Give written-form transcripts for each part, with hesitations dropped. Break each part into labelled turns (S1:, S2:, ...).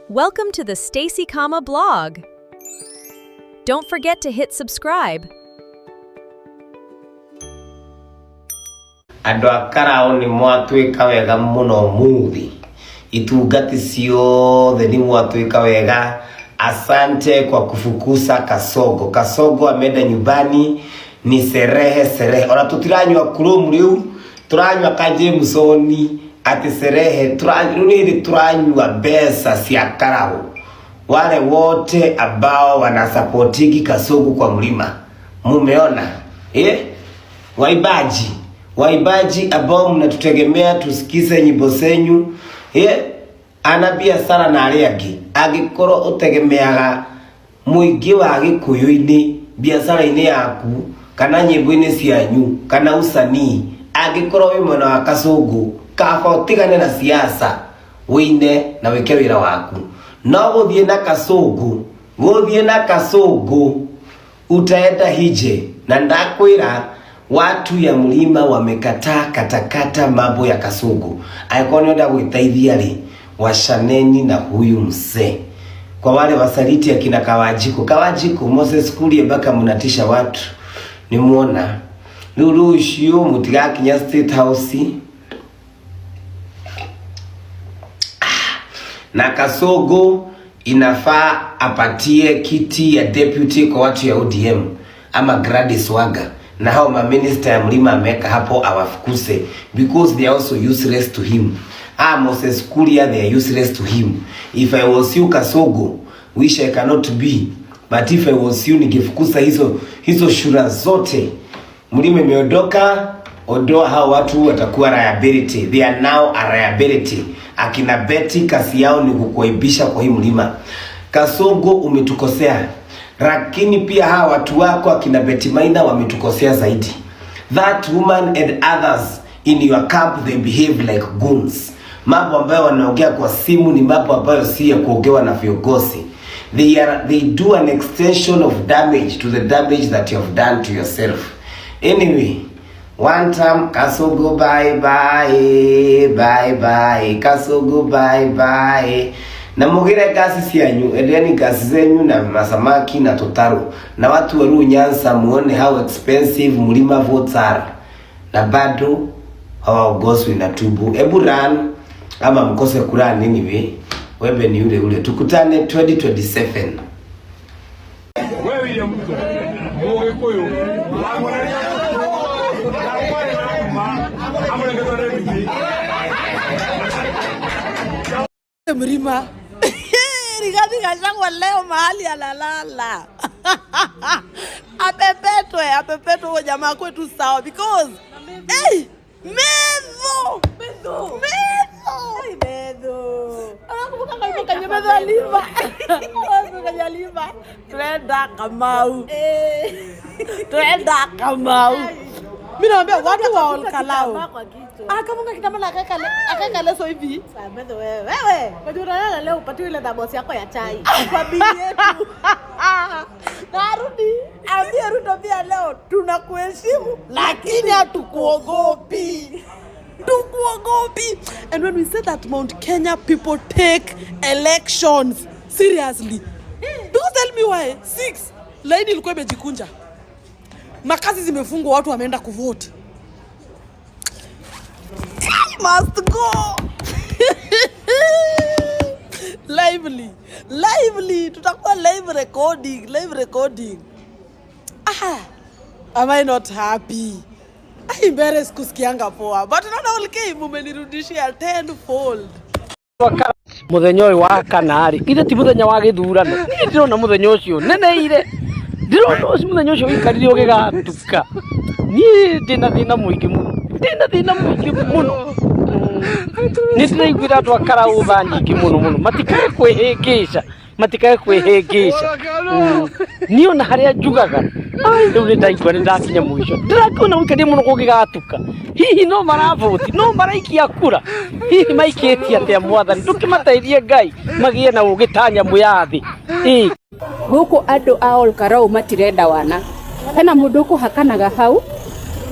S1: Welcome to the Stacy Kama blog. Don't forget to hit subscribe.
S2: Andũ a Karao nĩ mwatwĩka wega mũno muthi itungati ciothe nĩ mwatwĩka wega. Asante kwa kufukusa Kasongo. Kasongo ameenda nyumbani, ni serehe serehe. Ona tutiranyua kurumu riu, turanyua ka Jameson ati serehe riu nĩ turanyua mbeca cia Karao. Wale wote ambao wanasapotiki Kasongo kwa mlima, mumeona eh? Waibaji, waibaji ambao mnatutegemea tusikize nyimbo zenyu eh? Ana biacara na aria angi angikorwo utegemeaga muingi wa gikuyu-ini biacara-ini yaku kana nyimbo-ini cianyu kana usanii, angikorwo wi mwena wa Kasongo, kaba utigane na siasa wine na wike wira waku. No guthie na Kasongo, guthie na Kasongo utaenda hije. Na ndakwira watu ya mlima wamekataa katakata mambo ya Kasongo. Angĩkorwo nĩ ũrenda gwĩteithia rĩ, washaneni na huyu mzee. Kwa wale wasaliti akina Kawajiko, Kawajiko Moses Kuria mpaka mnatisha watu ni muona rĩu rũciũ mũtigakinya State House na Kasongo inafaa apatie kiti ya deputy kwa watu ya ODM ama Gladys Wanga, na hao maminista ya mlima ameweka hapo awafukuse because they are also useless to him. Ah, Moses Kuria, they are useless to him. If I was you Kasongo, which I cannot be, but if I was you ningefukuza hizo shura zote. Mlima imeondoka, ondoa hao watu, watakuwa liability. They are now a liability. Akina Betty kasi yao ni kukuaibisha kwa hii mlima. Kasongo umetukosea, lakini pia hawa watu wako akina Betty Maina wametukosea zaidi. That woman and others in your camp, they behave like goons. Mambo ambayo wanaongea kwa simu ni mambo ambayo si ya kuongewa na viongozi. They do an extension of damage to the damage that you have done to yourself. Anyway, one time Kasongo, bye bye bye bye Kasongo, bye bye. Na mugire gasi cianyu, endeni gasi zenyu na masamaki na totaro na watu wa Luo Nyanza, muone how expensive mlima votes are, na bado hawaongozwi na tubu. Ebu run ama mkose kurun, anyway wembe ni ule ule. Tukutane 2027.
S3: We William Ruto Mũgĩkũyũ wamwereria na kwarĩ na kuma amũrengetwo nĩ nduthi.
S4: Mlima. Rigathi Gachagua leo mahali analala. Apepetwe, apepetwe huyo jamaa kwetu sawa because hey, medho. Medho. Medho. Medho. Anakumbuka kama kwenye medho aliva. Kwenye aliva. Twenda Kamau. Twenda Kamau. Mimi naambia watu wa Olkalou. Akafunga kitambaa na akaweka leso hivi.
S5: Medho wewe. Wewe. Unajua unalala leo upatiwe ile thermos yako ya chai. Kwa bili yetu.
S4: Na arudi ambie Ruto pia leo tunakuheshimu lakini hatukuogopi. Tukuogopi. And when we say that Mount Kenya people take elections seriously. Don't tell me why. Six. Laini ilikuwa imejikunja. Makazi zimefungwa, watu wameenda kuvote. I must go. Lively. Lively. Tutakuwa live recording, live recording. Ah, am I not happy? I embarrassed kusikianga poa. But naona okay, mumenirudishia tenfold.
S6: Muthenya ũyũ wa kana rĩ, ithe ti mũthenya wa gĩthurano? Niĩ ndĩrona mũthenya ũcio neneire, ndĩrona ũcio mũthenya ũcio ũikarire ũgĩgatuka. Niĩ ndĩna thĩna mũingĩ mũno, ndĩna thĩna mũingĩ mũno. Nĩ ndĩraiguĩra andũ a Karau tha nyingĩ mũno mũno, matikae kwĩhĩngĩca, matikae kwĩhĩngĩca. Niĩ ona harĩa njugaga, ai, rĩu nĩ ndaigua nĩ ndakinya mũico. Ndĩrakĩona gũikarire mũno kũngĩgatuka. Hihi no maravoti, no maraikia kura? Hihi maikĩtie atĩa? Mwathani ndũkĩmateithie, Ngai, magĩe na ũgĩ ta nyamũ ya thĩ. Ĩĩ.
S7: Gũkũ andũ a Olkalou matirenda wana. Hena mũndũ ũkũhakanaga hau.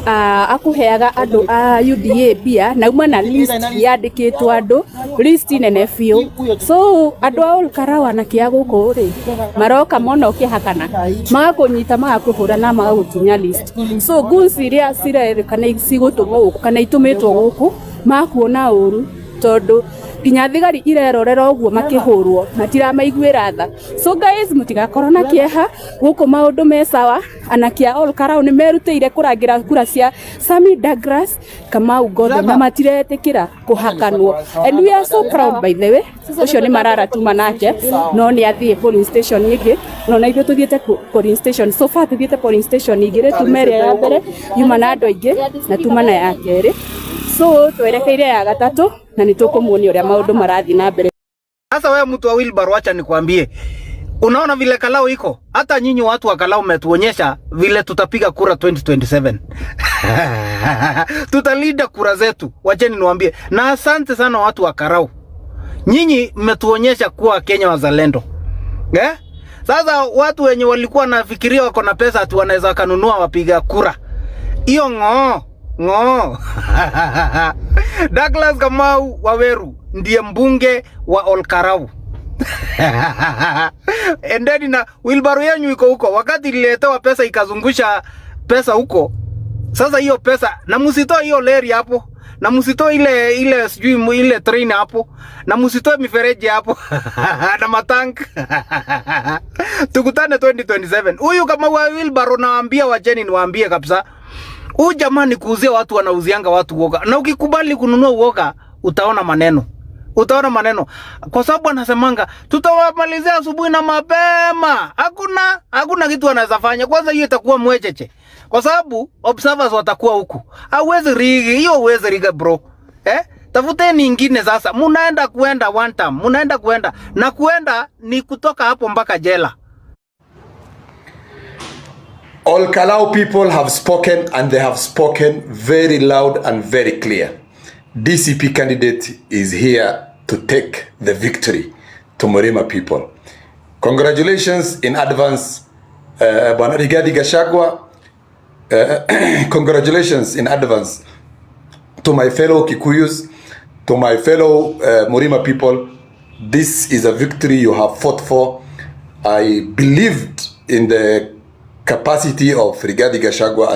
S7: Akũheaga andũ a UDA mbia na uma na list yandĩkĩtwo andũ, list nene biũ. So andũ a Olkalau anake a gũkũ rĩ, maroka mona ũkĩhakana, magakũnyita, magakũhũra na magagũtunya list. So goons iria cirerĩkana cigũtũmwo gũkũ kana itũmĩtwo gũkũ, makuona ũru, tondũ nginya thigari irerorera ũguo makĩhũrwo, matiramaiguĩra tha. So guys, mũtigakorwo na kĩeha, gũkũ maũndũ me sawa. Anake a Olkalau nĩ merutĩire kũrangĩra kura cia Sami Douglas Kamau Ngotho na matiretĩkĩra kũhakanwo, and we are so proud. By the way, ũcio nĩ marara tuma nake, no nĩ athiĩ polling station ĩngĩ, no na ithuĩ tũthiĩte polling station. So far tũthiĩte polling station igĩrĩ, tuma ĩrĩa ya mbere yuma na andũ aingĩ na tuma na ya kerĩ, so twerekeire ya gatatũ na nĩ tũkũmuonia ũrĩa maũndũ marathiĩ na mbere.
S8: Sasa wewe mtu wa wheelbarrow, acha nikwambie. Unaona vile Kalau iko? Hata nyinyi watu wa Kalau mmetuonyesha vile tutapiga kura 2027. Tutalinda kura zetu. Wacheni niwaambie. Na asante sana watu wa Karau. Nyinyi mmetuonyesha kuwa Kenya wazalendo. Eh? Sasa watu wenye walikuwa nafikiria wako na pesa ati wanaweza wakanunua wapiga kura. Hiyo ng'oo ng'oo. Douglas Kamau Waweru ndiye mbunge wa Olkarau. Endeni na wheelbarrow yenyu iko huko. Wakati ililetewa pesa ikazungusha pesa huko. Sasa hiyo pesa, na msitoe hiyo leri hapo, na msitoe ile ile sijui ile train hapo, na msitoe mifereji hapo na matank. Tukutane 2027. Huyu kama wa wheelbarrow, nawaambia, wacheni niwaambie kabisa. Huyu jamaa ni kuuzia watu, wanauzianga watu uoga. Na ukikubali kununua uoga, utaona maneno. Utaona maneno. Kwa sababu anasemanga tutawamalizia asubuhi na mapema. Hakuna kitu anaweza fanya. Kwanza hiyo itakuwa mwecheche. Kwa sababu observers watakuwa huku. Hauwezi rig, hiyo huwezi rig, bro. Eh? Tafuteni ingine sasa. Munaenda kuenda one time, munaenda kuenda. Na kuenda ni kutoka hapo mpaka jela.
S9: All Kalau people have spoken, and they have spoken very loud and very clear. DCP candidate is here to take the victory to Murima people. Congratulations in advance, Bwana Rigathi Gachagua. Congratulations in advance to my fellow Kikuyus, to my fellow Murima people. This is a victory you have fought for. I believed in the capacity of Rigathi Gachagua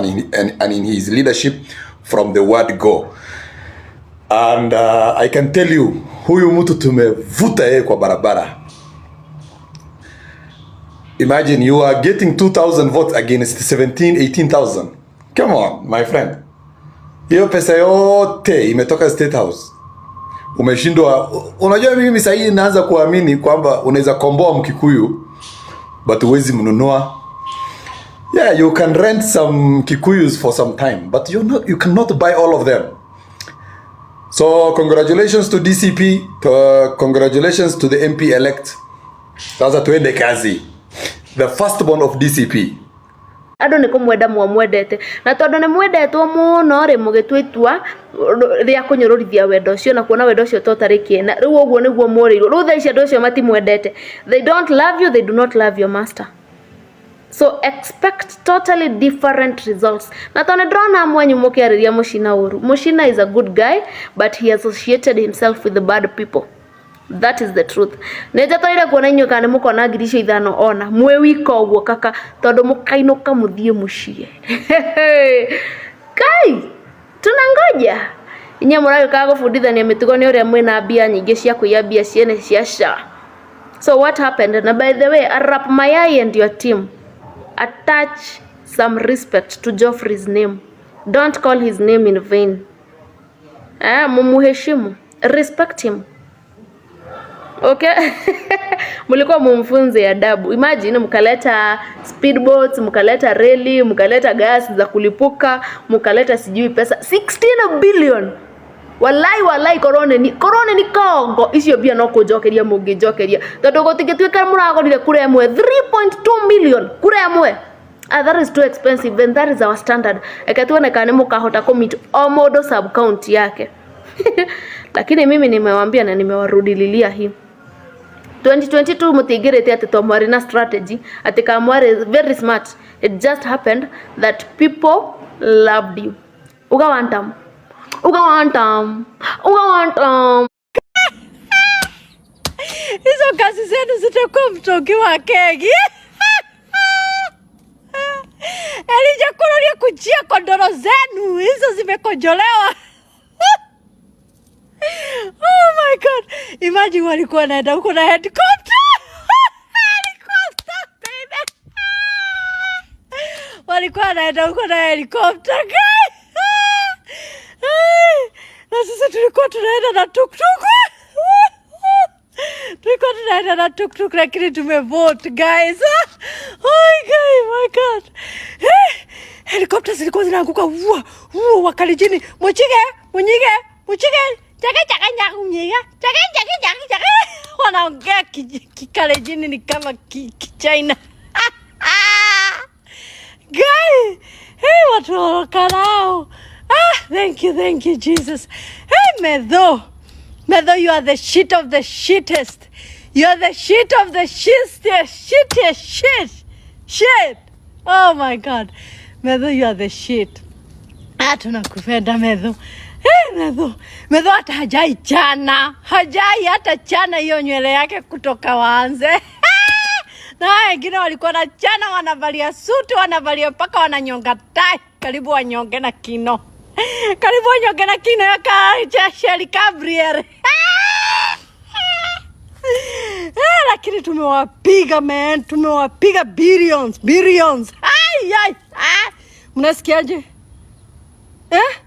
S9: and in his leadership from the word go. And I can tell you, huyu mtu tumevuta yeye kwa barabara. Imagine you are getting 2000 votes against 17, 18,000. Come on, my friend. Hiyo pesa yote imetoka State House. Umeshindwa. Unajua mimi sahii naanza kuamini kwamba unaweza komboa Mkikuyu but huwezi mnunua. Yeah, you can rent some Kikuyus for some time, but you cannot buy all of them. So congratulations to DCP, congratulations to the MP elect. Sasa tuende kazi. The firstborn of DCP.
S10: Andũ nĩ kũmwenda mwamwendete, na tondũ nĩ mwendetwo mũno rĩ, mũgĩtua itua rĩa kũnyũrũrithia wendo ũcio na kuona wendo ũcio to ũtarĩ kĩene. Rĩu ũguo nĩguo mũrĩirwo. Rĩu thaa ici andũ acio matimwendete. They don't love you, they do not love your master, so expect totally different results. Na tondũ nĩ ndĩrona amwe anyu mũkĩarĩria Mũcina ũru, Mũcina is a good guy, but he associated himself with the bad people. That is the truth. Nĩ njetereire kuona inyuĩ kana nĩ mũkona 5,000 ona mwĩ wika ũguo kaka, tondũ mũkainũka mũthiĩ mũciĩ. Kai tunangoja inyuĩ mũragĩũkaga gũbundithania mĩtugo nĩ ũrĩa mwĩna mbia nyingĩ cia kũiya, mbia ciene cia SHA. So what happened? Na by the way, Arap Mayai and your team, attach some respect to Geoffrey's name. Don't call his name in vain. Eh, mumuheshimu, respect him, okay? Mlikuwa mumfunze adabu. Imagine mkaleta speedboats, mkaleta reli, mkaleta gas za kulipuka, mkaleta sijui pesa 16 billion. Walai walai, korone ni kongo icio mbia no kunjokeria mũngĩnjokeria, tondũ gũtingĩtuĩka mũragũrire kura ĩmwe 3.2 million kura ĩmwe. Ah, that is too expensive, and that is our standard. Eke tuone kana nĩ mũkahota kũmeet o mũndũ sub county yake. Lakini mimi nimewambia na nimewarudililia, hii 2022 mũtingĩrĩte atĩ to mwarĩ na strategy, atĩ ka mwarĩ very smart. It just happened that people loved you. Uga one term. Uga one term. Uga one term.
S4: Hizo kazi zenu zitakuwa mtongi wa kegi. Elijah Kururia kujia kondoro zenu hizo zimekojolewa. Oh my God. Imagine walikuwa naenda huko na helicopter. Helicopter baby. Walikuwa naenda huko na helicopter guys. Ai, na sisi tulikuwa tunaenda na tuktuk. Tulikuwa tunaenda na tuktuk lakini tumevote guys. Oh my God. Hey, helicopter zilikuwa zinaanguka ua ua wakalijini. Muchige, munyige, muchige. Chake chake nyaku nyiga. Chake chake chake chake. Wanaongea Kikalejini ni kama Kichina. Guy, hey, watu wa Karau. Ah, thank you Jesus. Hey, Medho. Medho, you are the shit of the shittest. You are the shit of the shittiest, shittiest shit. Shit. Oh my God. Medho, you are the shit. Ah, tunakupenda Medho. Hey, Medho. Medho hata hajai chana. Hajai hata chana hiyo nywele yake kutoka waanze. Na wengine walikuwa na chana, wanavalia suti, wanavalia mpaka wananyonga tai, karibu wanyonge na kino. Karibu wanyonge na kino ya Shelly Gabriel. Lakini tumewapiga man, tumewapiga billions, billions. Ai ai. Ah. Mnasikiaje? Eh?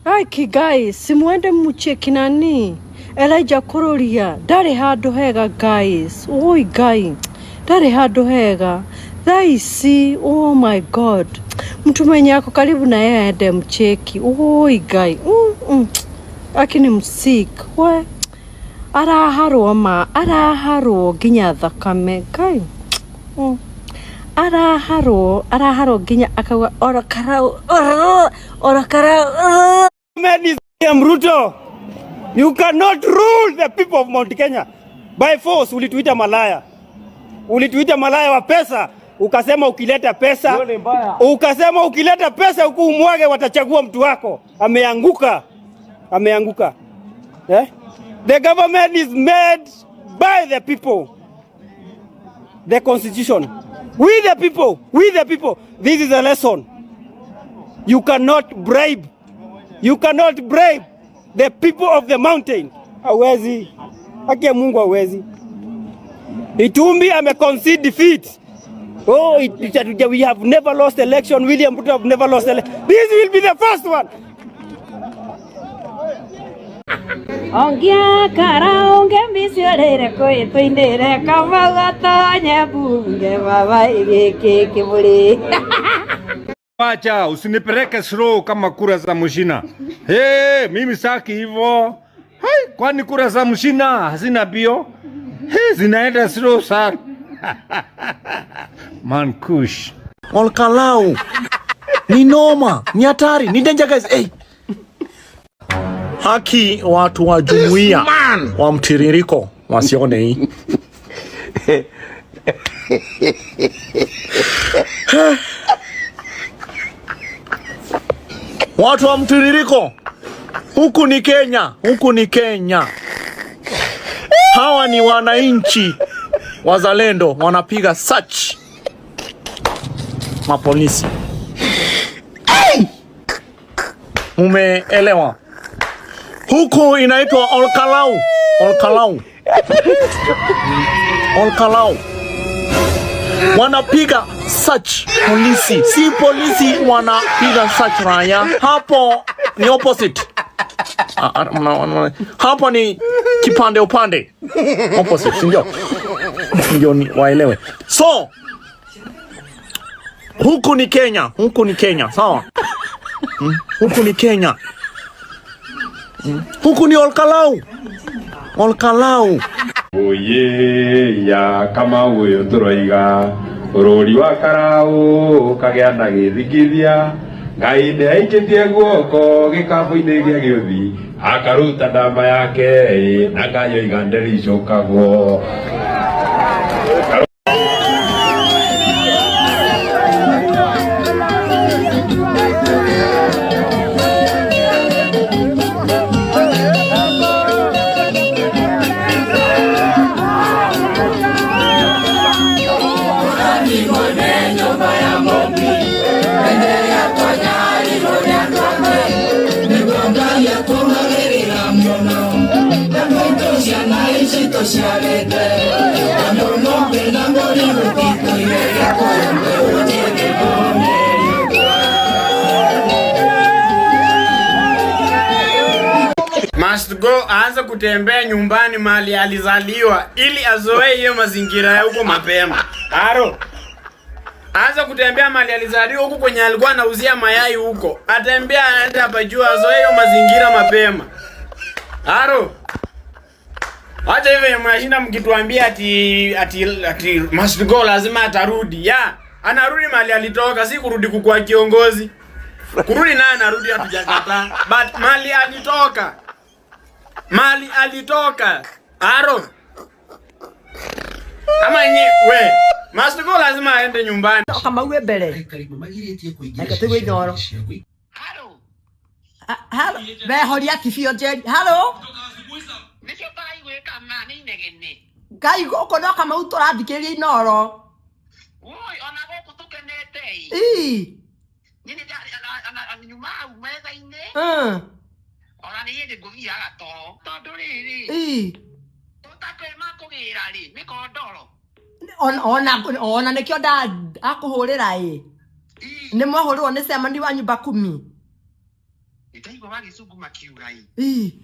S4: Ai ki guys, simuende mucheki nani? Elijah Kururia, ndari handu hega guys. Oi guy. Ndari handu hega. Thaa ici, oh my God. Mtu mwenye ako karibu na yeye aende mcheki. Oi guy. Akini msik. We. Araharwo ma, araharwo nginya thakame. Guy. Araharwo, araharwo nginya akauga ora karau, ora karau.
S3: William Ruto, you cannot rule the people of Mount Kenya by force. Ulituita malaya, ulituita malaya wa pesa, ukasema ukileta pesa, ukasema ukileta pesa huku umwage, watachagua mtu wako. Ameanguka, ameanguka. Eh? The government is made by the people. The constitution. We the people, we the people. This is a lesson. You cannot bribe. You cannot bribe the people of the mountain. Hawezi. Haki ya Mungu hawezi. Itumbi ame concede defeat. Oh, we have never lost election. William Ruto have never lost election. This will be the first one.
S4: Ongia karaonge miciorere kwitwindire kamau atonye bunge baba giki kiburi.
S11: Wacha usinipeleke slow kama kura za mshina. Hey, mimi saki hivyo. Hai, kwani kura za mshina hazina bio? Hey, zinaenda slow sana. Man kush.
S12: Olkalau. Ni noma, ni hatari, ni danger guys. Hey. Haki watu wa jumuiya wa mtiririko wasione hii. Watu wa mtiririko, huku ni Kenya, huku ni Kenya. Hawa ni wananchi wazalendo wanapiga search mapolisi. Mumeelewa? Huku inaitwa Olkalau. Olkalau. Olkalau. Wanapiga search polisi. Si polisi wanapiga search raia. Hapo ni opposite. Hapo ni kipande upande. Opposite, si ndio? Ndio ni waelewe. So huku ni Kenya, huku ni Kenya, sawa? Huku ni Kenya. Huku ni Olkalau. Olkalau.
S11: Oye ya kama uyo turoiga bururi wa Karau kagĩa na gĩthingithia Ngai nĩ aikĩtie guoko gĩkabũ-inĩ gĩa gĩũthi akaruta ndama yake na ngayoiga ndericũkagwo.
S13: Must go aanze kutembea nyumbani mahali alizaliwa ili azoee hiyo mazingira ya huko mapema. Haro. Aanze kutembea mahali alizaliwa huko kwenye alikuwa anauzia mayai huko. Atembea aende hapa juu azoee hiyo mazingira mapema. Haro. Acha hivyo mnashinda mkituambia ati ati ati must go lazima atarudi. Ya, anarudi mahali alitoka, si kurudi kukua kiongozi. Kurudi naye anarudi, hatujakataa. But mahali alitoka. Mali alitoka. Aro. Ama nyi we. Must go lazima aende nyumbani.
S14: Kama uwe mbere. Reke tũigue Inooro. Halo, wehoria kibio Njeri. Halo. Ngai gũkũ no Kamau tũrathikĩrĩria Inooro. Ii. Ii. Ona ona nĩkĩo ndakũhũrĩra ĩ. Nĩ mwahũrĩrwo nĩ cemani wa nyumba kumi. Ii.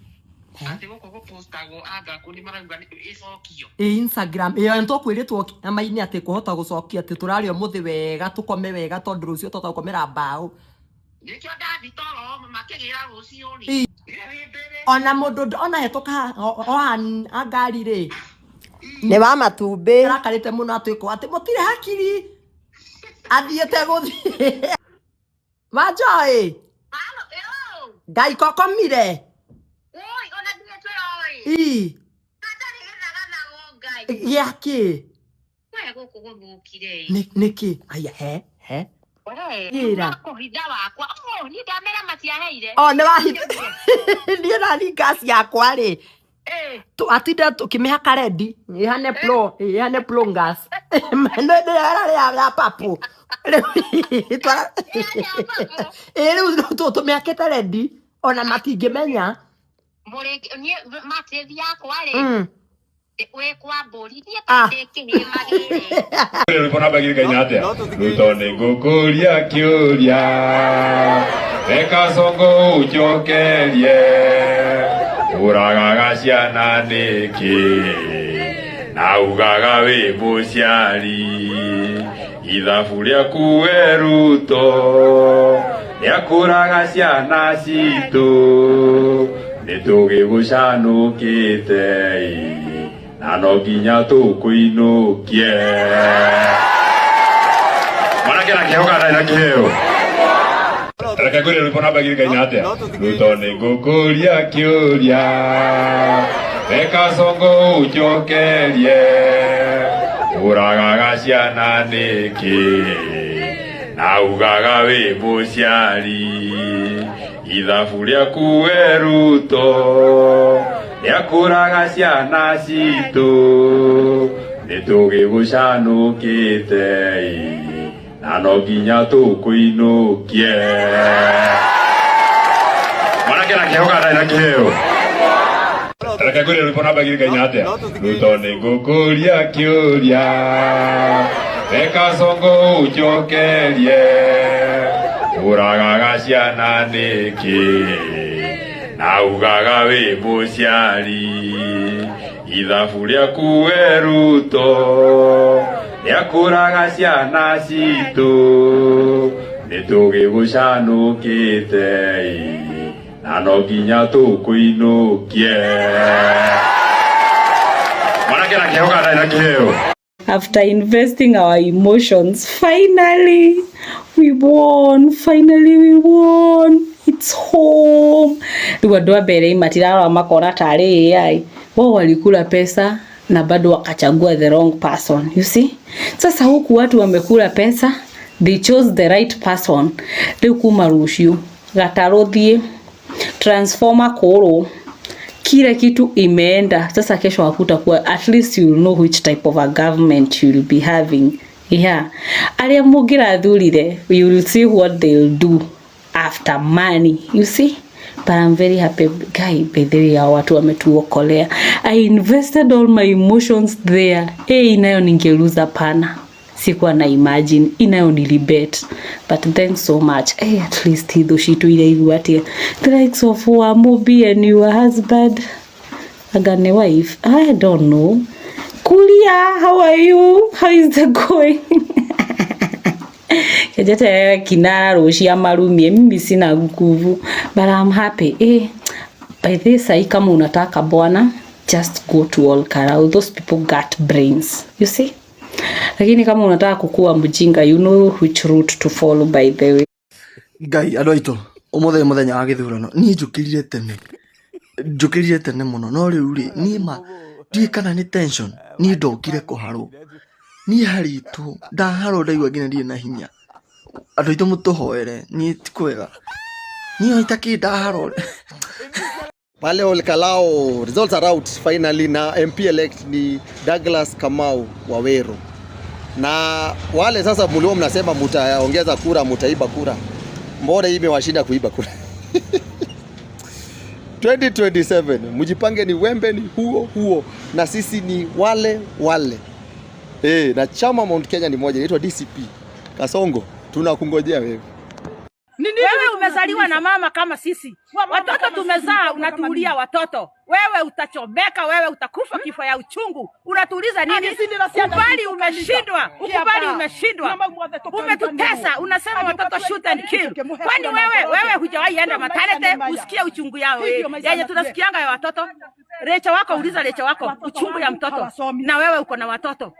S14: Ĩ Instagram ĩyo nĩtũkwĩrĩtwo kĩama-inĩ atĩ kũhota gũcokia atĩ tũraria ũmũthĩ wega tũkome wega tondũ rũciũ twahota gũkomera mbaũ. Ii. Ona mũndũ ona hetũka o ha ngari rĩ nĩ wa matumbĩ arakarĩte mũno atwĩkwo atĩ mũtirĩ hakiri athiĩte gũthiĩ Wanjoĩ Ngai kokomire. Ii. Gĩakĩ nĩkĩ aya he he Ĩra. O nĩ wahitha niĩ nani gas yakwa rĩ atinda tũkĩmĩhaka rendi ĩhane plo ĩhane plo gas nĩ ya papo rĩu ĩ rĩu tũmĩhakĩte rendi ona matingĩmenya. Ah.
S11: Rwĩmbo namba igĩrĩ ngaina atĩa? Ruto nĩ ngũkũria kĩũria reka Sonko ũnjokerie ũragaga ciana nĩkĩ na ugaga wĩ mũciari ithabu rĩaku we Ruto rĩakũraga ciana citũ nĩtũgĩgũcanũkĩte na no nginya tũkũinũkie. Mwanake na kĩheo kana ndarĩ na kĩheo? Reke ngwĩre rwĩmbo namba igĩrĩ ngaina atĩa? Ruto nĩ ngũkũria kĩũria reka Sonko ũnjokerie ũragaga ciana nĩkĩ na ugaga wĩ mũciari ithabu rĩaku we Ruto rĩakũraga ciana citũ nĩtũgĩgũcanũkĩte na no nginya tũkũinũkie. Mwanake na kĩheo kana ndarĩ na kĩheo? Reke ngwĩre rwĩmbo namba igĩrĩ ngaina atĩa? Ruto nĩ ngũkũria kĩũria reka Sonko ũnjokerie ũragaga ciana nĩkĩ na ugaga wĩ mũciari ithabu rĩaku we Ruto rĩakũraga ciana citũ nĩtũgĩgũcanũkĩte na no nginya tũkũinũkie. Mwanake na kĩheo kana ndarĩ na kĩheo?
S7: After investing our emotions, finally we won. Finally we won. It's home. Rĩu andũ a mbere matirarora makona tarĩ AI. Wao walikula pesa na bado wakachagua the wrong person. You see? Sasa huku watu wamekula pesa, they chose the right person. Rĩu kuma rũciũ gatarũ thiĩ transformer kũrũ kila kitu imeenda. Sasa kesho hakutakuwa, at least you will know which type of a government you will be having. Yeah, aria mungirathurire, you will see what they'll do after money, you see. But I'm very happy. Guy, by the way, hao watu wametuokolea. I invested all my emotions there. Hey, inayo ningeluza pana. Sikuwa na imagine inayo nilibet, but thanks so much. Hey, at least hitho citu iraigua atia, the likes of Wamubi and your husband agane wife, I don't know. Kulia, how are you? How is the going? Kejete kinara rũcia marumie, mimi sina nguvu, but I'm happy. Eh, by this sai kama unataka bwana, just go to Ol Kalou. Those people got brains, you see. Lakini kama unataka kukua mjinga, you know which route to follow, by the way.
S15: Ngai, andå aitå, å må thä mũthenya wa gä thurano, niä njå kä rire tene, njå kä rire tene må no, no rä u rä niä ma ndiä kana nä tension, niä ndokire kå harwo, niä haritå ndaharwo, ndaigua nginya ndirä na hinya. Andå aitå, må tå hoere, niä ti kwega, niä itakä ndaharwo.
S16: Pale Ol Kalou, results are out finally, na MP elect ni Douglas Kamau Waweru. Na wale sasa mlio mnasema mtaongeza kura, mtaiba kura, mbona hii imewashinda kuiba kura? 2027 mjipange, ni wembe ni huo huo, na sisi ni wale wale. Na chama Mount Kenya ni moja, inaitwa DCP. Kasongo, tunakungojea wewe.
S17: Wewe umezaliwa na mama kama sisi, watoto tumezaa, unatuulia watoto. Wewe utachomeka, wewe utakufa kifo ya uchungu. Unatuuliza nini? Kubali umeshindwa, ukubali umeshindwa, umetutesa. Unasema watoto shoot and kill. Kwani wewe hujawahi enda maternity usikie uchungu yao yenye tunasikianga ya watoto? Recha wako, uliza recha wako uchungu ya mtoto, na wewe uko na watoto.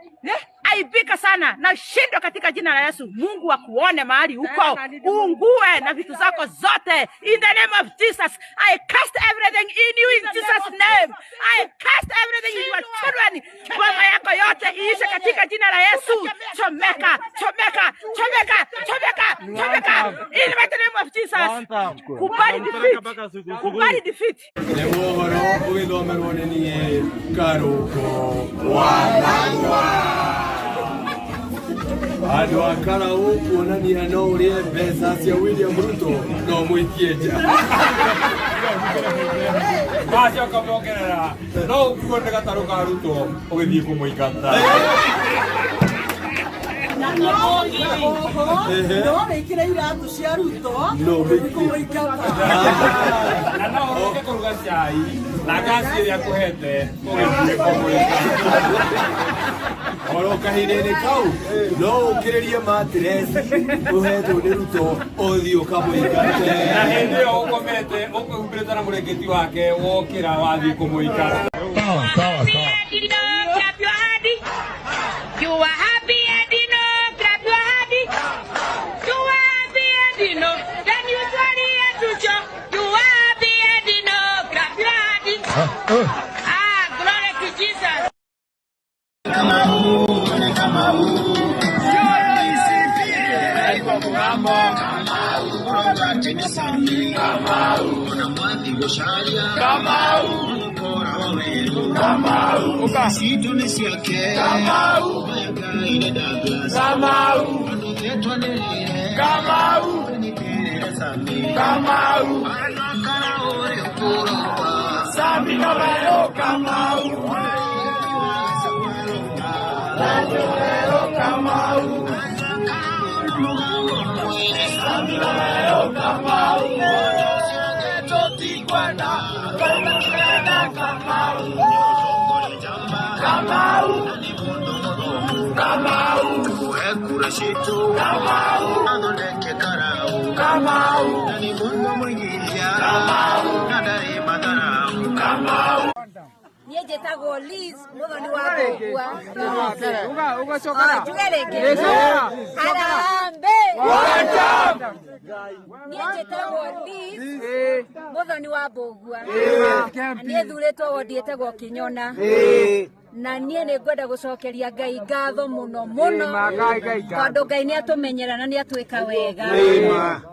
S17: Aibika sana na shindwa katika jina la Yesu. Mungu akuone mahali uko, uungue na vitu zako zote. In the name of Jesus, I cast everything in you in Jesus name. I cast everything in your children. Boma yako yote iishe katika jina la Yesu. Chomeka, chomeka, chomeka, chomeka, chomeka. In the name of Jesus. Kubali defeat. Kubali defeat.
S18: Nĩ mohoro ũgĩthomerwo nĩ niĩ Karũko wa andũ a Karau kuonania no ũrĩe mbeca cia William Ruto no mũikie nja. Macoka mongerera no ũkuo nĩ gatarũ ka Ruto ũgĩthiĩ kũmũingata.
S4: No wĩkĩre iratũ cia Ruto
S18: No
S4: ũthiĩ kũmũingata.
S18: Na no ũroke kũruga cai na ngasi ĩrĩa kũhete ũgĩthiĩ kũmũingata. Oro kahinda-inĩ kau no ũkĩrĩrie mattress ũhetwo nĩ Ruto ũthiĩ ũkamũingate. Na hĩndĩ ĩyo ũkomete ũkwĩhumbĩrĩte na mũrĩngĩti wake, wokĩra wathiĩ kũmũingata.
S11: Sawa sawa sawa.
S17: Clap your hand. You are happy, Edino. Clap your hand. You are happy, Edino. Then you swallow it to show. You are happy, Edino. Clap your hand. Ah, glory to Jesus.
S19: Niä njä tagwo Liz Muthoni wa Mbũgua. Njuge rĩngĩ, harambee. Niĩ njĩtagwo Liz Muthoni wa Mbũgua na niĩ thurĩtwo wondi ĩtagwo Kĩnyona, na niĩ nĩ ngwenda gũcokeria Ngai ngatho mũno mũno, tondũ Ngai nĩ atũmenyera na nĩ atwĩka wega.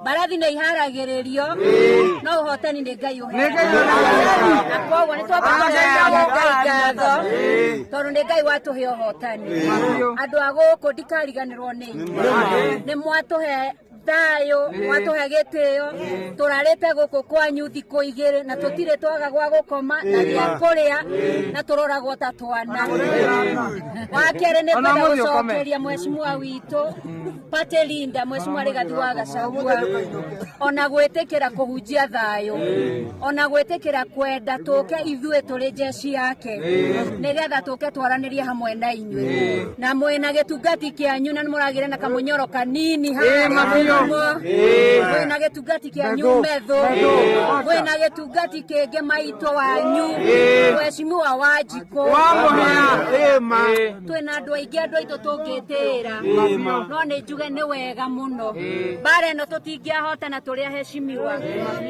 S19: Mbarathi nĩ iharagĩrĩrio, no ũhotani nĩ Ngai ũheanaga, na koguo nĩ twamba gũcokeria Ngai ngatho tondũ nĩ Ngai watũhe ũhotani. Andũ a gũkũ, ndikariganĩrwo nĩ inyuĩ, nĩ mwatũhe Thayũ, mwatũhe gĩtĩo, tũrarĩte gũkũ kwanyu thikũ igĩrĩ na tũtirĩ twaga gwa gũkoma na gĩa kũrĩa na tũroragwo ta twana. Wa kerĩ nĩ
S8: Ona
S19: ngwenda
S8: mũthiĩ ũkome.
S19: gũcokeria mheshimiwa witũ Party leader mheshimiwa Rigathi wa Gachagua ona gwĩtĩkĩra kũhunjia thayũ, ona gwĩtĩkĩra kwenda tũke ithuĩ tũrĩ jeshi yake nĩgetha tũke twaranĩrie hamwe na inyuĩ, na mwĩna gĩtungati kĩanyu na nĩmũragĩre na kamũnyoro kanini haha
S8: mabiũ.
S19: Mwĩna gĩtungati kĩanyu
S8: Methu.
S19: methu,
S8: Methu.
S19: mwĩna gĩtungati kĩngĩ maitũ wanyu mheshimiwa Wanjikũ
S8: Wa Mũhĩa. Ma.
S19: Twĩna andũ aingĩ, andũ aitũ tũngĩtĩĩra,
S8: Ma.
S19: no nĩ njuge nĩ wega mũno. Mbara ĩno tũtingĩahotana tũrĩ aheshimiwa,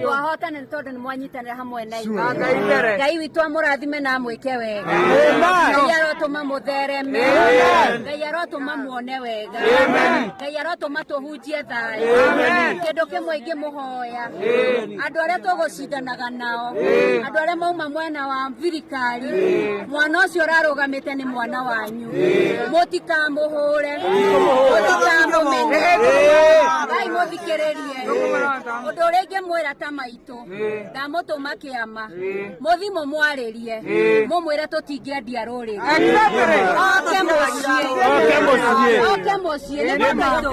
S19: twahotana nĩ tondũ nĩ mwanyitanĩra hamwe na ithuĩ.
S8: Ngai mbere.
S19: Ngai witũ amũrathime na amwĩke wega.
S8: Amen.
S19: Ngai arotũma mũthereme.
S8: Amen.
S19: Ngai arotũma muone wega.
S8: Amen.
S19: Ngai arotũma tũhunjie thayũ.
S8: Amen.
S19: Kĩndũ kĩmwe ingĩmũhoya, andũ arĩa tũgũcindanaga nao, andũ arĩa mauma mwena wa thirikari, mwana ũcio ũrarũgamĩte nĩ mwana wanyu, mũtikamũhũre, mũtikamũmene, Ngai mũthikĩrĩrie. Ũndũ ũrĩa ingĩmwĩra ta maitũ, ndamũtũma kĩama, mũthi mũmwarĩrie, mũmwĩre tũtingĩendia rũrĩrĩ, oke mũciĩ,
S8: Oke mũciĩ.
S19: oke mũciĩ nĩ maitũ,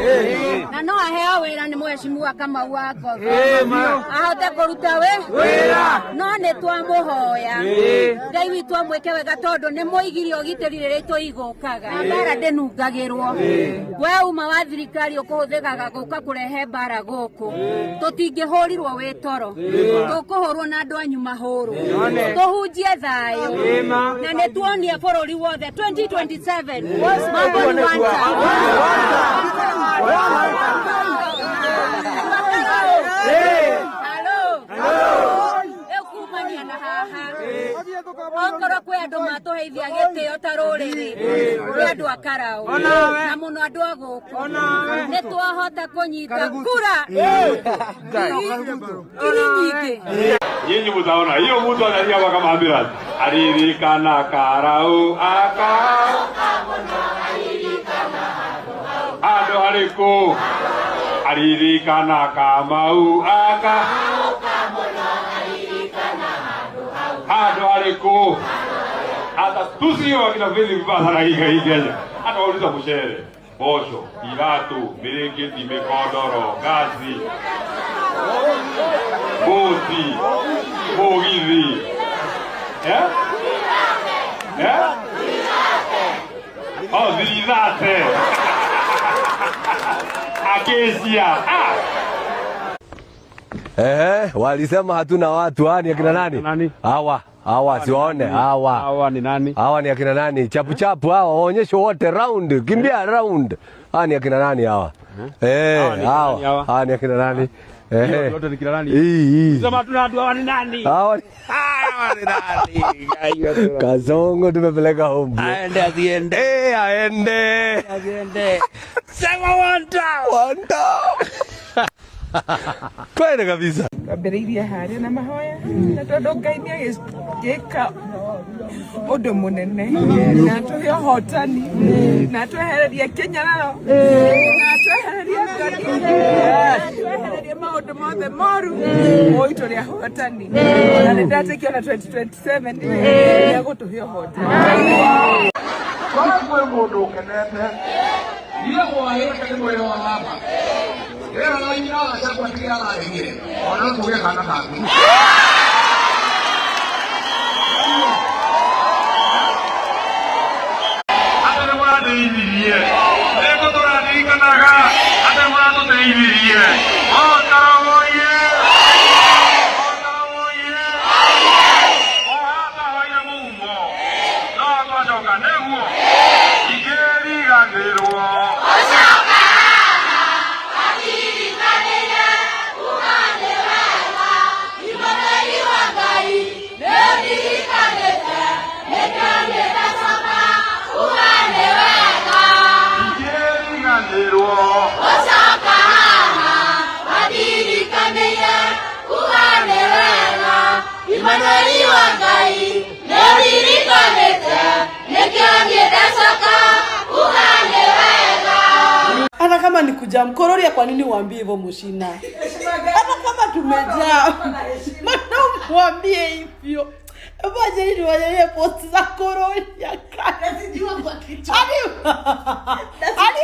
S19: na no aheo wĩra nĩ mheshimiwa Kamau wa Ngotho, ahote kũruta
S8: Wĩra.
S19: no nĩ twamũhoya Ngai witũ amwĩke wega tondũ nĩ mũigire ũgitĩri rĩrĩa itũigũkaga. Na mbara ndĩnungagĩrwo, we uma wa thirikari ũkũhũthĩkaga gũka kũrehe mbara gũkũ, tũtingĩhũrirwo wĩ toro, tũkũhũrwo na andũ anyu mahũrwo, tũhunjie thayũ na nĩ tuonie bũrũri wothe 2027 mambo ni one time. Hello. Rĩu kumania na haha, okorwo kwĩ andũ matũheithia gĩtĩo ta rũrĩrĩ, kwĩ andũ a Karaũ na mũno andũ a gũkũ, nĩ twahota kũnyita kura ngiri nyingĩ.
S11: Nyinyi mtaona hiyo mtu analia kwa kama ambulance. Alirikana Karau aka andu hariku aririkana Kamau aka andu hariku hata tusio wakina vili vibaya sana hii hii Kenya. Hata wauliza mshere, bosho, iratu, mirengeti, mikodoro, gazi, boti, bogithi. Eh? Eh? Oh, zilizate. Akesia. Ah!
S18: Walisema hatuna watu. Hawa ni akina nani? Hawa, hawa siwaone hawa.
S11: Hawa ni nani?
S18: Hawa ni akina nani? Chapu chapu hawa, waonyeshe wote round, kimbia round. Hawa ni akina nani hawa?
S11: Hawa ni akina
S18: Hawa.
S11: nani hawa?
S18: Hawa ni akina nani?
S11: Wote ni kina nani?
S18: Hii.
S11: Sema hatuna watu, hawa ni nani?
S18: Hawa ni
S11: Hawa ni nani?
S18: Kazongo tumepeleka home.
S11: Aende asiende.
S18: Aende.
S11: Asiende. Sema one time.
S18: One time. Twende kabisa.
S20: Twambĩrĩirie harĩa na mahoya, na tondũ Ngai nĩ agĩka ũndũ mũnene na atũhe ũhotani na atwehererie kĩnyararo na atwehererie thoni na atwehererie maũndũ mothe moru, oi tũrĩ ahotani, na nĩ ndatĩkia na 2027 nĩ egũtũhe ũhotani.
S21: Korwo kwĩ mũndũ ũkenete niĩ gwahĩte nĩ mwĩrĩ wa baba rĩera na nyina wa Gachagua tiga ararĩhire ona no tuge kana kaku.
S11: Hata nĩ mũrandeithirie, nĩkũ tũraririkanaga atĩ nĩ mũratũteithirie. Okarawoye, okarawoye, ohatahoire mũhumo no twacoka nĩguo ikĩriganĩrwo. Ikĩriganĩrwo.
S22: Imanueli wa Ngai nĩ ũririkanĩte, nĩkĩo niĩ ndacoka uga nĩ wega.
S4: kujam. Kororia, kwa nini uambie hivyo Mushina? Hata kama tumejam. Mbona umwambie hivyo? Hebu ajeni niwaangalie post za Kororia. Hadi hadi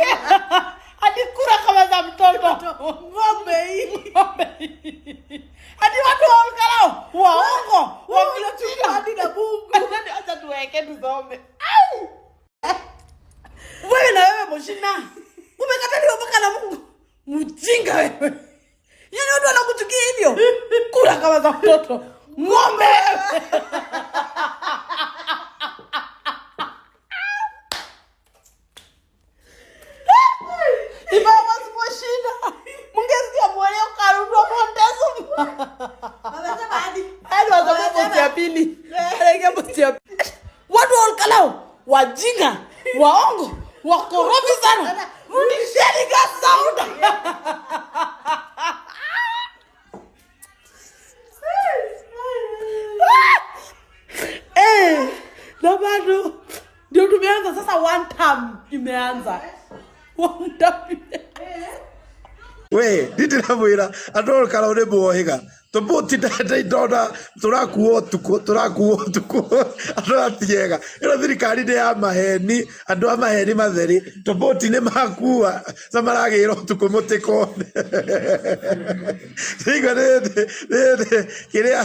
S4: hadi kura kama za mtoto. Ng'ombe hii. Ng'ombe hii. Hadi watu wa Olkalou waongo. Wamechuka hadi na Mungu. Acha tuweke tusome. Ai! Wewe na wewe Mushina, umekataliwa mpaka na Mungu. Mjinga wewe. Yaani watu wanakuchukia hivyo. Kura kama za mtoto. Ng'ombe wewe. If I was Mushina, mungesikia mweleo karudwa Montezo. Hadi wasome posti ya pili. Anaingia posti ya pili. Watu wa Olkalou, wajinga, waongo, wakorofi sana. Rudisheni gas sound. Eh, na bado ndio tumeanza sasa, one term imeanza. One term imeanza.
S1: We ndĩramwĩra andũ Olkalou nĩ muohĩga tũmũtindate ndona tũrakuo ũtukũ tũrakuo ũtukũ andũ atiega ĩno thirikari nĩ ya maheni andũ a maheni matheri tũbũti nĩ makua na maragĩra ũtukũ mũtĩkone igua nĩ kĩrĩa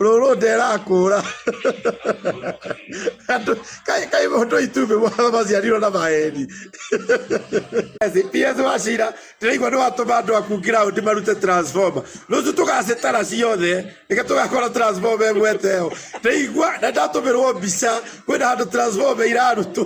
S1: rũrũ nderakũra andũ kaĩ mũndũ itumbĩ maciarirwo na maheni. PS wa cira ndĩraigua nĩ watũma andũ aku ground marute transformer rũciũ tũgacitara ciothe reke tũgakora transformer ĩmwe teho ndĩraigua na ndatũmĩrwo mbica kwĩna handũ transformer irarutwo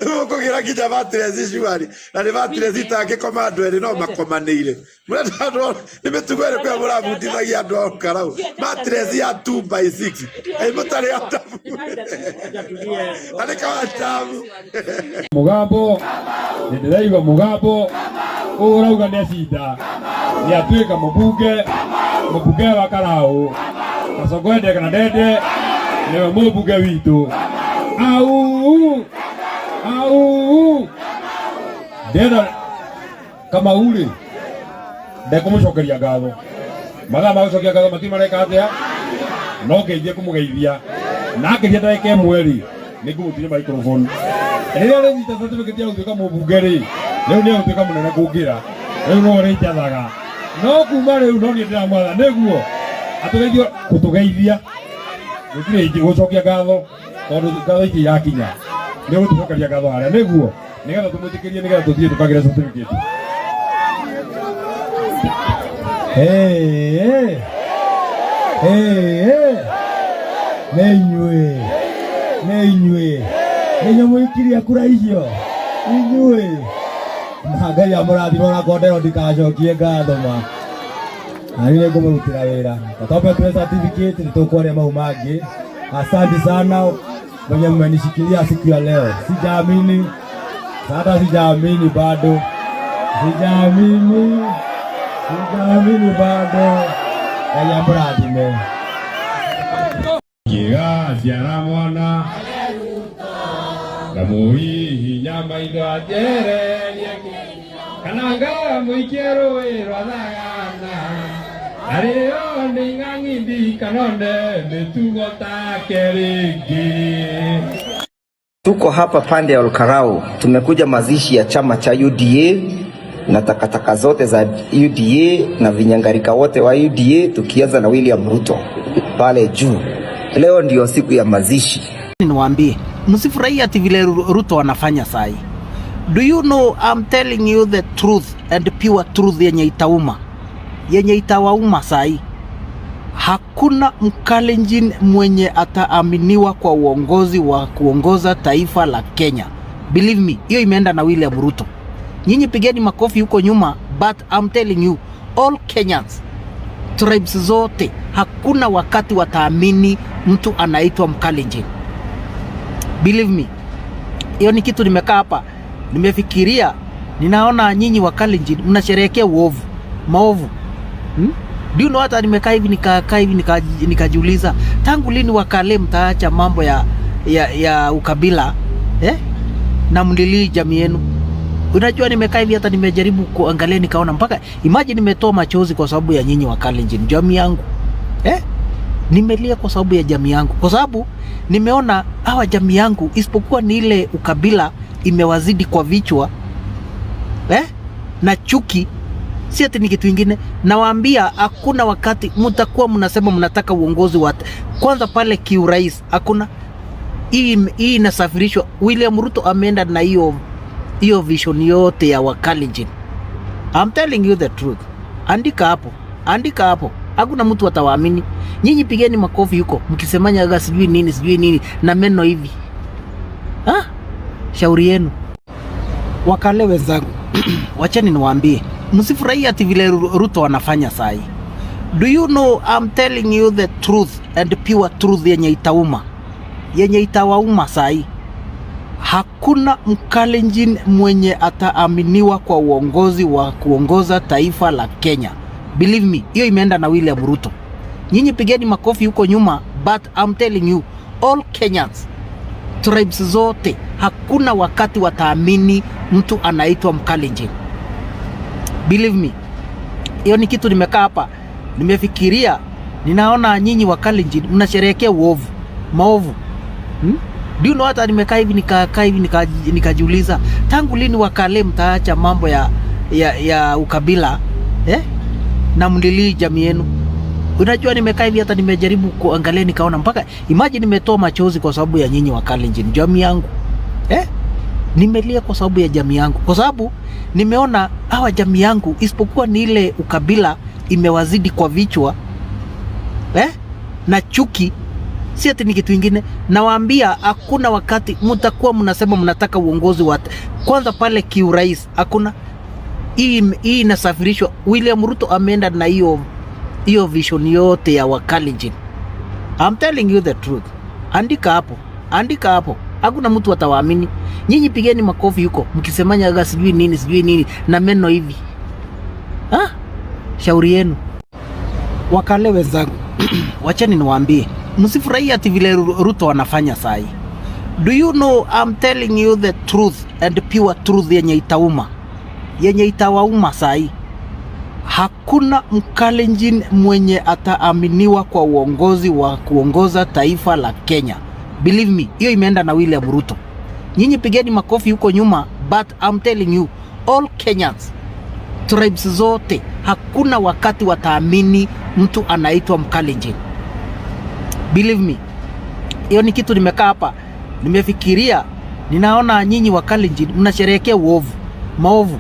S1: rĩu ũkũgĩra nginya matireci cuari na nĩ matireci itangĩkoma andũ erĩ no makomanĩire. Mũrenda andũ nĩ mĩtugo ĩrĩkũ ĩyo mũrabundithagia andũ a Olkalou matireci ya 2 by 6 ĩ mũtarĩ atabu na nĩ kawatabu.
S11: Mugambo nĩndĩraigua mugambo ũũ ũrauga nĩ acinda nĩ atuĩka mũbunge mũbunge wa Karau Kasongo ende kana ndende nĩwe mũbunge witũ au au ndĩrenda Kamau rĩ ndekũmũcokeria ngatho mathaa ma gũcokia ngatho matirĩ mareka atĩa no ngeithie kũmũgeithia na akĩria ndagĩka ĩmwe rĩ nĩngũmũtinia microphone rĩrĩa ũrĩnyita certificate ya gũtuĩka mũbunge rĩ rĩu nĩ egũtuĩka mũnene kũngĩra rĩu no ũrĩnjathaga no kuma rĩu no niĩ ndĩramwatha nĩguo atũgeithio kũtũgeithia gũtirĩ ingĩ gũcokia ngatho tondũ ngatho ici irakinya nĩ gũtũcokeria ngatho harĩa nĩguo nĩgetha tũmwĩtĩkĩrie nĩgetha tũthiĩ tũkagĩre certificate.
S2: Hey, hey, hey. Nĩ inyuĩ nĩ inyuĩ nĩ inyuĩ mũikirie kura icio inyuĩ na Ngai amũrathime onakorwo ndero ndikacokie ngatho ma na niĩ nĩngũmũrutĩra wĩra na twambe tuwe certificate nĩtũkwaria mau mangĩ. Asante sana mwenye mmenishikilia siku ya leo, sijaamini hata sijaamini bado, sijaamini sijaamini bado. Ngai amũrathime.
S11: Ngĩgaciara mwana ngamũhihinya maitho anjererie kana ngamũikia rũĩ rwa thagana arĩo nĩ ing'ang'i kana one mĩtugo take rĩngĩ.
S23: Tuko hapa pande ya Olkalou, tumekuja mazishi ya chama cha UDA na takataka zote za UDA na vinyangarika wote wa UDA, tukianza na William Ruto pale juu. Leo ndio siku ya mazishi.
S8: Niwaambie, msifurahie ati vile Ruto anafanya sahi. Do you know I'm telling you the truth and pure truth yenye itauma, yenye itawauma sahi. Hakuna Mkalenjin mwenye ataaminiwa kwa uongozi wa kuongoza taifa la Kenya. Believe me, hiyo imeenda na William Ruto. Nyinyi pigeni makofi huko nyuma, but I'm telling you all Kenyans, tribes zote, hakuna wakati wataamini mtu anaitwa Mkalenjin. Believe me, hiyo ni kitu nimekaa hapa nimefikiria, ninaona nyinyi wa Kalenjin mnasherehekea uovu, maovu. Do you know hata nimekaa hivi nikakaa hivi nikajiuliza tangu lini Wakale mtaacha mambo ya ukabila, eh? Na mlilii jamii yenu. Unajua nimekaa hivi hata nimejaribu kuangalia nikaona mpaka imagine nimetoa machozi kwa sababu ya nyinyi wa Kalenjin, jamii yangu. Nimelia kwa sababu ya jamii yangu, kwa sababu nimeona hawa jamii yangu, isipokuwa ni ile ukabila imewazidi kwa vichwa na chuki, si ati ni kitu ingine. Nawaambia hakuna wakati mtakuwa mnasema mnataka uongozi wa kwanza pale kiurais, hakuna. Hii inasafirishwa. William Ruto ameenda na hiyo hiyo vision yote ya Wakalenjin. I'm telling you the truth. Andika hapo, andika hapo. Hakuna mtu atawaamini. Nyinyi pigeni makofi huko mkisemanya sijui nini na meno hivi. Ha? Shauri yenu. Wakale wenzangu, wacheni niwaambie, msifurahie ati vile Ruto anafanya sahi. Do you know I'm telling you the truth and pure truth yenye itauma, yenye itawauma sahi. Hakuna Mkalenjin mwenye ataaminiwa kwa uongozi wa kuongoza taifa la Kenya. Believe me, hiyo imeenda na William Ruto. Nyinyi pigeni makofi huko nyuma, but I'm telling you all Kenyans, tribes zote, hakuna wakati wataamini mtu anaitwa Mkalenjin. Believe me, hiyo ni kitu nimekaa hapa nimefikiria, ninaona nyinyi Wakalenjin mnasherehekea uovu, maovu. Do you know hata nimekaa hivi nikakaa hivi nikajiuliza tangu lini Wakale mtaacha mambo ya ukabila na mlilii jamii yenu. Unajua nimekaa hivi hata nimejaribu kuangalia nikaona mpaka imagine nimetoa machozi kwa sababu ya nyinyi Wakalenjin, jamii yangu. Nimelia kwa sababu ya jamii yangu, kwa sababu nimeona hawa jamii yangu, isipokuwa ni ile ukabila imewazidi kwa vichwa na chuki, si ati ni kitu ingine. Nawaambia hakuna wakati mtakuwa mnasema mnataka uongozi wa kwanza pale kiurais, hakuna. Hii inasafirishwa. William Ruto ameenda na hiyo hiyo vision yote ya Wakalenjin. I'm telling you the truth. Andika hapo, andika hapo. Hakuna mtu atawaamini. Nyinyi pigeni makofi huko mkisemanya sijui nini na meno hivi. Ha? Shauri yenu. Wakale wenzangu, wacheni niwaambie, msifurahie ati vile Ruto anafanya sahi. Do you know I'm telling you the truth and pure truth yenye itauma, yenye itawauma sahi. Hakuna Mkalenjin mwenye ataaminiwa kwa uongozi wa kuongoza taifa la Kenya. Believe me, hiyo imeenda na William Ruto. Nyinyi pigeni makofi huko nyuma, but I'm telling you all Kenyans, tribes zote, hakuna wakati wataamini mtu anaitwa Mkalenjin. Believe me, hiyo ni kitu nimekaa hapa nimefikiria, ninaona nyinyi Wakalenjin mnasherehekea uovu, maovu.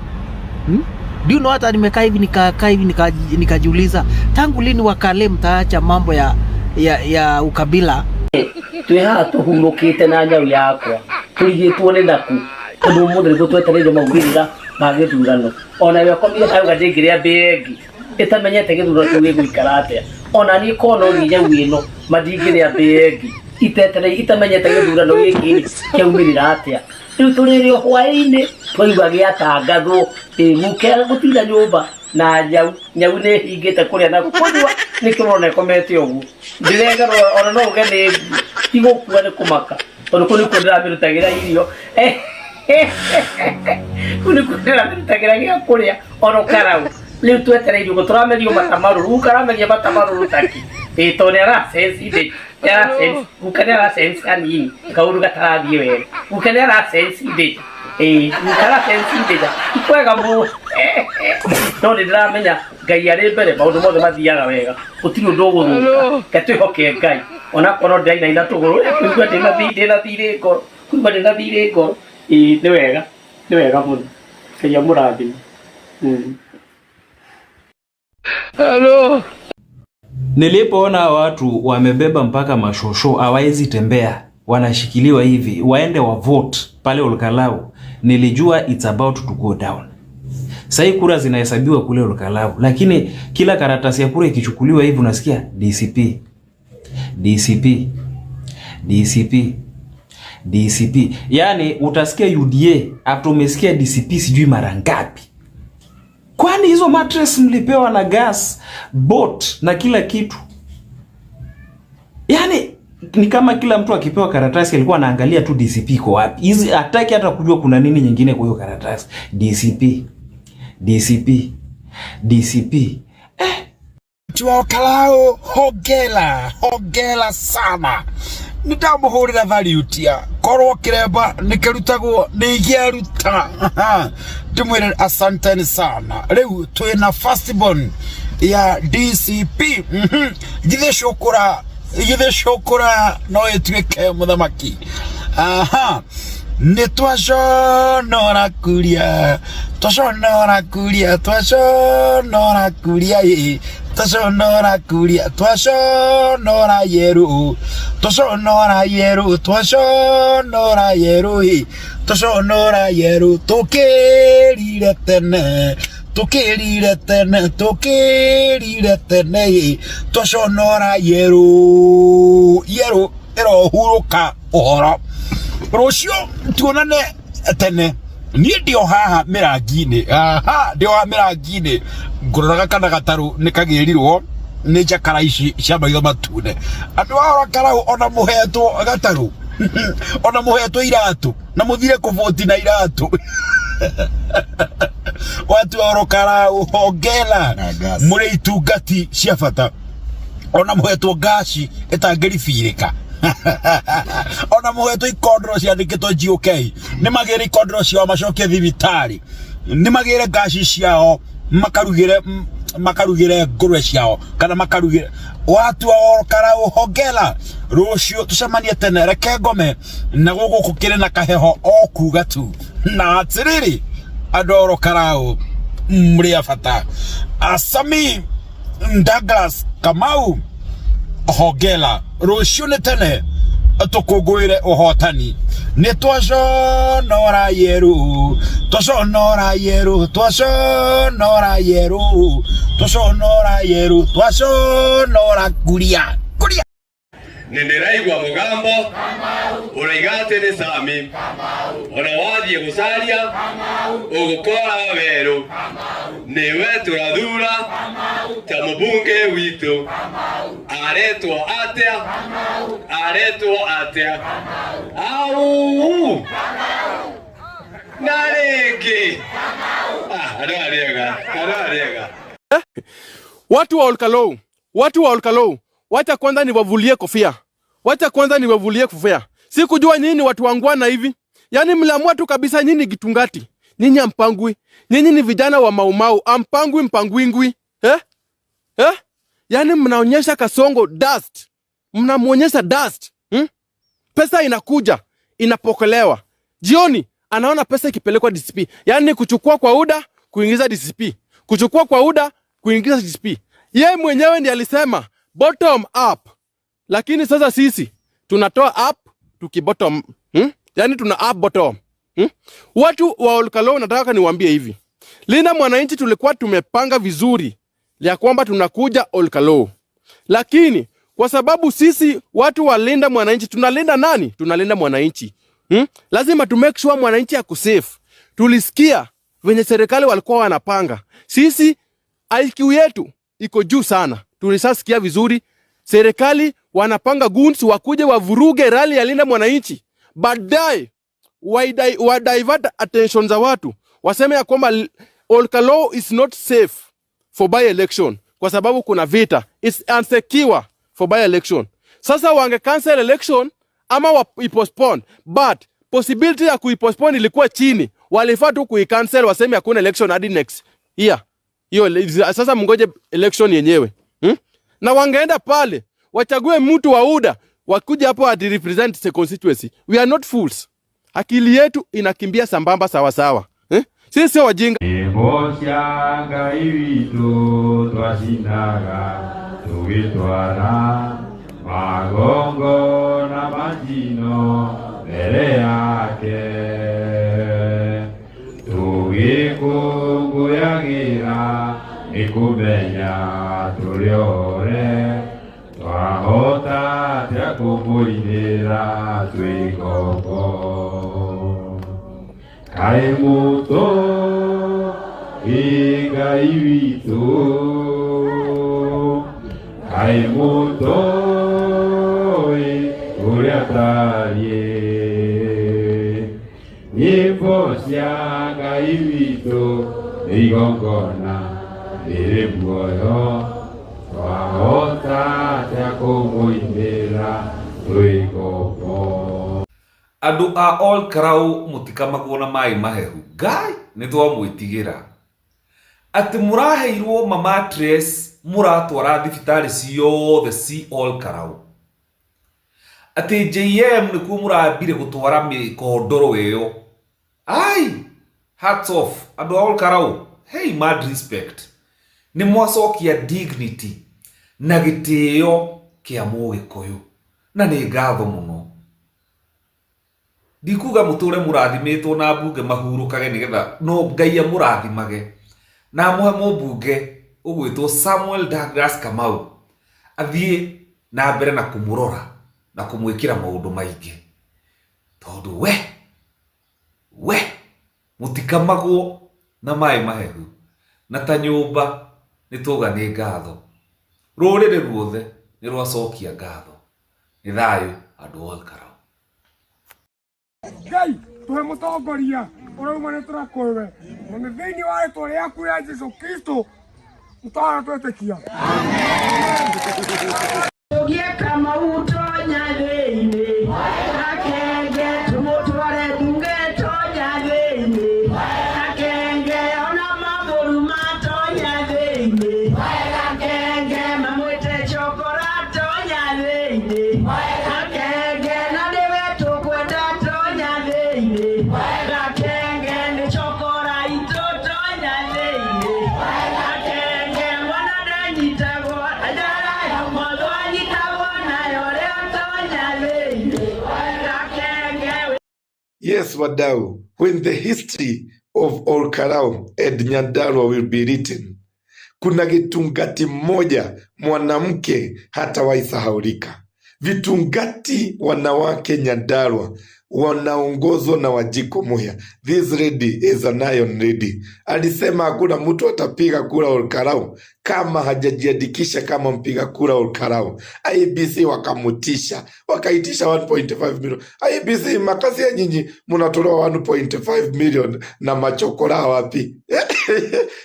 S8: Do you know hata nimekaa hivi nikakaa hivi nikajiuliza tangu lini Wakale mtaacha mambo ya ukabila.
S5: Twĩ haha tũhurũkĩte na nyau yakwa tũrigĩtwo nĩ naku tondũ ũmũthĩ nĩguo twetereire maumĩrĩra ma gĩthurano ona we ũkomire harauga ndĩngĩrĩa mbĩa ĩngĩ ĩtamenyete gĩthurano kĩu gĩgũikara atĩa ona niĩ korwo no niĩ nyau ĩno ma ndingĩrĩa mbĩa ĩngĩ itetereire itamenyete gĩthurano gĩkĩ kĩaumĩrĩra atĩa rĩu tũrĩrĩ o hwaĩ-inĩ twaigua gĩatangathwo ĩ guke gũtinda nyũmba na nyau nyau nĩ hingĩte kũrĩa na kũnyua nĩkĩo ũrona ĩkomete ũguo ndĩregarũra ona no uge nĩ tigũkua nĩ kũmaka tondũ kũu nĩkuo ndĩramĩrutagĩra irio kũu nĩkuo ndĩramĩrutagĩra gĩa kũrĩa ona karau rĩu twetereire ũguo tũramerio mata marũrũ guka arameria mata marũrũ taki ĩ tondũ nĩ arasense ndĩ nĩ arasense guka nĩ arasense hanini kaũndũ gatarathiĩ wega guka nĩ arasense ndĩ ĩ guka arasense ndĩ ti kwega mũno no nĩ ndĩramenya Ngai arĩ mbere maũndũ mothe mathiaga wega gũtirĩ ũndũ ũgũthũka reke twĩhoke Ngai onakorwo ndĩrainaina tũgũrũ kũigua ndĩna thirĩ ngoro kũigua ndĩna thirĩ ngoro ĩ nĩ wega mũno Ngai amũrathime.
S6: Hello. Nilipoona watu wamebeba mpaka mashosho hawawezi tembea, wanashikiliwa hivi waende wa vote pale Olkalau, nilijua it's about to go down. Sasa kura zinahesabiwa kule Olkalau, lakini kila karatasi ya kura ikichukuliwa hivi unasikia DCP, DCP, DCP, DCP. Yani utasikia UDA after umesikia DCP sijui mara ngapi. Kwani hizo mattress mlipewa na gas, boat na kila kitu? Yani Ni kama kila mtu akipewa karatasi alikuwa anaangalia tu DCP iko wapi. Hizi hataki hata kujua kuna nini nyingine kwa hiyo karatasi. DCP, DCP, DCP.
S1: Tuokalao hongera hongera sana nĩndamũhũrĩra thariutia korwo kĩremba nĩkĩrutagwo nĩingĩaruta ndĩmwĩre asanteni sana rĩu twĩna firstborn ya DCP. Githĩ cũkũra githĩ cũkũra no ĩtuĩke mũthamaki aha nĩ twaconora kuria twaconora kuria twaconora kuria ĩ twaconora kuria twaconora yeru twaconora yeru twaconora yeru ĩ twaconora yeru tũkĩrire tene tũkĩrire tene tũkĩrire tene ĩ twaconora yeru yeru ĩrohurũka ũhoro rũciũ tuonane tene niĩ ndĩ o haha mĩrangi-inĩ aha ndĩ o haha mĩrangi-inĩ ngũroraga kana gatarũ nĩ kagĩrirwo nĩ njakara ici cia maitho matune andũ a Ol Kalou ona mũhetwo gatarũ ona mũhetwo iratũ na mũthire kũbũti na iratũ watu wa Ol Kalou hongera mũrĩ itungati cia bata ona mũhetwo ngaci ĩtangĩribirĩka ona mũhetwo ikondoro ciandĩkĩtwo GOK nĩ magĩre ikondoro ciao macokie thibitarĩ nĩ magĩre ngaci ciao makarugĩre makarugĩre ngũrwe ciao kana makarugĩre watu wa Ol Kalou hongera rũciũ tũcemanie tene reke ngome na gũkũ gũkĩrĩ na kaheho o kuga tu na atĩrĩrĩ andũ a Ol Kalou mũrĩ a bata Asami Douglas Kamau hongera rũciũ nĩ tene tũkũngũĩre ũhotani nĩ twaconora yeru twaconora yeru twaconora yeru twaconora yeru twaconora kuria kuria
S3: nĩ ndĩraigua mũgambo ũraiga atĩ nĩ Sami ona wathiĩ gũcaria ũgũkora werũ nĩwe tũrathura ta mũbunge witũ aretwo atĩa aretwo atĩa au na rĩngĩ andũ arĩega andũ arĩega.
S9: Watu wa Ol Kalou, watu wa Ol Kalou, wacha kwanza niwavulie kofia, wacha kwanza niwavulie kofia. Sikujua nyinyi ni watu wangwana hivi, yaani mliamua tu kabisa nyinyi gitungati, nyinyi ampangwi, nyinyi ni vijana wa maumau, ampangwi mpangwingwi eh? Eh? Yaani mnaonyesha Kasongo dust, mnamuonyesha dust Pesa inakuja inapokelewa, jioni anaona pesa ikipelekwa DCP, yaani kuchukua kwa UDA kuingiza DCP, kuchukua kwa UDA kuingiza DCP. Ye mwenyewe ndiye alisema bottom up, lakini sasa sisi tunatoa up tukibottom Yaani tuna up bottom Watu wa Ol Kalou nataka niwaambie hivi, Linda Mwananchi tulikuwa tumepanga vizuri ya kwamba tunakuja Ol Kalou, lakini kwa sababu sisi watu wa Linda Mwananchi tunalinda nani? Tunalinda mwananchi Lazima tu make sure mwananchi ako safe. Tulisikia venye serikali walikuwa wanapanga, sisi IQ yetu iko juu sana, tulisasikia vizuri serikali wanapanga goons wakuje wavuruge rally ya Linda Mwananchi, baadaye wa divert attention za watu waseme ya kwamba Ol Kalou is not safe for by election kwa sababu kuna vita, it's unsecure for by election. Sasa wange cancel election ama wa postpone, but possibility ya kuipostpone ilikuwa chini, walifaa tu kuicancel waseme hakuna election hadi next year. Hiyo sasa mngoje election yenyewe Na wangeenda pale wachague mtu wa UDA wakuja hapo ati represent the constituency. We are not fools. Akili yetu inakimbia sambamba sawa sawa. Sisi sio wajinga.
S11: Nyĩmbo cia Ngai witũ twacinaga tũgĩtwara magongona ma njino mbere yake tũgĩkũngũyagĩra nĩ kũmenya tũrĩ ore twahota atĩa kũmũinĩra twĩ ngombo kaĩ mũtũ ĩ Ngai witũ kaĩ mũtũ ĩ
S10: atariĩ. Nyĩmbo cia Ngai witũ nĩ igongona rĩrĩ muoyo, twahota atĩa kũmũinĩra twĩ ngombo.
S12: Andũ a Olkarau mũtikamagwo na maĩ mahehu. Ngai nĩ twamwĩtigĩra. Atĩ mũraheirwo ma mattress mũratwara thibitarĩ ciothe ci Olkarau. Atĩ JM nĩkuo mũrambire gũtwara mĩkondoro ĩyo. Ai, hats off andũ a Olkarau. Hey, mad respect. Nĩ mwacokia dignity na gĩtĩo kĩa mũgĩkũyũ. Na nĩ ngatho mũno. Ndikuga mũtũre mũrathimĩtwo na mbunge mahurũkage nĩgetha no Ngai amũrathimage na amũhe mũmbunge ũgwĩtwo Samuel Douglas Kamau athiĩ na mbere na kũmũrora na kũmwĩkĩra maũndũ maingĩ tondũ we mũtikamagwo na maĩ mahehu na ta nyũmba nĩ twauga nĩ ngatho. Rũrĩrĩ ruothe nĩ rwacokia ngatho. Nĩ thayũ andũ a Olkarau.
S13: Ngai tuhe mutongoria ũrauma tũrakũrwe na nĩ thĩinĩ wa rĩtwa rĩaku rĩa Jesũ Kristo mtwara twetĩkia.
S14: Tũgie Kamau tonya thĩinĩ, Akenge tũmũtware mbunge tonya thĩinĩ, Akenge ona mabũrũ matonya thĩinĩ, Akenge mamwĩte chokora tonya thĩinĩ, Akenge na nĩwe tũkwenda tonya thĩinĩ, Akenge nĩ chokora itũ tonya thĩinĩ, Akenge mwana ndanyitagwo njara ya motho anyitagwo nayo rĩo tonya thĩinĩ, Akenge.
S1: Yes, wadau, when the history of Olkarau and Nyandarua will be written, kuna gitungati mmoja mwanamke hatawahi sahaulika. Vitungati wanawake Nyandarua wanaongozwa na Wanjikũ Muhia. This lady is an iron lady. Alisema hakuna mtu atapiga kura Olkarau kama hajajiandikisha kama mpiga kura Olkarau. IEBC wakamutisha, wakaitisha 1.5 million. IEBC makasia nyinyi mnatolewa 1.5 million na machokora wapi?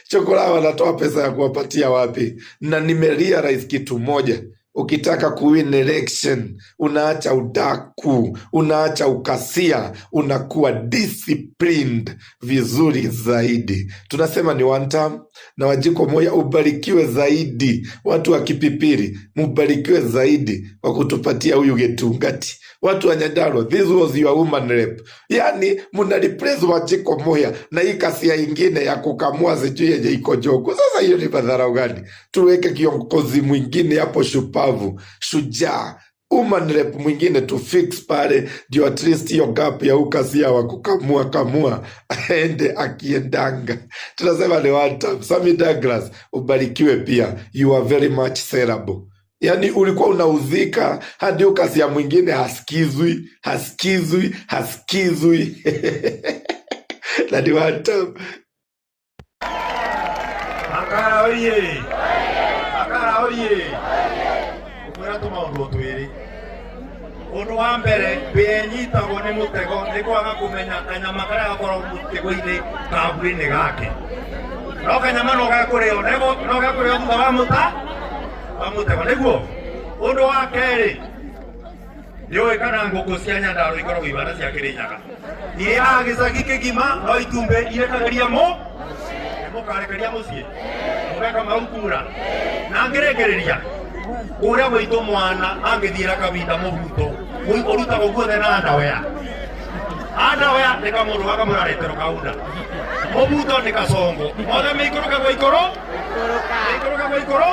S1: Chokora wanatoa pesa ya kuwapatia wapi? Na nimerealize kitu moja. Ukitaka kuwin election, unaacha udaku, unaacha ukasia, unakuwa disciplined vizuri zaidi. Tunasema ni one term, na Wanjikũ Muhia ubarikiwe zaidi. Watu wa Kipipiri mubarikiwe zaidi kwa kutupatia huyu Gitungati. Watu wa Nyandarua, this was your woman rep. Yani muna replace Wanjikũ Muhia na hii kasia ingine ya kukamua sijui yenye iko jogo. Sasa hiyo ni madharau gani? Tuweke kiongozi mwingine hapo shupavu, shujaa, woman rep mwingine tu fix pale, ndio at least hiyo gap ya ukasia wa kukamua kamua aende akiendanga. Tunasema ni one time. Sammy Douglas, ubarikiwe pia, you are very much sellable. Yani ulikuwa unauzika hadi ukasia mwingine hasikizwi, hasikizwi, hasikizwi. Na ni one time.
S18: Akara oye! Akara oye! Ukwira tũmaũndũ o twĩrĩ. Ũndũ wa mbere, mbĩa ĩnyitagwo nĩ mũtego nĩ kwaga kũmenya kanyama karĩa gakoragwo mũtego-inĩ kambu-inĩ gake. No kanyama no gekũrĩo, no gekũrĩo thutha wa mũta wa mũtego, nĩguo. Ũndũ wa kerĩ, nĩũĩ kana ngũkũ cia Nyandarua ikoragwo ibanda cia Kĩrĩnyaga. Irĩaga gĩcagi kĩgima no itumbĩ irekagĩria mũ mũkarekeria mũciĩ mũgeka maukura na ngĩrĩkĩrĩria kũrĩa gwitũ mwana angĩthiĩra kabinda mũbuto ũrutagwo guothe na andawea andawea nĩ kamũndũ gakamũraretero kaunda mũbuto nĩ kacongo mothe mĩikũrũke gwa ikũrũ mĩikũrũke gwa ikũrũ.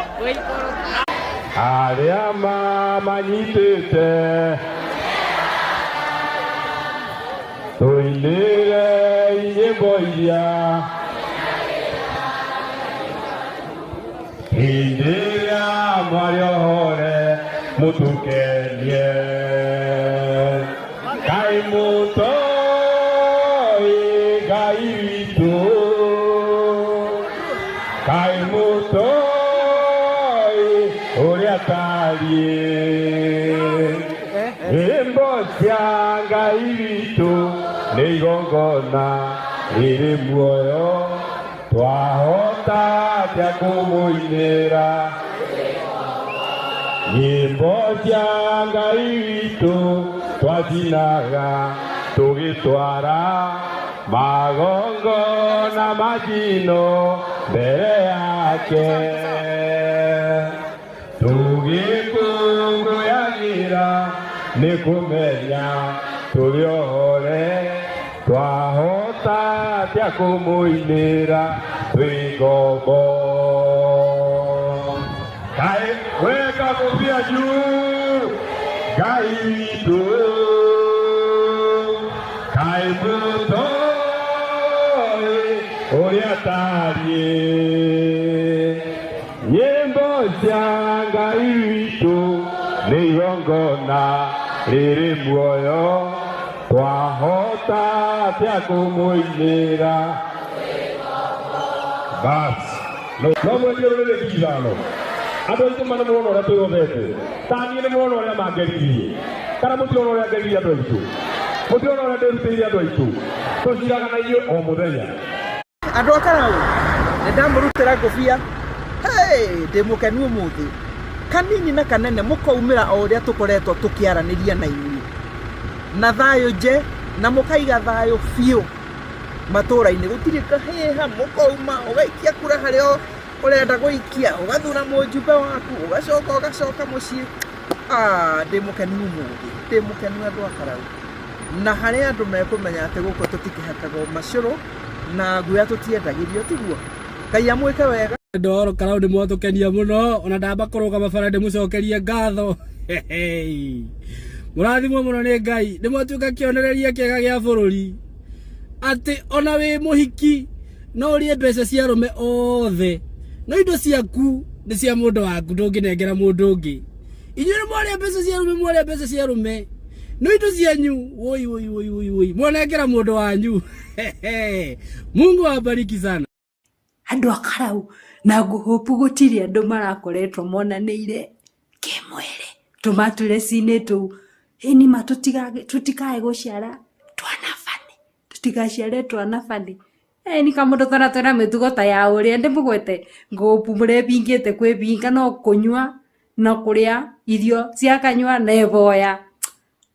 S10: Arĩa mamanyitĩte tũinĩre nyĩmbo iria hĩndĩ ĩrĩa mwarĩohore mũtũkenie. Ngai mũtoĩ Ngai witũ, Ngai mũtoĩ ũrĩa atariĩ. Nyĩmbo cia Ngai witũ nĩ igongona rĩrĩ muoyo twahota atĩa kũmũinĩra nyĩmbo cia Ngai witũ twacinaga tũgĩtwara magongona majino mbere yake tũgĩkũngũyagĩra nĩ kũmenya tũrĩ ohore twahota atĩa kũmũinĩra twĩ ngombo Ngai weka kũbia juu Ngai witũ Ngai mũtoi ũrĩa tariĩ nyĩmbo cia Ngai witũ nĩ igongona rĩrĩ muoyo twahota atĩa kũmũinĩra bas no mwendie rũrĩrĩ 5,000 andũ aitũ mana mũrona ũrĩa twĩgothete ta niĩ nĩ mũrona ũrĩa mangeririe kana mũtirona ũrĩa ngeririe andũ aitũ mũtirona ũrĩa ndĩrutĩire andũ aitũ tũciraga na inyuĩ o mũthenya
S8: Andũ a Karau, nĩ ndamũrutĩra ngũbia. Hey, ndĩ mũkenu ũmũthĩ. Kanini na kanene mũkaumĩra o ũrĩa tũkoretwo tũkĩaranĩria na inyuĩ. Na thayũ nje, na mũkaiga thayũ biũ matũũra-inĩ. Gũtirĩ kahĩha, mũkauma, ũgaikia kura harĩa ũrenda gũikia, ũgathura mũjumbe waku, ũgacoka ũgacoka mũciĩ. Ah, ndĩ mũkenu ũmũthĩ, ndĩ mũkenu andũ a Karau. Na harĩa andũ mekũmenya atĩ gũkũ tũtikĩhakagwo macũrũ, na nguya tũtiendagĩrio tiguo Ngai amwĩke wega.
S7: Ndoro Karau nĩ mwatũkenia mũno ona ndamba kũrũgama bara ndĩmũcokerie ngatho. Mũrathimwo mũno nĩ Ngai, nĩ mwatuĩka kĩonereria kĩega gĩa bũrũri atĩ ona wĩ mũhiki no ũrĩe mbeca cia arũme othe no indo ciaku nĩ cia mũndũ waku ndũngĩnengera mũndũ ũngĩ. Inyuĩ nĩ mwarĩa mbeca cia arũme, mwarĩa mbeca cia arũme no indo cianyu woi woi woi woi woi mwanengera mũndũ wanyu. Mungu awabariki sana.
S15: Andũ a Karau na ngũhũpu gũtirĩ andũ marakoretwo monanĩire kĩmwĩrĩ tũmatureci-inĩ tũu. Ĩni ma tũtikae gũciara twana bani, tũtigaciare twana bani. Ĩni kamũndũ twana twĩna mĩtugo ta ya ũrĩa ndĩmũgwete ngũpu mũrebingĩte kwĩbinga no kũnyua na kũrĩa irio cia kanyua na ĩboya.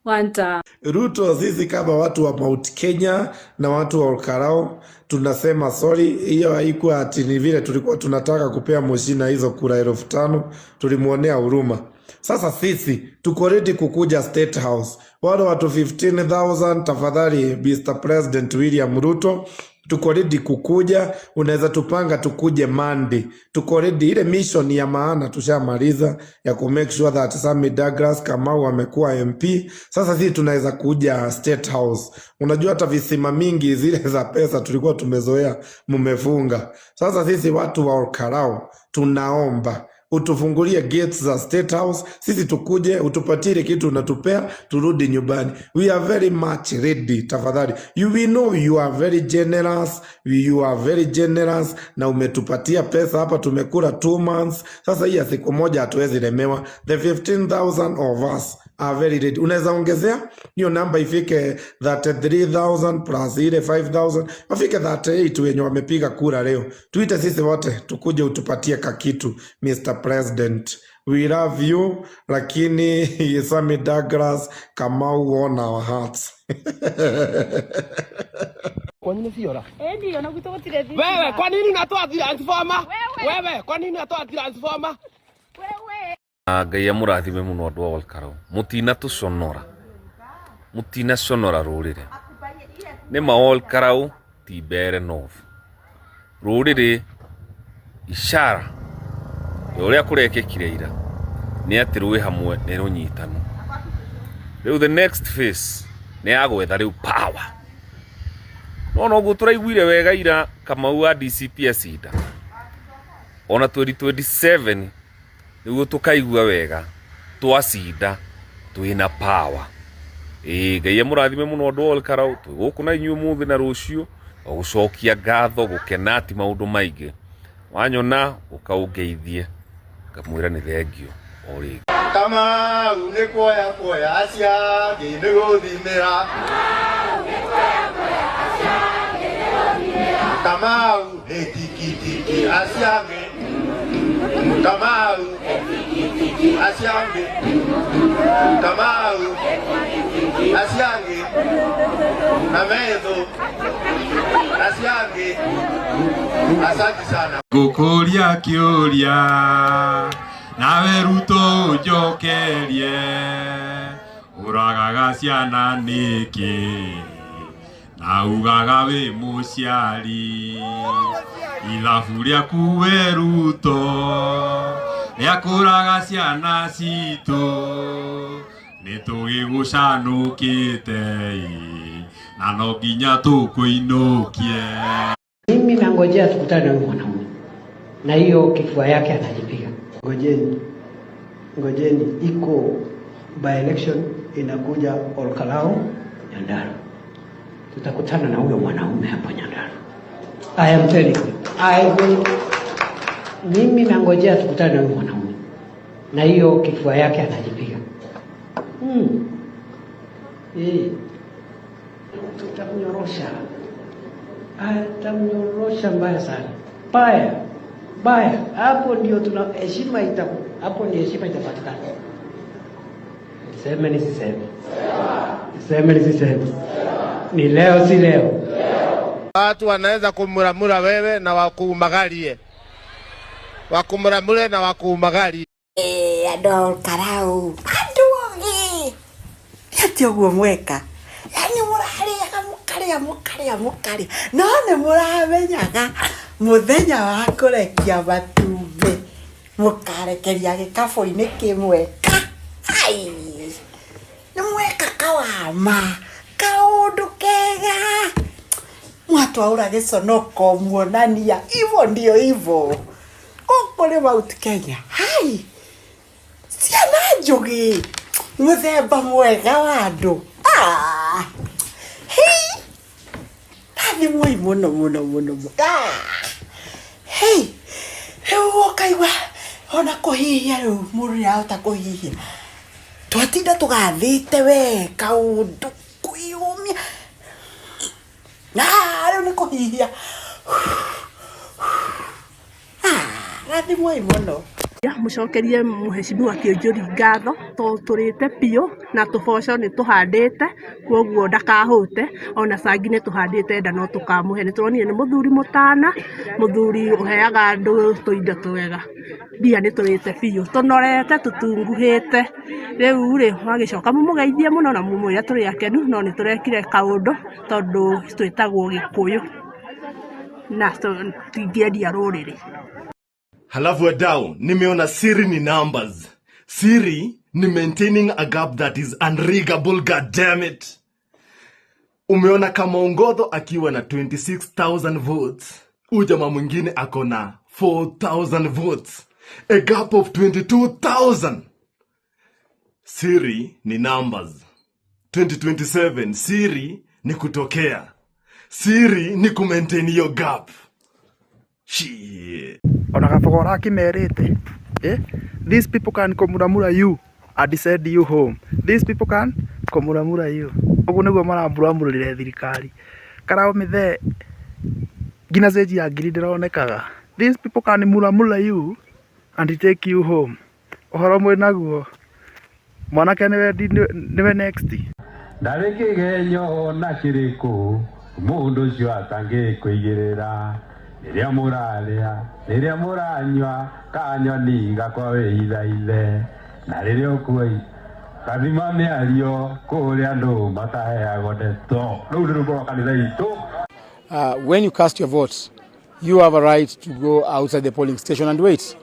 S15: One time.
S1: Ruto, sisi kama watu wa Mount Kenya na watu wa Olkalou tunasema sorry. Hiyo haikuwa ati ni vile tulikuwa tunataka kupea Mushina hizo kura 5,000, tulimuonea huruma. Sasa sisi tuko ready kukuja State House, wale watu 15,000, tafadhali Mr. President William Ruto, tuko ready kukuja. Unaweza tupanga tukuje Monday, tuko ready. Ile mission ya maana tushamaliza ya ku make sure that Sammy Douglas Kamau amekuwa MP. Sasa sisi tunaweza kuja State House. Unajua hata visima mingi zile za pesa tulikuwa tumezoea mumefunga. Sasa sisi watu wa Olkalou tunaomba utufungulie gates za State House, sisi tukuje, utupatie kitu unatupea, turudi nyumbani. We are very much ready. Tafadhali, you will know you are very generous, you are very generous, na umetupatia pesa hapa, tumekula 2 months. Sasa hii ya siku moja hatuwezi lemewa. The 15,000 of us are very ready. Unaweza ongezea hiyo namba ifike 33,000 plus ile 5,000 wafike 38 wenye wamepiga kura leo. Tuite sisi wote tukuje, utupatie kakitu Mr. President. We love you, lakini Sammy Douglas Kamau won our hearts.
S16: Kwa nini siora?
S17: Ndio, na gwitũ gũtirĩ thitima.
S16: Wewe kwa nini unatoa transformer? Wewe kwa nini unatoa transformer?
S12: Ngai amũrathime mũno andũ a Olkalou mũtinatũconora mũtinaconora rũrĩrĩ nĩ ma Olkalou ti Mbeere North rũrĩrĩ ishara ya ũrĩa kũrekĩkire ira nĩ atĩ rwĩ hamwe nĩ rũnyitanu rĩu the next phase nĩ ya gwetha rĩu power no noguo tũraiguire wega ira Kamau wa DCP acinda ona 2027 nĩguo tũkaigua wega twacinda twĩna power ĩĩ Ngai amũrathime mũno andũ a Olkalou twĩ gũkũ na inyuĩ ũmũthĩ na rũciũ o gũcokia ngatho gũkena ti maũndũ maingĩ wanyona ũka ũngeithie ngamwĩra nĩ thengio o rĩngĩ.
S19: Kamau nĩ kuoya kuoya acio angĩ nĩ gũthimĩra. Kamau nĩ tikitiki acio angĩ. Kamau acio angĩ. Kamau acio angĩ. Na metho acio angĩ. Asante sana.
S20: Ngũkũria kĩũria nawe Ruto ũnjokerie, ũragaga ciana nĩkĩ na ugaga wĩ mũciari? Ithabu rĩaku we Ruto rĩa kũraga ciana citũ nĩ tũgĩgũcanũkĩte ĩ, na no nginya tũkũinũkie.
S21: Mimi nangojea tukutane na huyu mwanaume na hiyo kifua yake anajipiga.
S24: Ngojeni, ngojeni, iko by election inakuja Olkalou,
S21: Nyandarua. Tutakutana na huyo mwanaume hapo Nyandarua. I am telling you, I will. Mimi nangojea tukutane na huyu mwanaume na hiyo kifua yake anajipiga. Tutamnyorosha, atamnyorosha mbaya sana, mbaya mbaya. Hapo ndio tuna heshima ita, hapo ndio heshima itapatikana. Niseme nisiseme? Niseme nisiseme? Ni leo si leo?
S19: Watu wanaweza kumuramura wewe na wakuumagarie, wakumuramure na wakuumagarie.
S25: Andũ a Olkalou, andũ ogĩ atĩ ũguo mweka, yani mũrarĩaga mũkarĩa mũkarĩa mũkarĩa, no nĩ mũramenyaga mũthenya wa kũrekia matumbĩ mũkarekeria gĩkabũ-inĩ kĩmwe ka. Ai, nĩ mweka kawama kaũndũ kega mwatwaũra gĩconoko muonania hivyo ndio hivyo gũkũ nĩ Mount Kenya. Hai, ciana njũgĩ, mũthemba mwega wa andũ. Ah, hei, rathimwoi mũno mũno mũno mũno. Ah, hei, rĩu ũkaigua ona kũhihia, rĩu mũndũ nĩarahota kũhihia. Twatinda tũgathĩte we kaũndũ kwĩyũmia, ah, rĩu nĩ kũhihia. Ah, rathimwoi mũno.
S26: Mũcokerie mũheshimiwa Kĩũnjũri ngatho tondũ tũrĩte biũ na tũboco nĩ tũhandĩte, koguo ndakahũte. Ona cangi nĩ tũhandĩte nda no tũkamũhe. Nĩ tũronire nĩ mũthuri mũtana, mũthuri ũheaga andũ tũindo twega. Mbia nĩ tũrĩte biũ, tũnorete tũtunguhĩte. Rĩu rĩ, mwagĩcoka mũmũgeithie mũno na mũmwĩre tũrĩ akenu, no nĩ tũrekire kaũndũ tondũ twĩtagwo Gĩkũyũ na tũtingĩendia rũrĩrĩ.
S27: Halafu wadau, nimeona siri ni numbers. Siri ni maintaining a gap that is unriggable, god damn it. Umeona kama Ongodho akiwa na 26,000 votes, huyu jamaa mwingine ako na 4,000 votes, a gap of 22,000. Siri ni numbers. 2027 siri ni kutokea. Siri ni kumaintain hiyo gap. Shit.
S28: Ona kabogo ũrakĩmerĩte, eh? These people can kũmuramura you and send you home. These people can kũmuramura you. Ũguo nĩguo maramuramurĩre thirikari. Karao mĩthee nginya cenji ya ngiri ndĩronekaga. These people can muramura you and take you home. Ũhoro mwĩnaguo mwanake nĩwe nĩwe next.
S29: Ndarĩ kĩgenyo na kĩrĩkũ mũndũ ũcio atangĩkũigĩrĩra, rĩrĩa mũrarĩa, rĩrĩa mũranyua kanyoni gakwa wĩithaithe, na rĩrĩa ũkuoi kathima mĩario kũrĩa andũ mataheagwo ndeto. Rũu nĩ rwĩmbo rwa kanitha itũ.
S30: When you cast your vote, you have a right to go outside the polling station and wait.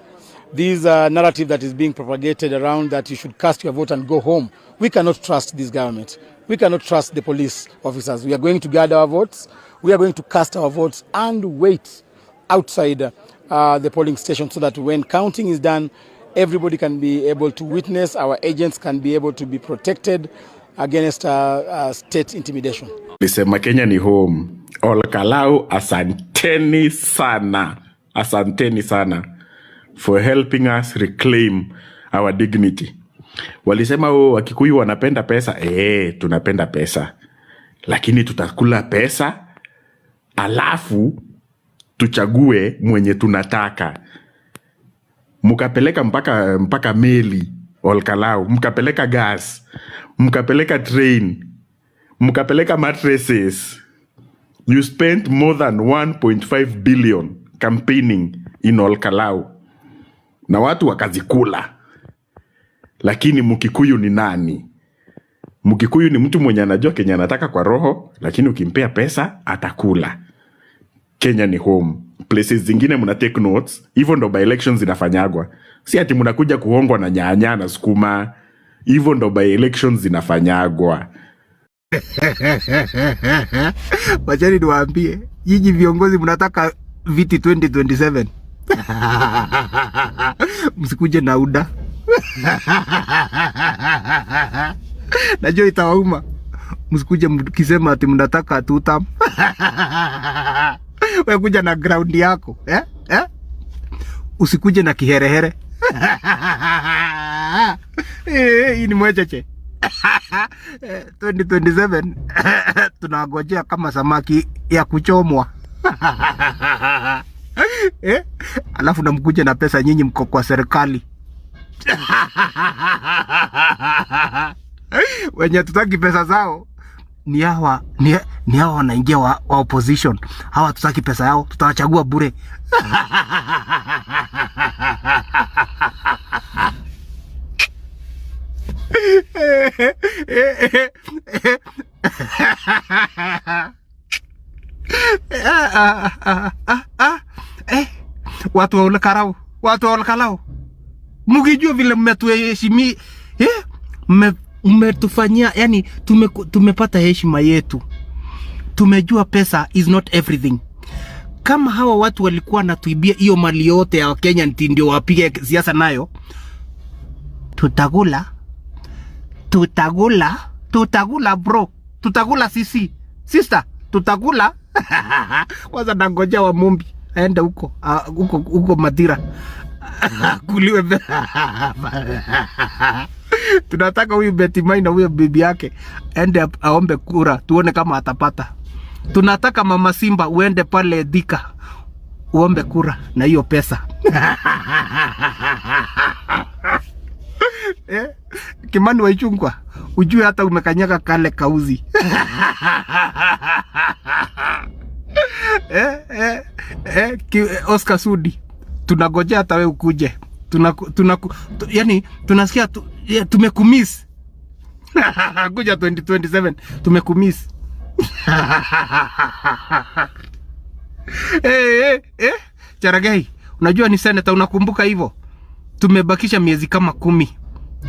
S30: This narrative that is being propagated around that you should cast your vote and go home, we cannot trust this government. We cannot trust the police officers. We are going to guard our votes. We are going to cast our votes and wait outside the polling station so that when counting is done, everybody can be able to witness, our agents can be able to be protected against state intimidation.
S31: Lisema Kenya ni home. Olkalou, asanteni sana. Asanteni sana for helping us reclaim our dignity. Walisema oh, Wakikuyu wanapenda pesa. Tunapenda pesa, lakini tutakula pesa alafu tuchague mwenye tunataka. Mkapeleka mpaka meli Olkalou, mkapeleka gas, mkapeleka train, mkapeleka mattresses. You spent more than 1.5 billion campaigning in Olkalou na watu wakazikula. Lakini Mkikuyu ni nani? Mkikuyu ni mtu mwenye anajua kenye anataka kwa roho, lakini ukimpea pesa atakula. Kenya ni home. Places zingine mna take notes, hivyo ndo by elections zinafanyagwa. Si ati mnakuja kuhongwa na nyanya na sukuma. Hivyo ndo by elections zinafanyagwa.
S8: Wacheni niwaambie, nyinyi viongozi mnataka viti 2027. Msikuje na UDA. Najua itawauma. Msikuje mkisema ati mnataka tutam. Wewe kuja na ground yako, eh? Eh? Usikuje na kiherehere. Hii ni mwecheche. 2027 tunangojea kama samaki ya kuchomwa. Alafu namkuja na pesa, nyinyi mko kwa serikali. Wenye tutaki pesa zao ni hawa, ni hawa wanaingia wa opposition. Hawa tutaki pesa yao, tutawachagua bure. Watu wa Olkalou, watu wa Olkalou, mkijua vile mmetuheshimi, mmetufanyia, yani tumepata heshima yetu. Tumejua pesa is not everything. Kama hawa watu walikuwa wanatuibia hiyo mali yote ya Kenya ndio wapige siasa nayo, tutagula, tutagula, tutagula bro, tutagula sisi sister, tutagula. Kwanza nangojea wa Mumbi aende huko huko huko Madira kuliwe. Tunataka huyu Betty Maina, huyo bibi yake aende aombe kura, tuone kama atapata. Tunataka Mama Simba uende pale Thika uombe kura na hiyo pesa. Kimani wa Ichung'wah, ujue hata umekanyaga kale kauzi. Oscar Sudi, tunagojea hata wewe ukuje. Yani tunasikia tumekumiss. Kuja 2027 tumekumiss. Cherargei, unajua ni senator, unakumbuka hivyo? Tumebakisha miezi kama 10.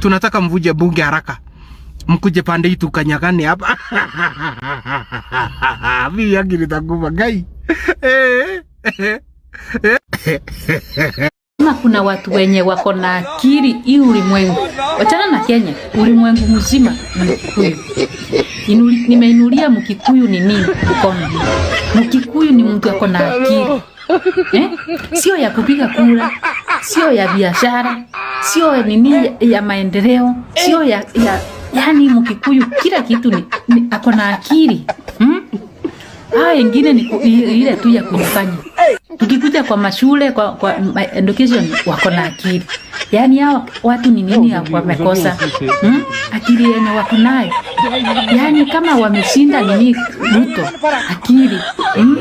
S8: Tunataka mvuje bunge haraka. Mkuje pande hii tukanyagane hapa. Mimi yangu nitakufa gai.
S2: Kama kuna watu wenye wako na akili hii ulimwengu, wachana na Kenya, ulimwengu mzima ni Mkikuyu. Nimeinulia Mkikuyu ni nini mkono? Mkikuyu ni mtu ako na akili. Sio ya kupiga kura, sio ya biashara, sio nini ya maendeleo, sio ya yani Mkikuyu kila kitu ni ako na akili. Haya ingine ni ile tu ya kujifanya. Tukikuja kwa mashule, kwa education wako na akili. Yaani hawa watu ni nini wamekosa? Akili yenye wako nayo. Yaani kama wameshinda nini Ruto akili.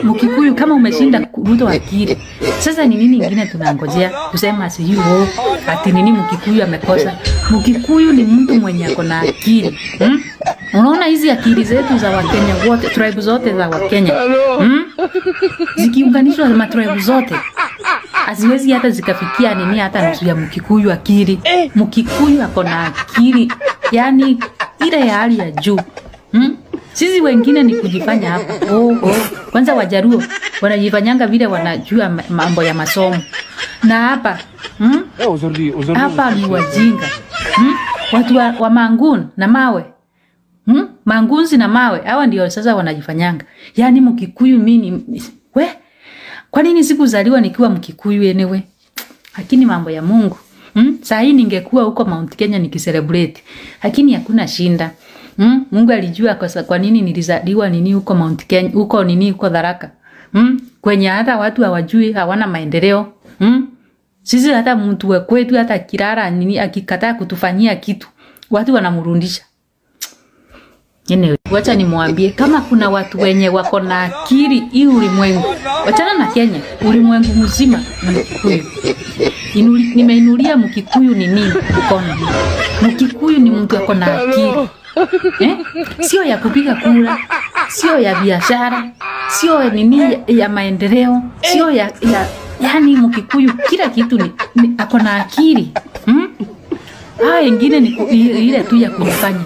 S2: Mkikuyu kama umeshinda Ruto akili. Sasa ni nini ingine tunangojea kusema sijui ati nini Mkikuyu amekosa? Mkikuyu ni mtu mwenye ako na akili. Unaona hizi akili zetu za Wakenya wote, tribe zote za Wakenya. Zikiunganishwa na tribe zote haziwezi hata zikafikia nini hata nusu ya Mkikuyu akili. Mkikuyu ako na akili yani ile ya hali ya juu. Sisi wengine ni kujifanya hapa. Kwanza Wajaruo wanajifanyanga vile wanajua mambo ya masomo. Na hapa hapa ni wajinga. Watu wa mangun na mawe. Mangunzi na mawe hawa ndio sasa wanajifanyanga. Yaani Mkikuyu mimi we, kwa nini sikuzaliwa nikiwa Mkikuyu anyway? Lakini mambo ya Mungu. Saa hii ningekuwa huko Mount Kenya nikicelebrate, lakini hakuna shinda. Mungu alijua kwa nini nilizaliwa nini huko Mount Kenya, huko nini huko Tharaka. Kwenye hata watu hawajui, hawana maendeleo. Sisi hata mtu wa kwetu hata kirara nini akikataa kutufanyia kitu, watu wanamrudisha. Anyway, wacha nimwambie kama kuna watu wenye wako na akili hii ulimwengu. Wachana na Kenya, ulimwengu mzima ni Mkikuyu. Nimeinulia Mkikuyu ni nini mkono. Mkikuyu ni mtu ako na akili. Sio ya kupiga kura, sio ya biashara, sio nini ya maendeleo, sio ya yani Mkikuyu kila kitu ni ako na akili. Haya ingine ni ile tu ya kujifanya.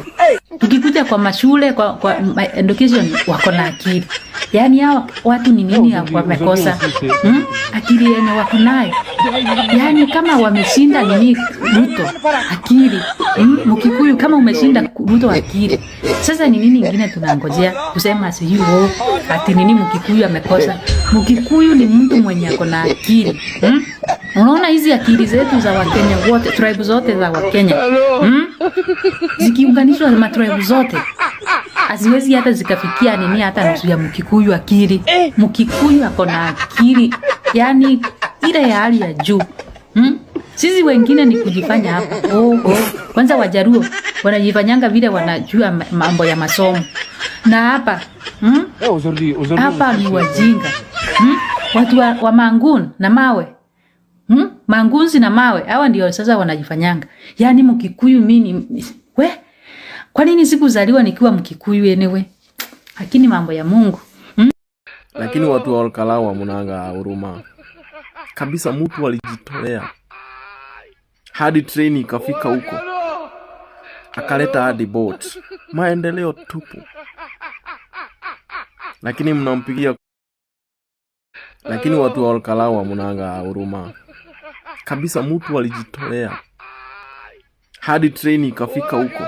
S2: Tukikuja kwa mashule, kwa education wako na akili. Yaani hawa watu ni nini wamekosa? Akili yenye wako nayo. Yaani kama wameshinda nini Ruto akili. Mkikuyu kama umeshinda Ruto akili. Sasa ni nini ingine tunangojea kusema sijui ati nini Mkikuyu amekosa? Mkikuyu ni mtu mwenye ako na akili. Unaona hizi akili zetu za Wakenya wote, tribe zote za Wakenya. Zikiunganishwa na tribe zote haziwezi hata zikafikia nini hata nusu ya Mkikuyu akili. Mkikuyu ako na akili yani ile ya hali ya juu. Sisi wengine ni kujifanya hapa. Kwanza Wajaruo wanajifanyanga vile wanajua mambo ya masomo. Na hapa hapa ni wajinga. Watu wa mangun na mawe. Mangunzi na mawe hawa ndio sasa wanajifanyanga. Yaani Mkikuyu mimi we kwa nini sikuzaliwa nikiwa Mkikuyu anyway? Lakini mambo ya Mungu.
S3: Lakini watu wa Olkalou hamunanga huruma. Kabisa, mtu alijitolea hadi treni ikafika huko, akaleta hadi boat. Maendeleo tupu. Lakini mnampigia. Lakini watu wa Olkalou hamunanga huruma. Kabisa, mtu alijitolea hadi treni ikafika huko,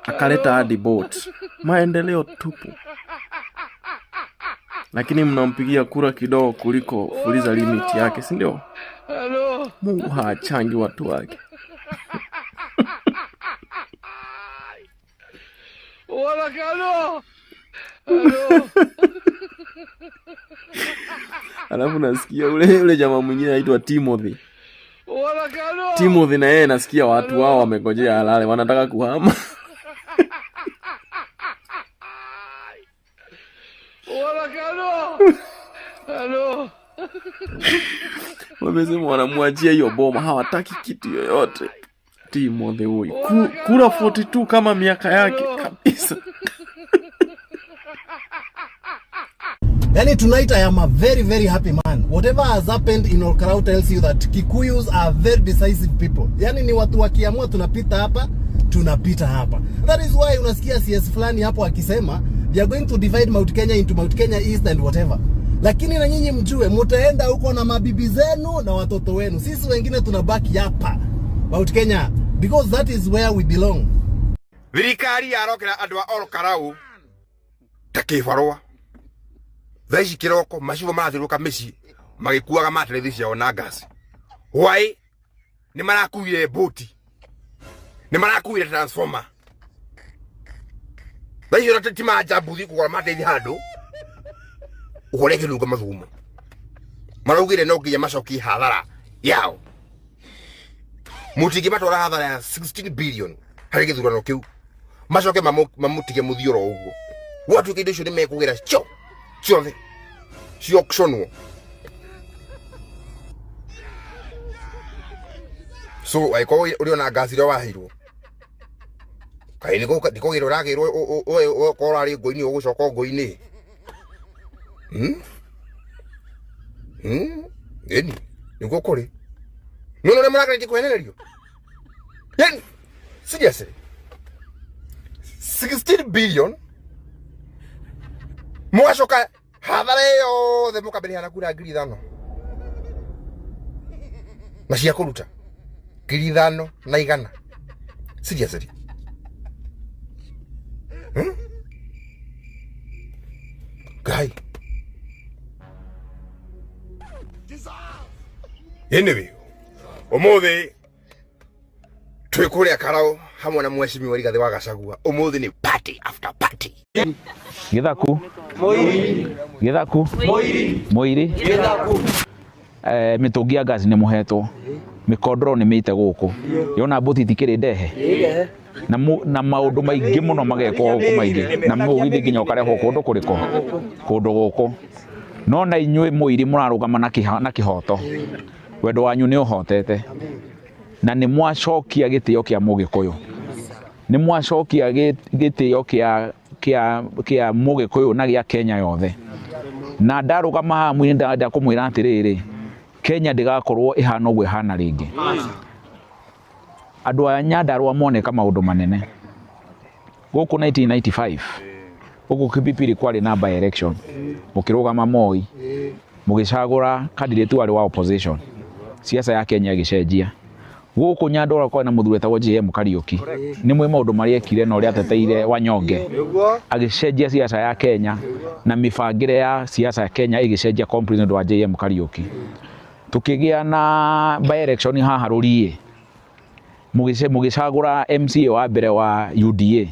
S3: akaleta hadi boat. Maendeleo tupu. Lakini mnampigia kura kidogo kuliko fuliza limit yake, si ndio? Mungu haachangi watu wake. Alafu nasikia ule jamaa mwingine anaitwa Timothy. Timothy na yeye nasikia watu wao wamegojea halale, wanataka kuhama. Wamesema wanamwachia hiyo boma, hawataki kitu yoyote. Timothy huyu kura 42 kama miaka yake kabisa.
S4: Yani tonight I am a very very happy man. Whatever has happened in Olkalou tells you that Kikuyus are very decisive people. Yani ni watu wakiamua tunapita hapa, tunapita hapa. That is why unasikia CS fulani hapo akisema they are going to divide Mount Kenya into Mount Kenya East and whatever. Lakini na nyinyi mjue mutaenda huko na mabibi zenu na watoto wenu. Sisi wengine tunabaki hapa Mount Kenya because that is where we belong.
S5: Thirikari yarokera andu a Olkalou ta kibarua. Thaa ici kiroko macibo marathiũrũrũka mĩciĩ magĩkuaga materethi ciao na ngasi. Why? Nĩ marakuire boti, nĩ marakuire transformer. Thaa ici ona ti manjambuthi kũgũra materethi handũ ũkore kĩrungo mathugumo. Maraugire no nginya macokie hathara yao. Mũtingĩmatwara hathara ya 16 billion harĩ gĩthurano kĩu, macoke mamũtige mũthiĩ oro ũguo. Gwatuĩka indo icio nĩ mekũgĩra cio ciothe ciauctionwo. So angĩkorwo ũrĩ ona ngasi ĩrĩa waheirwo, kaĩ nĩ kũgĩrwo ũragĩrwo, okorwo ũrarĩ ngũ-inĩ ũgũcoka ngũ-inĩ. Ĩni nĩguo kũrĩ. Nĩwona ũrĩa mũrageretie kũhenererio? Yani seriously 16 billion mũgacoka hathara yothe mũkambĩrĩria na kura 5,000 na cia kũruta 5,100. Seriously? Guy. Anyway, Umuthi twi kuria Karau hamwe na mheshimiwa Rigathi wa Gachagua. Umuthi ni party after party.
S6: Githaku Githaku Muiri Githaku mitungi ya gas ni muhetwo mikondoro ni miite guku yona mbuti itikiri ndehe na maundu maingi muno magekwo guku maingi na mugithi nginya ukarehwo kundu kuriko kundu guku no na inyui Muiri murarugama na kihoto wendo wanyu ni uhotete na ni mwacokia gitio kia Mugikuyu ni mwacokia gitio kia Mugikuyu na gia Kenya yothe na ndarugama haha mwini ndenda kumwira atiriri Kenya ndigakorwo ihana uguo ihana ringi andu aya Nyandarua moneka maundu manene guku 1995 guku Kipipiri kwari na by election mukirugama Moi mugicagura candidate wari wa opposition siasa ya Kenya igicenjia guku Nyandarua kwari na muthuri wetagwo JM Kariuki ni mwi maundu maria ekire na uria ateteire Wanyonge agicenjia siasa ya Kenya na mibangire ya siasa ya Kenya igicenjia completely ndu wa JM Kariuki tukigia na by election haha Rurii mugicagura MCA wa mbere wa UDA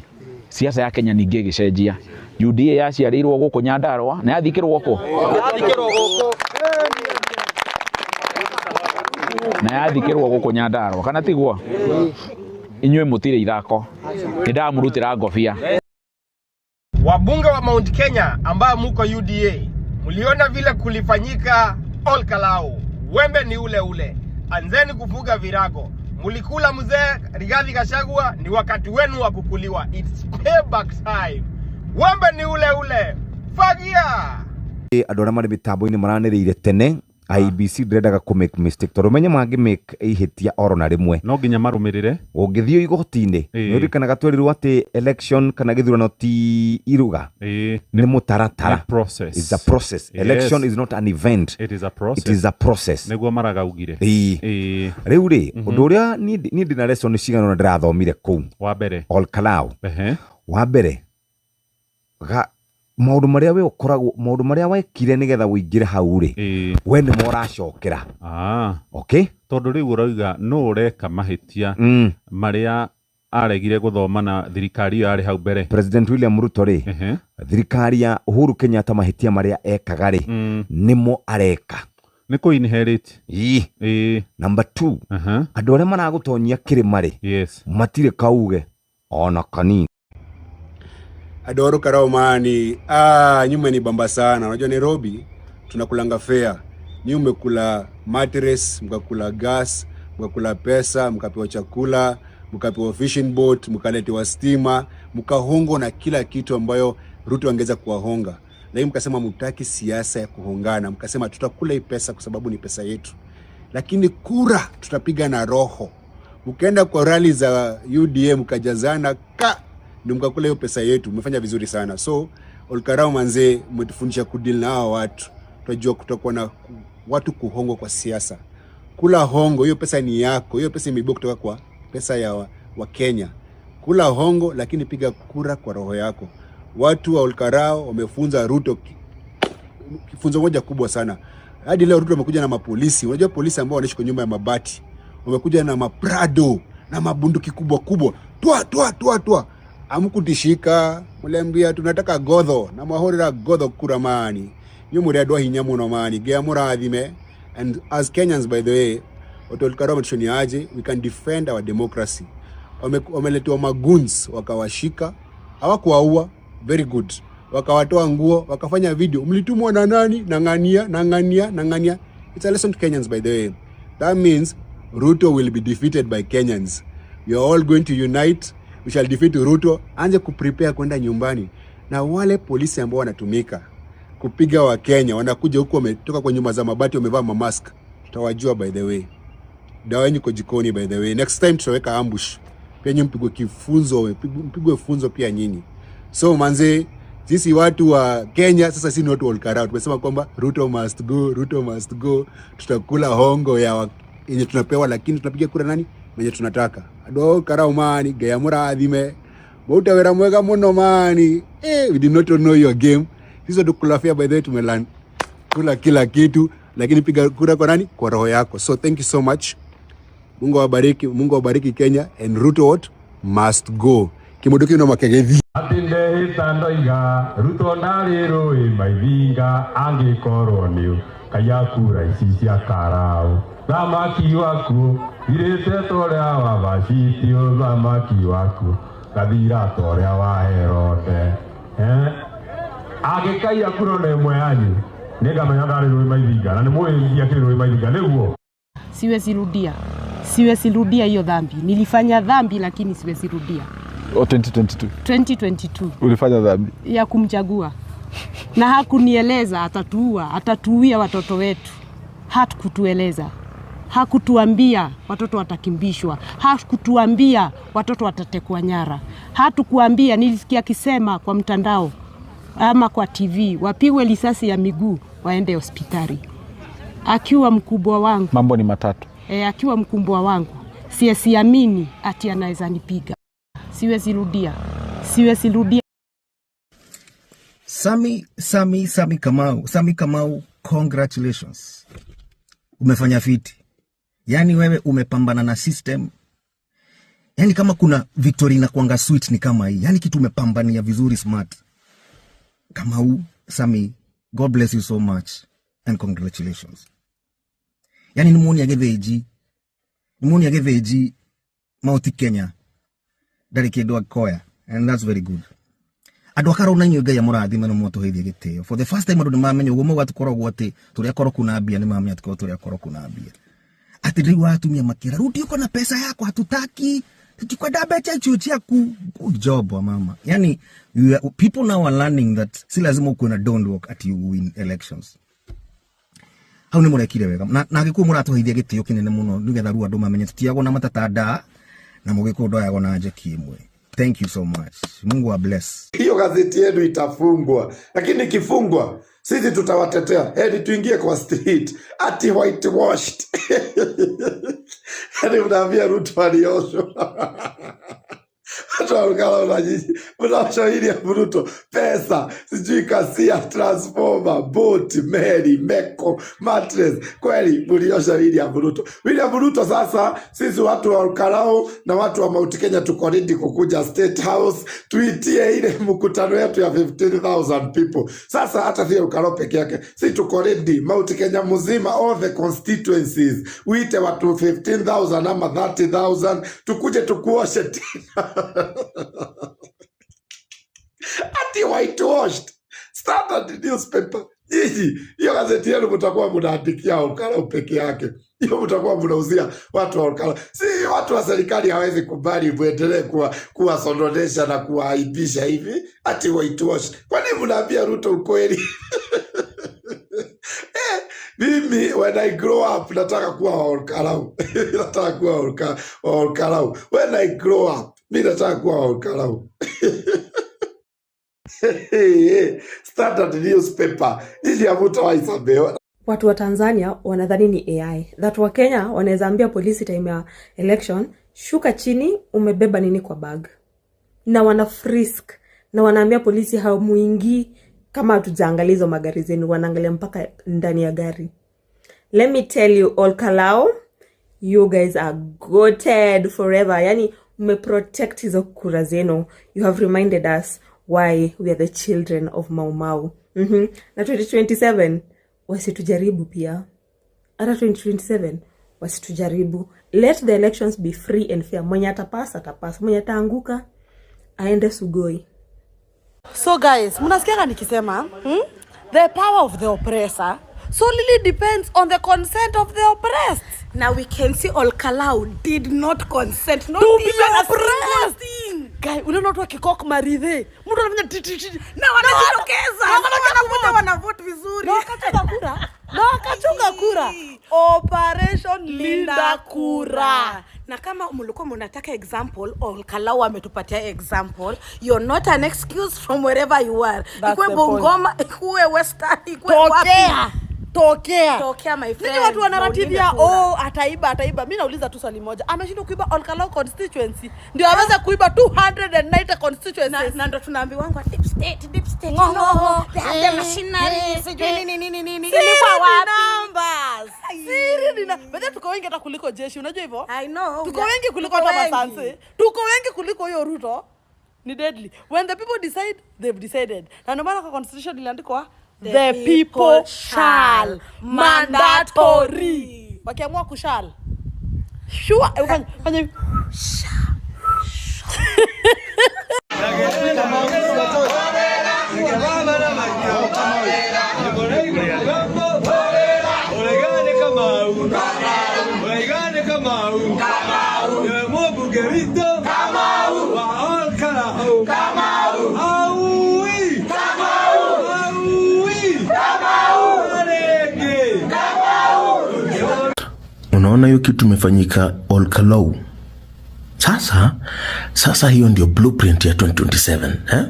S6: siasa ya Kenya ningi igicenjia UDA yaciarirwo guku Nyandarua na yathikirwo ku na yathikirwo guku Nyandarua kana tiguo inyuĩ mutire ithako ndamurutira ngobia.
S7: Wabunge wa Mount Kenya ambao muko UDA mliona vile kulifanyika Ol Kalou, wembe ni ule ule, anzeni kufuga virago. Mulikula mzee Rigathi Gachagua, ni wakati wenu wa kukuliwa. It's payback time. Wembe ni ule ule, fagia.
S5: Andũ arĩa marĩ mĩtambo-inĩ maranĩrĩire tene IEBC ndĩrendaga kũ make mistake tondũ menye mangĩ make ihĩtia oro na rĩmwe
S20: no nginya marũmĩrĩre
S5: ũngĩthiĩ igoti-inĩ nĩ ũririkanaga twerirwo atĩ election kana gĩthurano ti iruga nĩ mũtaratara. It's a process. Election is not an event.
S20: It is a process.
S5: It is a process.
S20: Nĩguo maragaugire.
S5: Rĩu rĩ ũndũ ũrĩa niĩ ndĩna lesson cigana ũna ndĩrathomire kũu
S20: wa mbere
S5: Ol Kalou wa mbere maundu maria we ukoragwo maundu maria wekire nigetha uingire hau ri we ni moracokera. Okay,
S20: tondu riu urauga no ureka mahitia maria aregire guthoma na thirikari iyo yari hau mbere
S5: President William Ruto ri thirikari ya Uhuru Kenyatta mahitia maria ekaga ri nimo areka
S20: ni ku inherit.
S5: Number 2 andu aria maragutonyia kirima ri matire kauge ona kanini.
S9: Adoro Karau mani, nyuma ni bamba sana. Unajua Nairobi tunakulanga fair. Nyinyi mmekula mattress, mkakula gas, mkakula pesa, mkapewa chakula, mkapewa fishing boat, mkaletewa stima, mkahongwa na kila kitu ambayo Ruto angeweza kuwahonga. Lakini mkasema mtaki siasa ya kuhongana, mkasema tutakula hii pesa kwa sababu ni pesa yetu. Lakini kura tutapiga na roho. Mkaenda kwa rally za UDA mkajazana ka ndio mkakula hiyo pesa yetu. Umefanya vizuri sana. So Ol Kalou manze, umetufundisha kudeal na hawa watu. Tunajua kutakuwa na watu kuhongwa kwa siasa. Kula hongo, hiyo pesa ni yako. Hiyo pesa imeibiwa kutoka kwa pesa ya wa Kenya. Kula hongo lakini piga kura kwa roho yako. Watu wa Ol Kalou wamefunza Ruto kifunzo moja kubwa sana. Hadi leo Ruto amekuja na mapolisi. Unajua polisi ambao wanaishi kwa nyumba ya mabati. Wamekuja na maprado na mabunduki kubwa kubwa. Twa twa twa twa. Amukutishika, muliambia tunataka godho na mahorera godho kuramani. Nyumuri adwa hinya muno mani, gea murathime. And as Kenyans, by the way, Ol Kalou wametushoni aje, we can defend our democracy. Wameletewa magoons wakawashika, hawakuwaua, very good. Wakawatoa nguo, wakafanya video. Mlitumwa na nani? Nangania, nangania, nangania. It's a lesson to Kenyans, by the way. That means Ruto will be defeated by Kenyans. We are all going to unite. We shall defeat Ruto. Anze kuprepare kwenda nyumbani. Na wale polisi ambao wanatumika kupiga wa Kenya wanakuja huku wametoka kwa nyumba za mabati wamevaa mamask. Tutawajua, by the way. Dawa yenu iko jikoni, by the way. Next time tutaweka ambush. Pia nyinyi mpigwe kifunzo, mpigwe funzo pia nyinyi. So manze, sisi watu wa Kenya sasa sisi ni watu wa Ol Kalou. Tumesema kwamba Ruto must go, Ruto must go. Tutakula hongo ya yenye tunapewa lakini tunapiga kura nani? Mwenye tunataka. Ado Karau mani, gaya murathime. Bauta wera mwega muno mani. We did not know your game. Sisi tukula fair, by the way, tumelearn kula kila kitu lakini piga kura kwa nani? Kwa roho yako. So thank you so much. Mungu awabariki, Mungu awabariki Kenya and Ruto what must go. Kimundu kiu no makegethi.
S29: Atĩ ndehĩta ndoiga Ruto ndarĩ rũĩ maithinga angĩkorwo nĩ kaiya kura ici cia Karau thamaki waku thirĩte ta ũrĩa wa Vashiti ũthamaki waku gathira ta ũrĩa wa Herode. Angĩkaiya kura ona ĩmwe yanyu nĩngamenya ndarĩ rũĩ maithinga na nĩ mũĩ akĩrĩ rũĩ maithinga nĩguo.
S26: Siwezi rudia. Siwezi rudia hiyo dhambi. Nilifanya dhambi lakini siwezi rudia.
S28: O 2022.
S26: 2022.
S28: Ulifanya dhambi
S26: ya kumchagua. Na hakunieleza atatuua, atatuuia watoto wetu. Hakutueleza. Hakutuambia watoto watakimbishwa. Hakutuambia watoto watatekwa nyara. Hatukuambia, nilisikia akisema kwa mtandao ama kwa TV, wapigwe risasi ya miguu waende hospitali. Akiwa mkubwa wangu.
S28: Mambo ni matatu.
S26: Akiwa mkubwa wangu, siamini ati anaweza nipiga. Siwezi rudia. Siwezi rudia.
S1: Sami, Sami, Sami Kamau, Sami Kamau, congratulations. Umefanya fiti. Yaani wewe umepambana na system. Yaani kama kuna victory inakuanga sweet ni kama hii. Yaani kitu umepambania vizuri smart. Kamau, Sami, God bless you so much and congratulations. Yaani ni muoni ya Gĩthĩnji. Ni muoni ya Gĩthĩnji Mount Kenya. Ndarĩ kĩndũ akoya and that's very good. Andũ a Karau na inyuĩ Ngai amũrathime na mwatũheithie gĩtĩo. For the first time andũ nĩmamenya ũguo mauga tũkoragwo atĩ tũrĩ akoroku na mbia, nĩmamenya tũkoragwo tũrĩ akoroku na mbia. Atĩ ndĩraigua atumia makĩra, rudi uko na pesa yako, hatutaki. Tukikwenda mbeca icio ciaku. Good job wa mama. Yani, people now are learning that si lazima ukuwe na don't work at you win elections. Hau nĩ mũrekire wega. Na Gĩkũyũ mũratũheithia gĩtĩo kĩnene mũno nĩgetha rĩu andũ mamenye tũtiagwo na matata nda na Mũgĩkũyũ ndoyagwo na njeki ĩmwe. Thank you so much. Mungu wa bless.
S10: Hiyo gazeti yenu itafungwa, lakini ikifungwa sisi tutawatetea. Heri tuingie kwa street ati whitewashed. Yaani mnaambia Ruto alioshwa. Watu wa Olkalou na nyinyi mnaosha William Ruto pesa, sijui kasia, transformer, boat, meli, meko, mattress. Kweli mliosha William Ruto. William Ruto sasa, sisi watu wa Olkalou na watu wa Mount Kenya tuko ready kukuja State House tuitie ile mkutano yetu ya 15,000 people. Sasa hata si Olkalou peke yake, si tuko ready Mount Kenya mzima, all the constituencies, uite watu 15,000 ama 30,000 tukuje tukuoshe tena. Ati whitewashed Standard newspaper. Nyinyi hiyo gazeti yenu mtakuwa mnaandikia Olkalou peke yake, hiyo mtakuwa mnauzia watu wa Olkalou. Si watu wa serikali hawezi kubali muendelee kuwasononesha na kuwaaibisha hivi ati whitewashed. Kwa nini mnaambia Ruto ukweli? Mimi when I grow up nataka kuwa wa Olkalou. Nataka kuwa wa Olkalou. When I grow up mi nataka kuwa wa Olkalou. Standard newspaper. Nyinyi hamtawaisamehewa.
S11: Watu wa Tanzania wanadhani ni AI. That wa Kenya wanaweza ambia polisi time ya election, shuka chini, umebeba nini kwa bag. Na wana frisk na wanaambia polisi hamuingii kama hatujaangalia hizo magari zenu, wanaangalia mpaka ndani ya gari. Let me tell you Olkalou, you guys are goated forever. Yani mmeprotect hizo kura zenu. You have reminded us why we are the children of Mau Mau. Na 2027 wasitujaribu pia. Hata 2027 wasitujaribu. Let the elections be free and fair. Mwenye atapasa atapasa, mwenye ataanguka aende Sugoi.
S13: So guys, mnasikianga nikisema, The power of the oppressor solely depends on the consent of the oppressed.
S25: Now we can see Olkalou did not consent. Not
S13: To be
S25: even a single
S13: oppressed.
S25: thing.
S13: Guy, unaona watu wakikok maridhe. Mtu anafanya ti, ti, ti.
S25: Na wanajitokeza.
S13: Na
S25: Na wanakuja
S13: vote.
S25: wanavote vizuri.
S13: Na wakachunga kura. Na wakachunga kura. Operation Linda
S25: Linda
S13: Kura.
S25: Kura. Na kama mlikuwa mnataka example, Olkalou ametupatia example. You're not an excuse from wherever you are.
S13: That's
S25: Ikuwe
S13: the point.
S25: Bungoma, ikuwe Western, ikuwe wapi.
S13: Tokea. Tokea.
S25: Tokea, my friend.
S13: Ninyi watu wana
S25: Na ulinde
S13: narrative ya,
S25: kura.
S13: oh, ataiba, ataiba. Mimi nauliza tu swali moja. Ameshindwa kuiba Olkalou constituency. Ndio aweze kuiba 290 constituencies.
S25: Na ndo tunaambiwa deep state, deep state.
S13: Ngo,
S25: No,
S13: ngo,
S25: they have the machinery. Sijui nini, nini, nini.
S13: Siri
S25: Ilikuwa
S13: ni
S25: wapi?
S13: numbers. Siri ni na- But then tuko Tuko wengi hata kuliko jeshi, unajua hivyo?
S25: I know.
S13: Tuko wengi kuliko
S25: Tuko
S13: hata
S25: wengi.
S13: masanse. Tuko wengi kuliko hiyo Ruto. Ni deadly. When the people decide, they've decided. Na ndio maana kwa constitution iliandikwa the people shall mandatory. Wakiamua kushall. Sure, fanya fanya hivi.
S12: Unaona hiyo kitu imefanyika Olkalou. Sasa hiyo ndio blueprint ya 2027, eh?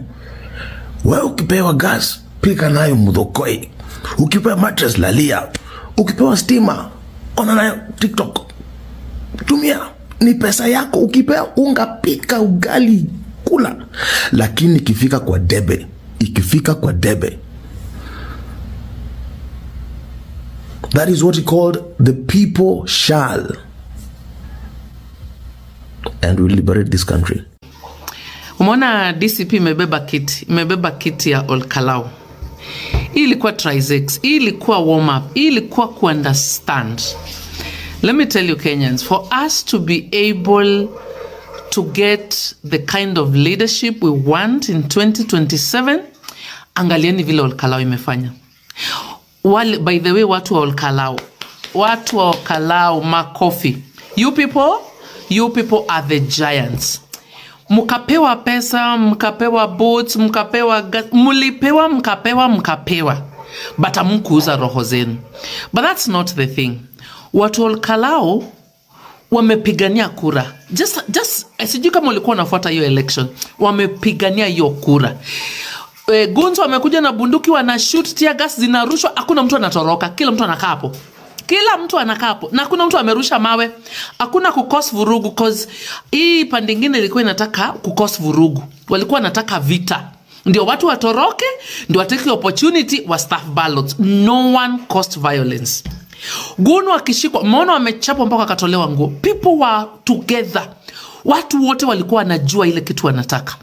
S12: Wewe ukipewa gas pika nayo mudhokoi, ukipewa mattress lalia, ukipewa stima ona nayo TikTok, tumia, ni pesa yako. Ukipewa unga pika ugali kula, lakini ikifika kwa debe, ikifika kwa debe, that is what he called the people shall, and we liberate this country.
S14: Umeona DCP imebeba kiti ya Olkalou. Hii ilikuwa Trizex, hii ilikuwa warm up, hii ilikuwa kuunderstand. Let me tell you Kenyans, for us to be able to get the kind of leadership we want in 2027, angalieni vile Olkalou imefanya. Wale, by the way, watu wa Olkalou, makofi. You people are the giants. Mkapewa pesa, mkapewa boots, mkapewa gas, mulipewa, mkapewa. But hamkuuza roho zenu. But that's not the thing. Watu wa Olkalou wamepigania kura. Just sijui kama ulikuwa unafuata hiyo election. Wamepigania hiyo kura. Gunzo wamekuja na bunduki, wana shoot, tear gas zinarushwa, hakuna mtu anatoroka, kila mtu anakaa hapo. Kila mtu anakaa hapo. Na hakuna mtu amerusha mawe. Hakuna kukos vurugu, cause hii pande nyingine ilikuwa inataka kukos vurugu. Walikuwa wanataka vita. Ndio watu watoroke, ndio watake opportunity wa staff ballots. No one caused violence. Gunu akishikwa, maona wamechapwa mpaka akatolewa nguo. People were together. Watu wote walikuwa wanajua ile kitu wanataka.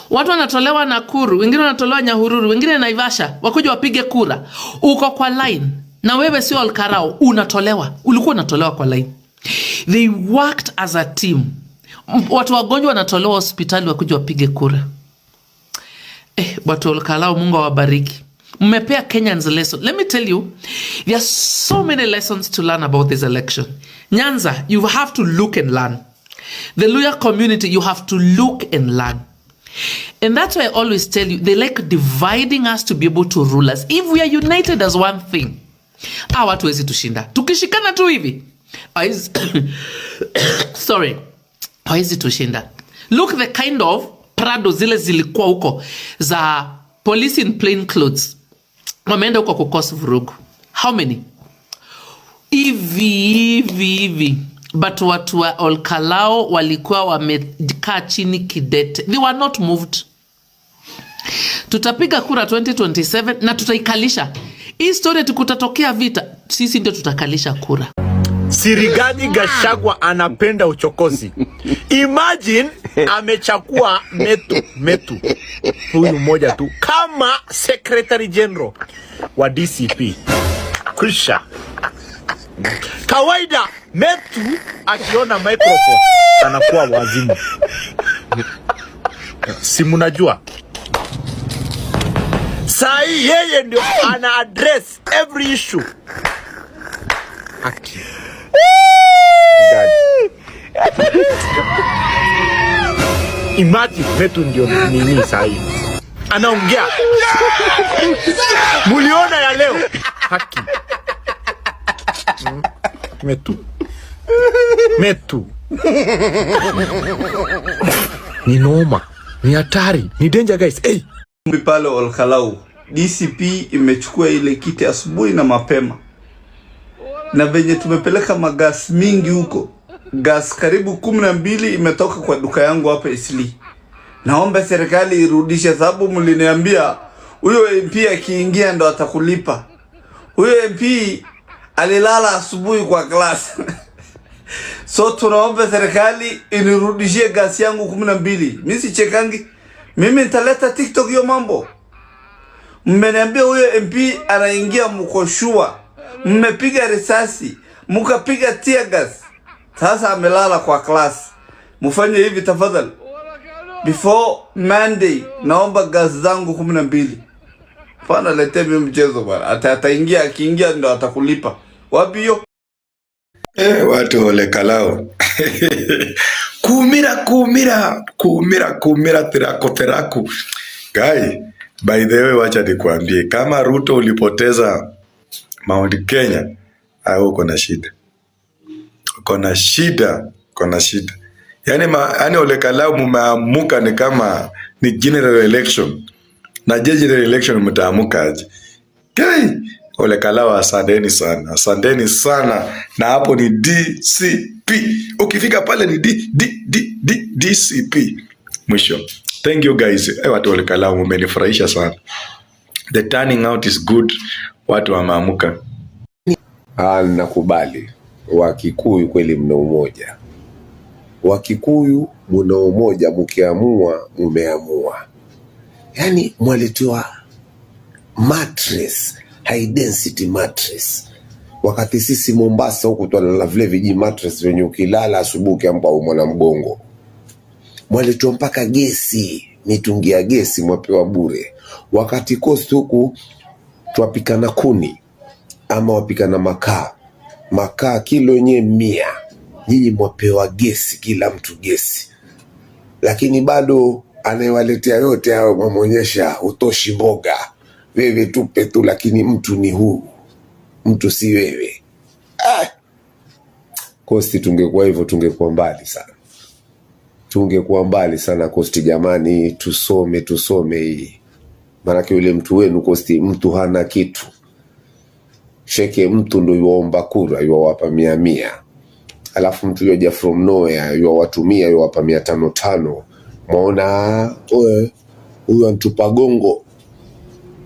S14: Watu wanatolewa Nakuru, wengine wanatolewa Nyahururu, wengine Naivasha, wakuja wapige kura. Uko kwa line na wewe sio Olkalou, unatolewa. Ulikuwa unatolewa kwa line. They worked as a team. Watu wagonjwa wanatolewa hospitali wakuja wapige kura. Watu Olkalou, Mungu awabariki. Mmepea Kenyans a lesson. Let me tell you, there are so many lessons to learn about this election. Nyanza, you have to look and learn. The Luhya community, you have to look and learn. And that's why I always tell you, they like dividing us to be able to rule us. If we are united as one thing, watu wezi tushinda. Tukishikana tu hivi, sorry, hawezi tushinda. Look the kind of Prado zile zilikuwa huko za police in plain clothes. Wameenda huko kukosa vurugu. How many? Hivi. But watu wa Olkalou walikuwa wamekaa chini kidete. They were not moved. Tutapiga kura 2027 na tutaikalisha. Hii story tukutatokea vita, sisi ndio tutakalisha kura.
S15: Sirigani Gachagua anapenda uchokozi. Imagine amechakua Metu huyu mmoja tu kama Secretary General wa DCP. Kwisha. Kawaida Metu akiona microphone anakuwa wazimu. Si mnajua? Sai yeye ndio ana address every issue. Aki. Imagine Metu ndio nini sahi. Anaongea. Muliona ya leo. Haki. Metu. Ni noma. Ni hatari. Ni danger guys. Hey.
S16: Pale Olkalou, DCP imechukua ile kiti asubuhi na mapema. Na venye tumepeleka magas mingi huko, gas karibu 12 imetoka kwa duka yangu hapa Isli. Naomba serikali irudishe, sababu mliniambia huyo MP akiingia ndo atakulipa. Huyo MP Alilala asubuhi kwa class. So tunaomba serikali inirudishie gasi yangu 12. Mimi sichekangi. Mimi nitaleta TikTok hiyo mambo. Mmeniambia huyo MP anaingia mkoshua. Mmepiga risasi, mkapiga tear gas. Sasa amelala kwa class. Mfanye hivi tafadhali. Before Monday naomba gas zangu 12. Pana letee mimi mchezo bwana. Ataingia, akiingia ndo atakulipa. Wapi hiyo?
S10: Watu ole kalao. Kumira kumira kumira kumira tiraku tiraku. Guy, by the way, wacha nikuambie kama Ruto ulipoteza Mount Kenya, au uko na shida. Uko na shida, uko na shida. Yaani Ole Kalou mumeamuka ni kama ni general election. Na je, general election mtaamuka aje? Kai, Ole Kalou asanteni sana. Asanteni sana. Na hapo ni DCP. Ukifika pale ni D D D D DCP. Mwisho. Thank you guys. Watu Ole Kalou mmenifurahisha sana. The turning out is good. Watu wameamuka.
S8: Ah, nakubali. Wakikuyu kweli mna umoja. Wakikuyu muna umoja, mkiamua mumeamua. Yaani mwaletiwa mattress, high density mattress. Wakati sisi Mombasa huku twalala vile viji mattress venye ukilala asubuhi ukiamka umwa na mgongo. Mwaletiwa mpaka gesi, mitungi ya gesi mwapewa bure. Wakati Coast huku twapika na kuni ama wapika na makaa, makaa kilo yenyewe 100, nyinyi mwapewa gesi, kila mtu gesi, lakini bado anayewaletea yote hayo mwamwonyesha utoshi mboga, wewe tupe tu, lakini mtu ni huu, mtu si wewe. Kosti, tungekuwa hivyo tungekuwa mbali sana, tungekuwa mbali sana Kosti. Jamani, tusome tusome hii, maanake yule mtu wenu Kosti, mtu hana kitu sheke, mtu ndo yuwaomba kura yuwawapa 100, alafu mtu yoja from nowhere yuwawatumia yuwawapa 500. Mwaona huyu antupa gongo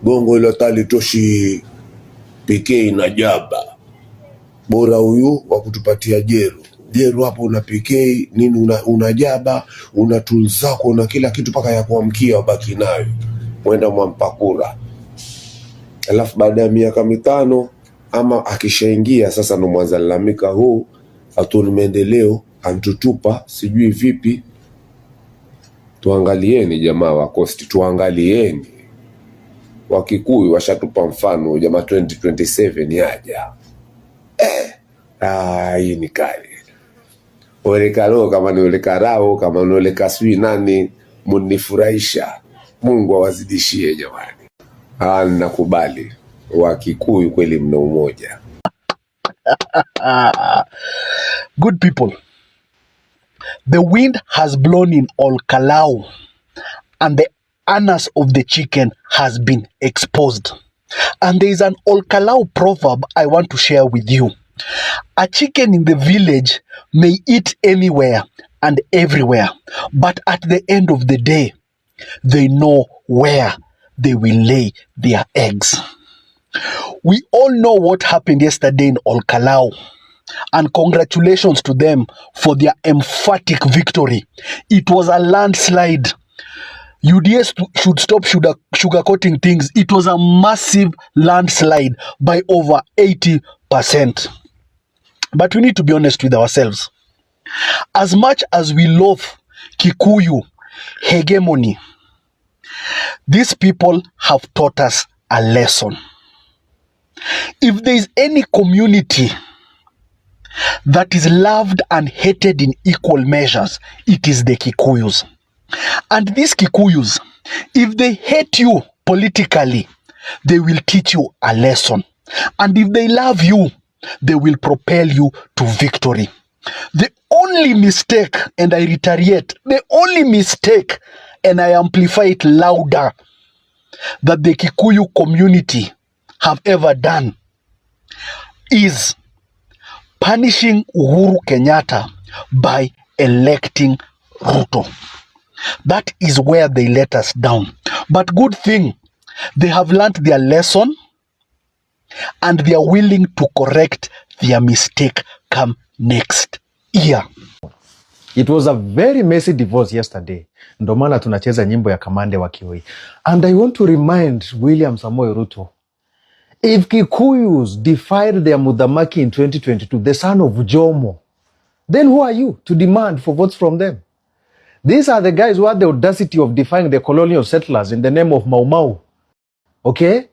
S8: gongo ilo talitoshi PK na jaba, bora huyu wa kutupatia jeru jeru hapo, una PK nini, una jaba, una tools zako, una kila kitu mpaka ya kuamkia wabaki nayo, mwenda mwampa kura, alafu baada ya miaka 5 ama akishaingia sasa ndo mwanza lalamika, huu hatuoni maendeleo, antutupa sijui vipi. Tuangalieni jamaa wa Coast, tuangalieni. Wakikuyu washatupa mfano jamaa, 2027 yaja. Hii ni kali. Ole Kalou kama ni Ole Karao kama ni Ole Kasui nani, munifurahisha. Mungu awazidishie jamani. Nakubali Wakikuyu kweli mna umoja.
S17: Good people, the wind has blown in Ol Kalou and the anus of the chicken has been exposed. And there is an Ol Kalou proverb I want to share with you. A chicken in the village may eat anywhere and everywhere, but at the end of the day, they know where they will lay their eggs. We all know what happened yesterday in Ol Kalou, and congratulations to them for their emphatic victory. It was a landslide. UDA should stop sugarcoating things. It was a massive landslide by over 80%. But we need to be honest with ourselves. As much as we love Kikuyu hegemony, these people have taught us a lesson. If there is any community that is loved and hated in equal measures, it is the Kikuyus. And these Kikuyus, if they hate you politically, they will teach you a lesson. And if they love you, they will propel you to victory. The only mistake, and I reiterate, the only mistake, and I amplify it louder, that the Kikuyu community have ever done is punishing Uhuru Kenyatta by electing Ruto. That is where they let us down. But good thing, they have learned their lesson and they are willing to correct their mistake come next year.
S2: It was a very messy divorce yesterday. Ndo maana tunacheza nyimbo ya Kamande wa Kioi. And I want to remind William Samoei Ruto, if Kikuyus defied their Muthamaki in 2022, the son of Jomo, then who are you to demand for votes from them? These are the guys who had the audacity of defying the colonial settlers in the name of Mau Mau. Okay?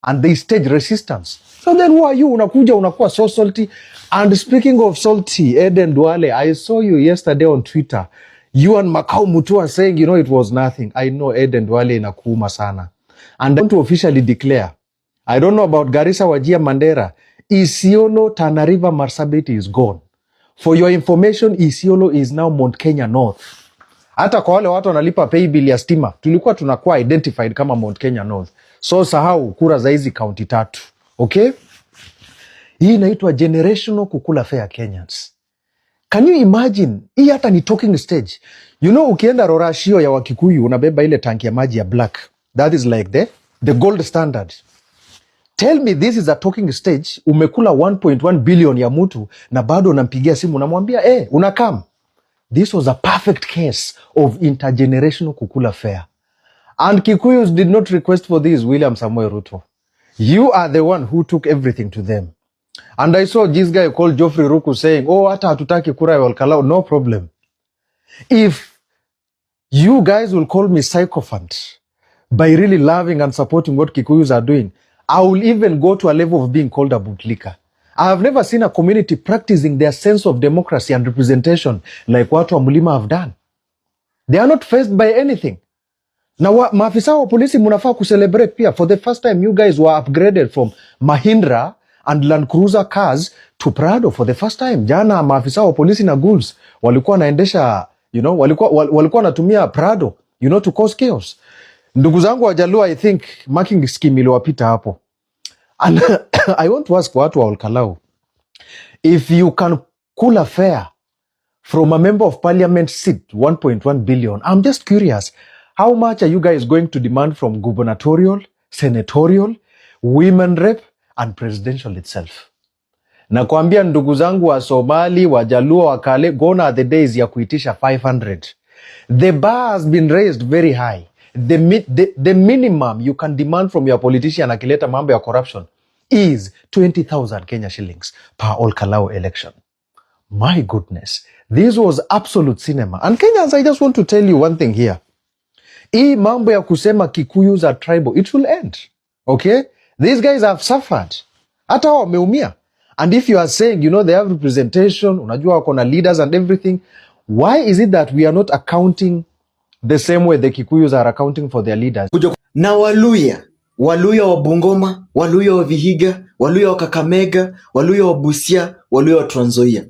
S2: And they stage resistance. So then who are you? Unakuja unakuwa so salty. And speaking of salty, Eden Duale, I saw you yesterday on Twitter. You and Makau Mutua saying, you know, it was nothing. I know Eden Duale inakuuma sana. And I want to officially declare, I don't know about Garissa, Wajir, Mandera, Isiolo, Tana River, Marsabit is gone. For your information, Isiolo is now Mount Kenya North. Hata kwa wale watu wanalipa pay bill ya stima, tulikuwa tunakuwa identified kama Mount Kenya North. So sahau kura za hizi kaunti tatu. Okay? Hii inaitwa generational kukula fare Kenyans. Can you imagine? Hii hata ni talking stage. You know, ukienda rorashio ya Wakikuyu unabeba ile tanki ya maji ya black. That is like the gold standard. Tell me this is a talking stage. Umekula 1.1 billion ya mtu na bado unampigia simu unamwambia eh, unakam. This was a perfect case of intergenerational kukula fare. And Kikuyus did not request for this, William Samoei Ruto. You are the one who took everything to them. And I saw this guy called Geoffrey Ruku saying, oh, hata hatutaki kura ya Olkalou. No problem. If you guys will call me sycophant by really loving and supporting what Kikuyus are doing, I will even go to a level of being called a bootlicker. I have never seen a community practicing their sense of democracy and representation like watu wa Mlima have done. They are not faced by anything. Na maafisa wa polisi mnafaa kucelebrate pia. For the first time you guys were upgraded from Mahindra and Land Cruiser cars to Prado for the first time. Jana maafisa wa polisi na goons walikuwa wanaendesha, you know, walikuwa wanatumia Prado, you know, to cause chaos. Ndugu zangu Wajaluo, I think marking scheme iliwapita hapo. And I want to ask watu wa Olkalou, if you can kula fare from a member of parliament seat 1.1 billion, I'm just curious, how much are you guys going to demand from gubernatorial, senatorial, women rep and presidential itself? Nakwambia ndugu zangu wa Somali, Wajaluo, Wakale, gone are the days ya kuitisha 500. The bar has been raised very high. The minimum you can demand from your politician akileta mambo ya corruption is 20,000 Kenya shillings per Olkalou election. My goodness, this was absolute cinema. And Kenyans, I just want to tell you one thing here. Hii mambo ya kusema Kikuyus are tribal, it will end. Okay? These guys have suffered. Hata wao wameumia. And if you are saying, you know, they have representation, unajua wako na leaders and everything, why is it that we are not accounting the same way the Kikuyus are accounting for their leaders?
S3: Na Waluya, Waluya wa Bungoma, Waluya wa Vihiga, Waluya wa Kakamega, Waluya wa Busia, Waluya wa Trans Nzoia.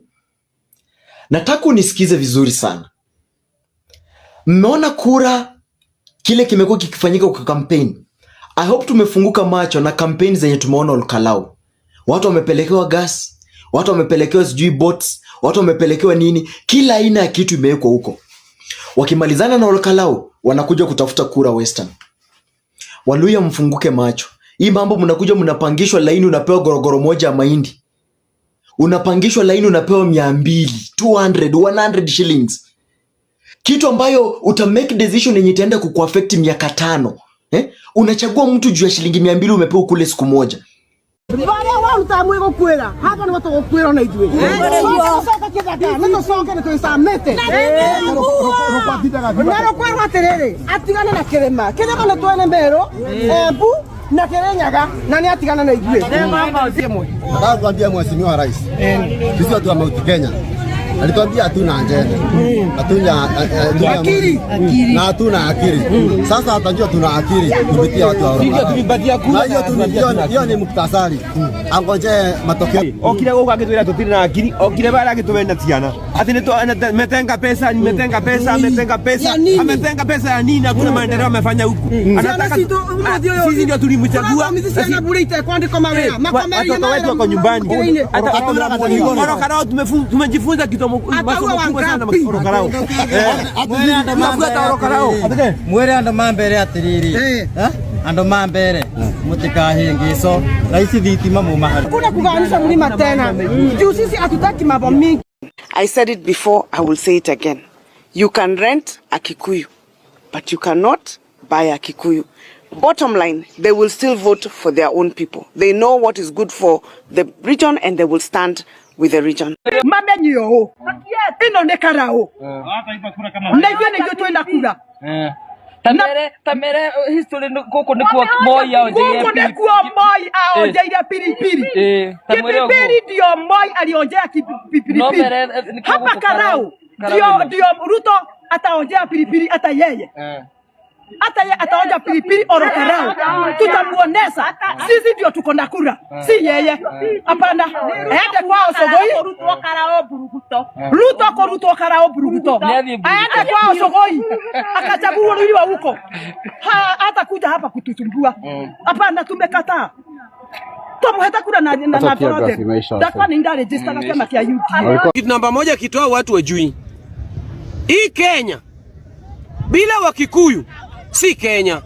S3: Nataka unisikize vizuri sana. Mmeona kura kile kimekuwa kikifanyika kwa campaign. I hope tumefunguka macho na campaign zenye tumeona Olkalou. Watu wamepelekewa gas, watu wamepelekewa sijui bots, watu wamepelekewa nini, kila aina ya kitu imewekwa huko. Wakimalizana na Olkalou, wanakuja kutafuta kura Western. Waluya, mfunguke macho. Hii mambo mnakuja mnapangishwa laini, unapewa gorogoro moja ya mahindi, unapangishwa laini, unapewa 200, 200, 100 shillings, kitu ambayo uta make decision yenye itaenda kukuaffect miaka 5. Eh? Unachagua mtu juu ya shilingi 200 umepewa kule siku moja.
S18: Varia waruta mwä gå kwä ra haha nä tå gå kwä ra na ithuä coka kä thaka nä tå coke nä twä camä na rå kwerwo atä rä rä atigane na kä rä ma kä rä ma nä twene mä rå Embu na kä rä nyaga na nä atigane na ithuä.
S4: Nataka kuambia Mheshimiwa Rais, sisi watu wa Mount Kenya alituambia hatuna ajenda, hatuna
S18: akili
S4: na hatuna akili. Sasa atajua tuna akili kupitia watu wa Orokara. Na hiyo hiyo ni muktasari, angoje matokeo.
S5: Okire guku agitwira tutire na akili, okire bara agitwena ciana ati ni metenga pesa, nimetenga pesa, ametenga pesa, ametenga pesa ya nini? Hakuna maendeleo amefanya huku. Anataka sisi ndio tulimchagua.
S18: Ciana bure itekwandikwo mawira
S5: watoto wetu wako nyumbani. Hata Olkalou tumejifunza kitu masomo kubwa sana Olkalou. Tunafuata Olkalou.
S19: Mwere andu mambere atiriri, andu mambere
S6: Mutikahĩngĩcwo na ici thitima muma.
S18: Hakuna kugawanisha mlima tena. Juu sisi hatutaki mambo mingi.
S13: I said it before, I will say it again. You can rent a Kikuyu, but you cannot buy a Kikuyu. Bottom line, they will still vote for their own people. They know what is good for the region and they will stand with the region.
S18: Mamenye ũũ ĩno nĩ karaũ na ithuĩ nĩ ithuĩ twĩna kura.
S14: Tamere history gũkũ nĩkuo Moi aonjeire.
S18: Gũkũ nĩkuo Moi aonjeire pilipili. Kipipiri ndio Moi alionjea pilipili. Hapa Karau ndio Ruto ataonjea pilipili hata yeye. Hata yeye ataonja pilipili oro Karau. Tutamuonesha sisi ndio tuko na kura, si yeye. Hapana, aende kwao Sogoi. Ruto kurutwo Karau Buruguto. Aende kwao Sogoi akachaguliwa huko. Hata kuja hapa kutusumbua. Hapana, tumekataa. Tumuheta kura na ndakwa ni ndaregister na chama kia UDA.
S7: Kitu namba moja kitoa watu wajui. Hii Kenya bila Wakikuyu si Kenya.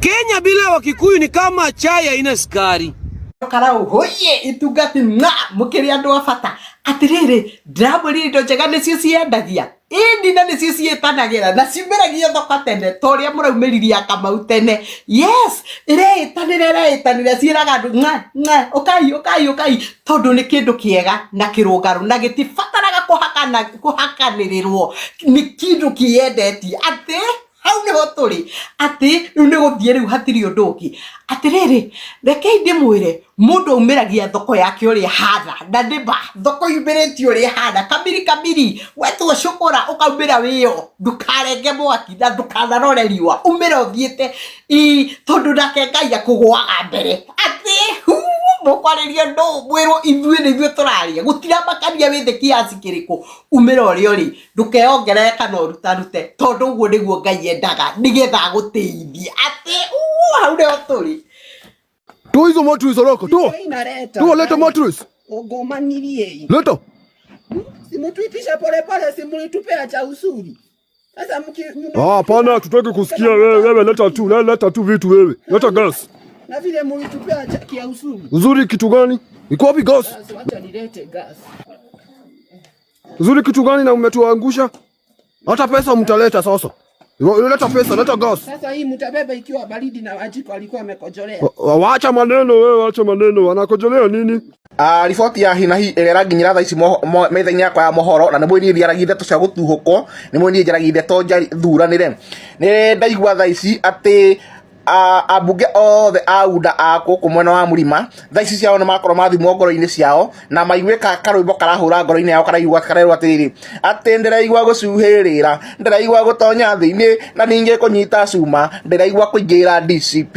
S7: Kenya bila Wakikuyu ni kama chai haina sukari.
S19: Karau hoye itungati na mukiri andu a bata atiriri ndiramwirire indo njega nicio ciendagia indi na nicio ciĩtanagira na ciumĩragia thoko tene ta ũrĩa mũraumĩririe Kamau tene. Yes, ireĩtanĩra ireĩtanĩra ciĩraga andũ ng'a ng'a ũkai ũkai ũkai tondũ nĩ kĩndũ kĩega na kĩrũngarũ na gĩtibataraga kũhakanĩrĩrwo nĩ kĩndũ kĩendetie atĩ hau niho tũrĩ atĩ rĩu nĩ gũthiĩ rĩu hatirĩ ũndũ ũngĩ. Atĩrĩrĩ, rekei ndĩmwĩre mũndũ aumĩragia thoko yake ũrĩa ĩhana na nĩma thoko yumĩrĩtie ũrĩa ĩhana kamiri kamiri wetwo cũkũra ũkaumĩra wĩyo ndũkarenge mwaki na ndũkanarore riũa umĩre ũthiĩte tondũ nake Ngai akũgũaga mbere atĩ mũkwarĩria ndũ mwĩrwo ithuĩ nĩ ithuĩ tũraria gũtiramakania wĩ thĩ kiasi kĩrĩkũ umĩra ũrĩa ũrĩ ndũkeyongerere kana ũrutarute tondũ ũguo nĩguo Ngai endaga nĩgetha agũtĩithie atĩ hau nĩho tũrĩ.
S20: Toa hizo mattress haraka, toa. Toa, leta mattress.
S21: Ogomanirie.
S20: Leta.
S21: Simutuitisha pole pole, simulitupea cha usuri. Sasa mki
S20: Ah, hapana, tutaki kusikia wewe, wewe leta tu, leta tu vitu wewe. Leta gas.
S21: Na vile mulitupea cha kia usuri.
S20: Uzuri kitu gani? Iko wapi gas?
S21: Sasa wacha nilete gas.
S20: Uzuri kitu gani na umetuangusha? Hata pesa mtaleta sasa. Leta pesa, leta gas.
S21: Sasa hii mtabeba ikiwa baridi na Wajiko alikuwa amekojolea.
S20: Waacha maneno wewe, waacha maneno. Wanakojolea nini?
S22: Riboti ya hinahi ĩrĩa ĩranginyĩra thaa ici metha-inĩ yakwa ya mohoro na nĩ mwĩ niĩ njaragia ndeto cia gũtuhũkwo nĩ mwĩ niĩ njaragia ndeto thuranĩre nĩ ndaigua thaa ici atĩ ambunge othe a UDA a gũkũ mwena wa mũrima thaa ici ciao nĩ makorwo mathimwo ngoro-inĩ ciao na maiguĩka karwĩmbo karahũra ngoro-inĩ yao karaigua karerwo atĩrĩrĩ atĩ ndĩraigua gũcuhĩrĩra ndĩraigua gũtonya thĩinĩ na ningĩ kũnyita cuma ndĩraigua kũingĩra DCP.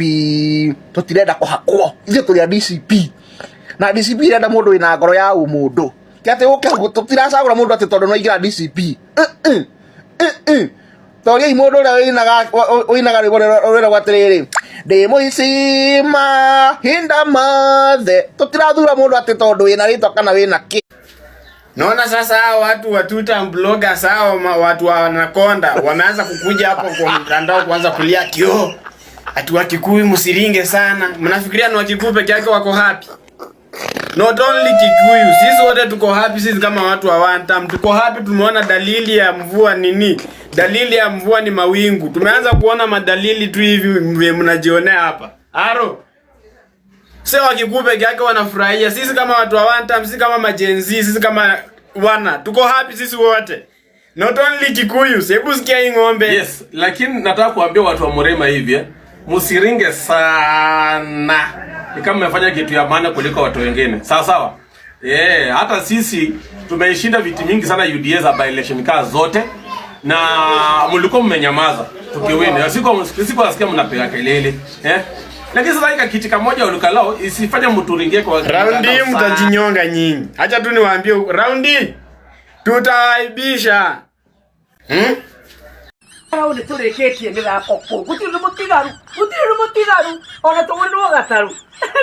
S22: Tũtirenda kũhakwo ithuĩ tũrĩ a DCP na DCP irenda mũndũ wĩna ngoro ya ũmũndũ ti atĩ ũke tũtiracagũra mũndũ atĩ tondũ no aingĩra DCP. Toriai mũndũ ũrĩa ũinaga rwĩmbo rwĩragwo atĩrĩrĩ ndĩ mũici mahinda mothe tũtirathura mũndũ atĩ tondũ wĩna rĩtwa kana wĩna kĩ.
S23: Naona sasa hao watu wa Twitter bloggers hao watu wa Anaconda wameanza kukuja hapo kwa mtandao kuanza kulia kio ati Wakikuyu msiringe sana. Mnafikiria ni Wakikuyu peke yake wako happy? Not only Kikuyu, sisi wote tuko happy. Sisi kama watu wa one term tuko happy. Tumeona dalili ya mvua nini? Dalili ya mvua ni mawingu. Tumeanza kuona madalili tu hivi mnajionea hapa. Aro. Sio Wakikuyu peke yake wanafurahia. Sisi kama watu wa one term, sisi kama majenzi, sisi kama wana, tuko happy sisi wote. Not only Kikuyu, hebu sikia hii ng'ombe.
S24: Yes, lakini nataka kuambia watu wa Murema hivi msiringe sana. Ni kama mmefanya kitu ya maana kuliko watu wengine. Sawa sawa. Hata sisi tumeishinda viti mingi sana UDA za by election kaa zote na mlikuwa mmenyamaza tukiwin. Siku nasikia mnapiga kelele. Lakini sasa hiki kiti kimoja ulikalao isifanye mtu kwa
S23: raundi mtajinyonga nyinyi. Acha tu niwaambie raundi tutaaibisha.
S27: Rau nĩ tũrĩkĩtie mĩthako kũu gũtirĩ ũndũ mũtigaru gũtirĩ ũndũ mũtigaru ona tũgũrĩrwo gatarũ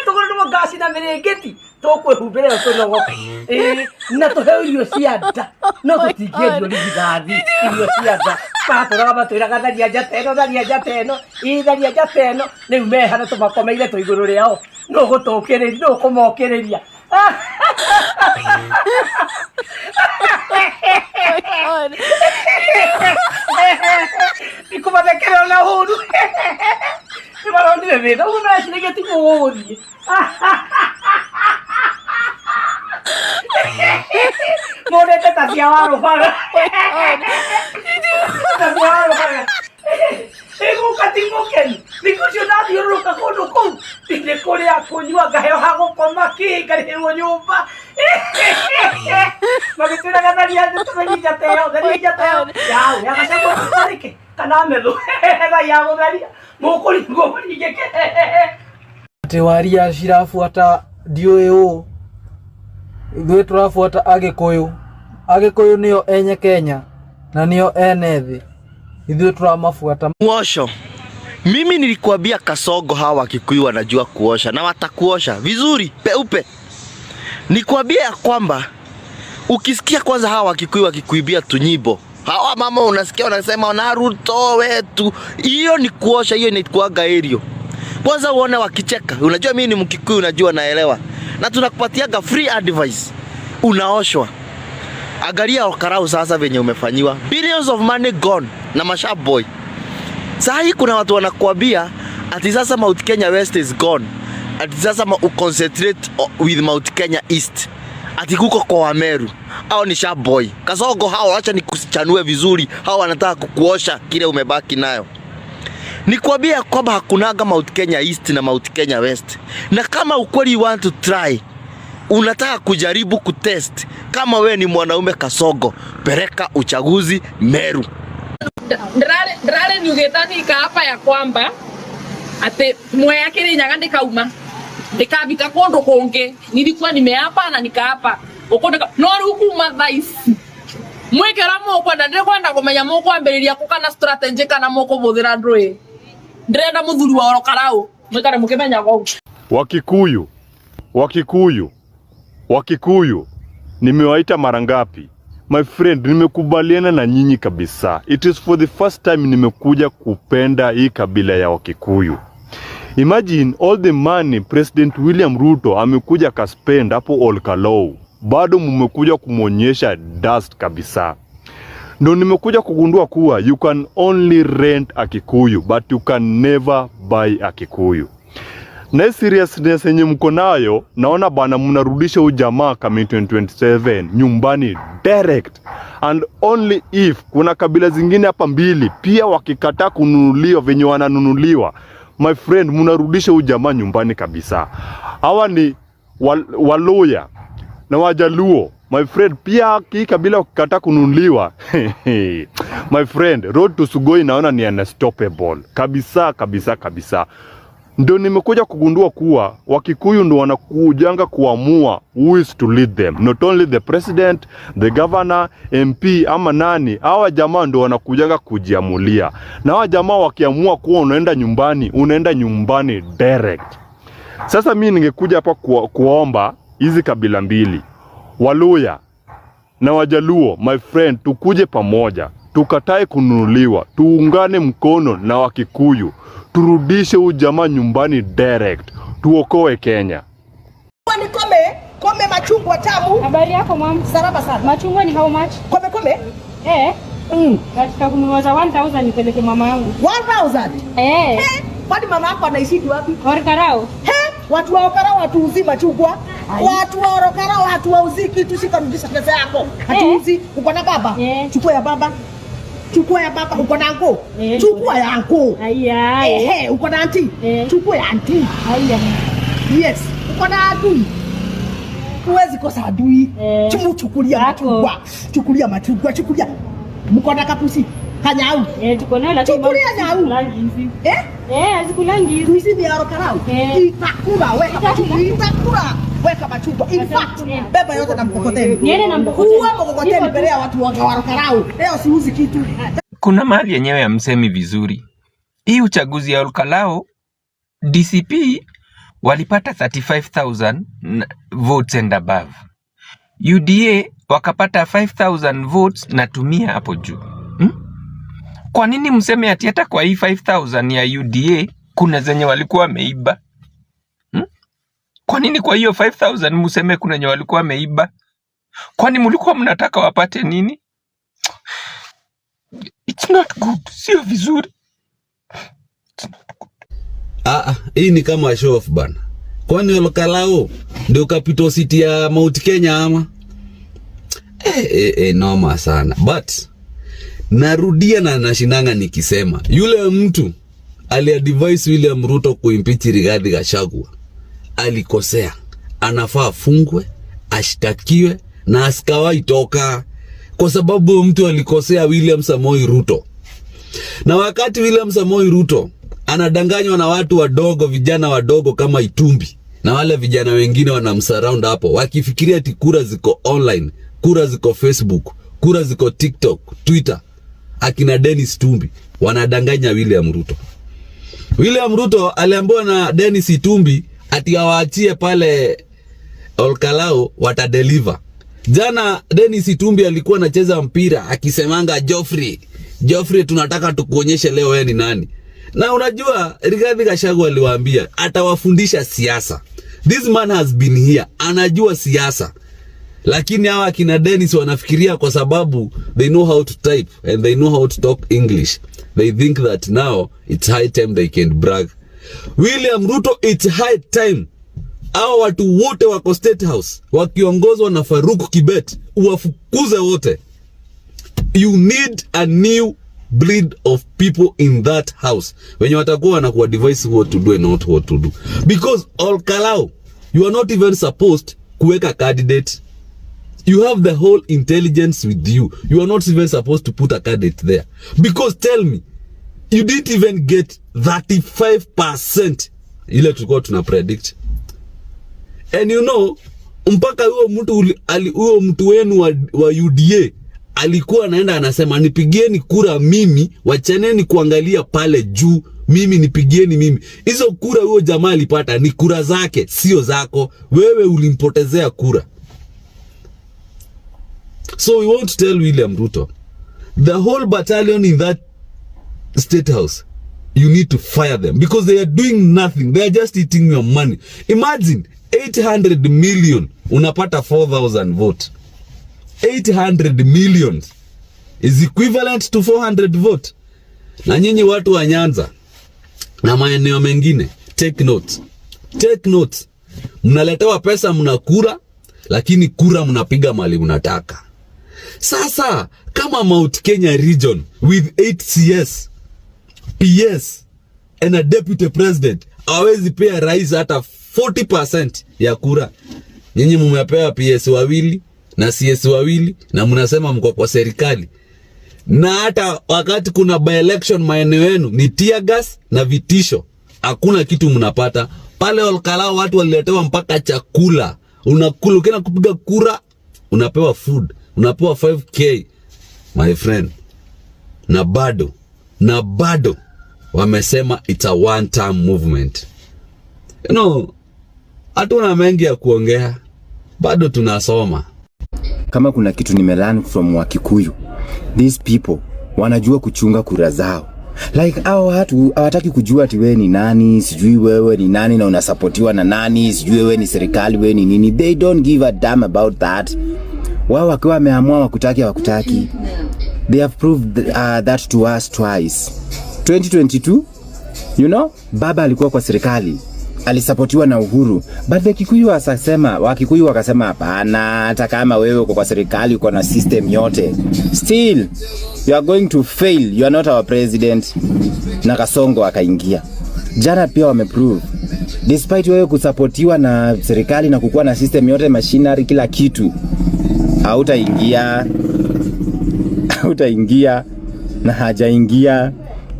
S27: tũgũrĩrwo ngaci na mĩrĩngĩti tũkwĩhumbĩra ĩyo tũnogoke ĩĩ na tũheo irio cia nda no tũtingĩendio rithathi irio cia nda. Matũraga matwĩraga tharia njata ĩno, tharia njata ĩno, ĩ tharia njata ĩno. Rĩu meha na tũmakomeire twĩ igũrũ rĩao. Nũ ũgũtũkĩrĩria, nũ ũkũmokĩrĩria? Ndikũmathekerera na ũru. Nĩ maronire thĩna, ũguo mareciria tiguo gũgũthiĩ. Monete ta cia warũbaga. Ta cia warũbaga. Ĩgũka ti mũkeni. Thikũ icio ndathiũrũrũka kũndũ kũu. Nĩ kũrĩa kũnyua ngaheo ha gũkoma kĩ ngarĩhĩrwo nyũmba. Magĩtwĩraga tharia tharia njata ĩyo, tharia njata ĩyo. Yaũ, ya Gachagua tũtharĩke kana metho. Thaa ya gũtharia. Mũkũringwo mũringĩke.
S1: Atĩ waria cirabuata ndiũĩ ũ, ithuĩ tũrabuata Agĩkũyũ. Agĩkũyũ nĩo enye Kenya na nĩo ene thĩ, ithuĩ tũramabuata.
S9: Muosho. Mimi nilikuambia Kasongo hawa Wakikuyu wanajua kuosha na watakuosha vizuri peupe. Nikwambia ya kwamba ukisikia kwanza hawa Wakikuyu wakikuibia tunyimbo, hawa mama unasikia wanasema na Ruto wetu, hiyo ni kuosha, hiyo ni kuaga aerial. Kwanza uone wakicheka. Unajua mimi ni Mkikuyu, unajua naelewa, na tunakupatiaga free advice, unaoshwa. Angalia Olkalou sasa venye umefanyiwa, billions of money gone na masharp boy. Saa hii kuna watu wanakuambia ati sasa Mount Kenya West is gone, ati sasa uconcentrate with Mount Kenya East, ati kuko kwa Wameru. Hao ni sharp boy. Kasongo hao, acha nikuchanue vizuri, hao wanataka kukuosha kile umebaki nayo. Nikwambia kwamba hakunaga Mount Kenya East na Mount Kenya West, na kama ukweli you want to try, unataka kujaribu kutest kama we ni mwanaume Kasongo, peleka uchaguzi Meru.
S11: Ndĩrarĩ niugĩte nikapa ya kwamba atĩ Mwea Kĩrĩnyaga ndĩkauma ndĩkabika kũndũ kũngĩ. Nilikuwa nimeapa na nikaapa gũkũ ndĩka no rĩu kuma thaa ici mwĩke ũrĩa mũkwenda. Ndĩkwenda kũmenya mũkwambĩrĩria kũ kana strategy kana mũkũbũthĩra ndũĩ. Ndĩrenda mũthuri wa Ol Kalou mwĩkare mũkĩmenyaga ũguo.
S12: Wakikuyu, Wakikuyu, Wakikuyu, nimewaita mara ngapi? My friend, nimekubaliana na nyinyi kabisa. It is for the first time nimekuja kupenda hii kabila ya Wakikuyu. Imagine all the money President William Ruto amekuja akaspend hapo Olkalou, bado mumekuja kumwonyesha dust kabisa. Ndo nimekuja kugundua kuwa you can only rent a Kikuyu but you can never buy a Kikuyu. Na hii seriousness yenye mko nayo, naona bana mnarudisha huyu jamaa kama 2027 nyumbani direct. And only if kuna kabila zingine hapa mbili pia wakikataa kununuliwa venye wananunuliwa, my friend, mnarudisha huyu jamaa nyumbani kabisa. Hawa ni Waluya na Wajaluo, my friend, pia hii kabila wakikataa kununuliwa my friend, road to Sugoi naona ni unstoppable kabisa kabisa kabisa. Ndio nimekuja kugundua kuwa Wakikuyu ndo wanakujanga kuamua who is to lead them, not only the president, the governor, MP ama nani. Hawa jamaa ndo wanakujanga kujiamulia, na hawa jamaa wakiamua kuwa unaenda nyumbani, unaenda nyumbani direct. Sasa mi ningekuja hapa kuomba hizi kabila mbili, Waluya na Wajaluo, my friend, tukuje pamoja, tukatae kununuliwa, tuungane mkono na Wakikuyu, turudishe huyu jamaa nyumbani direct, tuokoe Kenya.
S21: Ni kome, kome machungwa tamu.
S15: Habari yako mama?
S21: Salama sana.
S15: Machungwa ni how much?
S21: Kome kome?
S15: Eh. Nataka kununua za 1000 nipeleke mama yangu.
S21: 1000?
S15: Eh.
S21: He, kwani mama yako anaishi wapi?
S15: Olkalou.
S21: He, watu wa Olkalou hatuuzi machungwa. Watu wa Olkalou hatuwauzi kitu, shika rudisha pesa yako. Hatuuzi. Uko na baba? Chukua ya baba. Chukua ya baba, uko na anko? Chukua ya anko.
S15: Aya.
S21: Ehe, uko na auntie? Chukua ya auntie.
S15: Aya.
S21: Yes, uko na adui. Huwezi kosa adui. Chumu chukulia machungwa. Chukulia machungwa, chukulia. Mko na kapusi? Kanyau.
S15: Tuko nayo lakini
S21: Chukulia
S15: mama,
S21: nyau.
S15: hazikulangi hizi.
S21: Eh?
S15: Hazikulangi hizi.
S21: Hizi ni ya Olkalou. Itakula, weka machungwa. Itakula. Weka machungwa. In fact, beba yote na mkokoteni.
S15: Niende na mkokoteni.
S21: Kuwa mkokoteni
S15: Niko tu.
S21: mbele ya watu wa Olkalou. Leo siuzi kitu.
S25: Kuna mahali yenyewe hamsemi vizuri. Hii uchaguzi ya Olkalou DCP walipata 35,000 votes and above. UDA wakapata 5,000 votes na tumia hapo juu. Kwa nini mseme ati hata kwa hii 5000 ya UDA kuna zenye walikuwa wameiba? Kwa nini kwa hiyo 5000 mseme kuna wenye walikuwa wameiba? Kwani mlikuwa mnataka wapate nini? It's not good, sio vizuri.
S2: Ah, hii ni kama show off bana. Kwani Olkalou ndio capital city ya Mount Kenya ama? Noma sana. But narudia na nashindanga nikisema yule mtu aliadvise William Ruto kuimpeach Rigathi Gachagua alikosea. Anafaa afungwe, ashtakiwe na asikawahi toka, kwa sababu mtu alikosea William Samoei Ruto. Na wakati William Samoei Ruto anadanganywa na watu wadogo, vijana wadogo kama Itumbi na wale vijana wengine wanamsurround hapo, wakifikiria ati kura ziko online, kura ziko Facebook, kura ziko TikTok, Twitter, akina Dennis Itumbi wanadanganya William Ruto. William Ruto aliambiwa na Dennis Itumbi ati awaachie pale Olkalou watadeliver. Jana Dennis Itumbi alikuwa anacheza mpira akisemanga, Geoffrey, Geoffrey, tunataka tukuonyeshe leo wewe ni nani. Na unajua Rigathi Gachagua aliwaambia atawafundisha siasa. This man has been here, anajua siasa. Lakini hawa akina Dennis wanafikiria kwa sababu they know how to type and they know how to talk English. They think that now it's high time they can brag. William Ruto, it's high time hao watu wote wako State House wakiongozwa na Farouk Kibet uwafukuze wote. You need a new breed of people in that house wenye watakuwa wanakuwa advise what to do and not what to do, because Olkalou, you are not even supposed kuweka candidate. You have the whole intelligence with you. You are not even supposed to put a candidate there, because tell me, you didn't even get 35% ile tulikuwa tuna predict. And you know, mpaka huyo mtu wenu wa UDA alikuwa anaenda anasema, nipigieni kura mimi, wachaneni kuangalia pale juu, mimi nipigieni mimi. Hizo kura huyo jamaa alipata ni kura zake, sio zako. Wewe ulimpotezea kura. So we want to tell William Ruto, the whole battalion in that State House, you need to fire them because they are doing nothing. They are just eating your money. Imagine 800 million unapata 4000 vote. 800 million is equivalent to 400 vote. Na nyinyi watu wa Nyanza na maeneo mengine, take note. Take note. Mnaletewa pesa mnakula, lakini kura mnapiga mali mnataka. Sasa kama Mount Kenya region with 8 CS, PS and a deputy president hawezi pea rais hata 40% ya kura. Nyinyi mumepewa PS wawili na CS wawili na mnasema mko kwa serikali. Na hata wakati kuna by election maeneo yenu ni tear gas na vitisho, hakuna kitu mnapata pale. Olkalou watu waliletewa mpaka chakula, unakula ukienda kupiga kura unapewa food, unapewa 5K, my friend, na bado wamesema it's a one term movement. Hatuna mengi ya kuongea, bado tunasoma.
S27: Kama kuna kitu nimelearn from Wakikuyu, these people wanajua kuchunga kura zao. Like, hao watu hawataki kujua ati wewe ni nani, sijui wewe ni nani na unasapotiwa na nani, sijui wewe ni serikali, wewe ni nini. They don't give a damn about that. Wao wakiwa wameamua wakutaki, hawakutaki. They have proved that to us twice. 2022, baba alikuwa kwa serikali, alisapotiwa na Uhuru, but the Kikuyu wakasema, Wakikuyu wakasema hapana, hata kama wewe uko kwa serikali, uko na system yote, still you are going to fail, you are not our president. Na Kasongo akaingia. Jana pia wameprove, despite wewe kusapotiwa na serikali na kukuwa na system yote, machinery, kila kitu, hautaingia, hautaingia na hajaingia.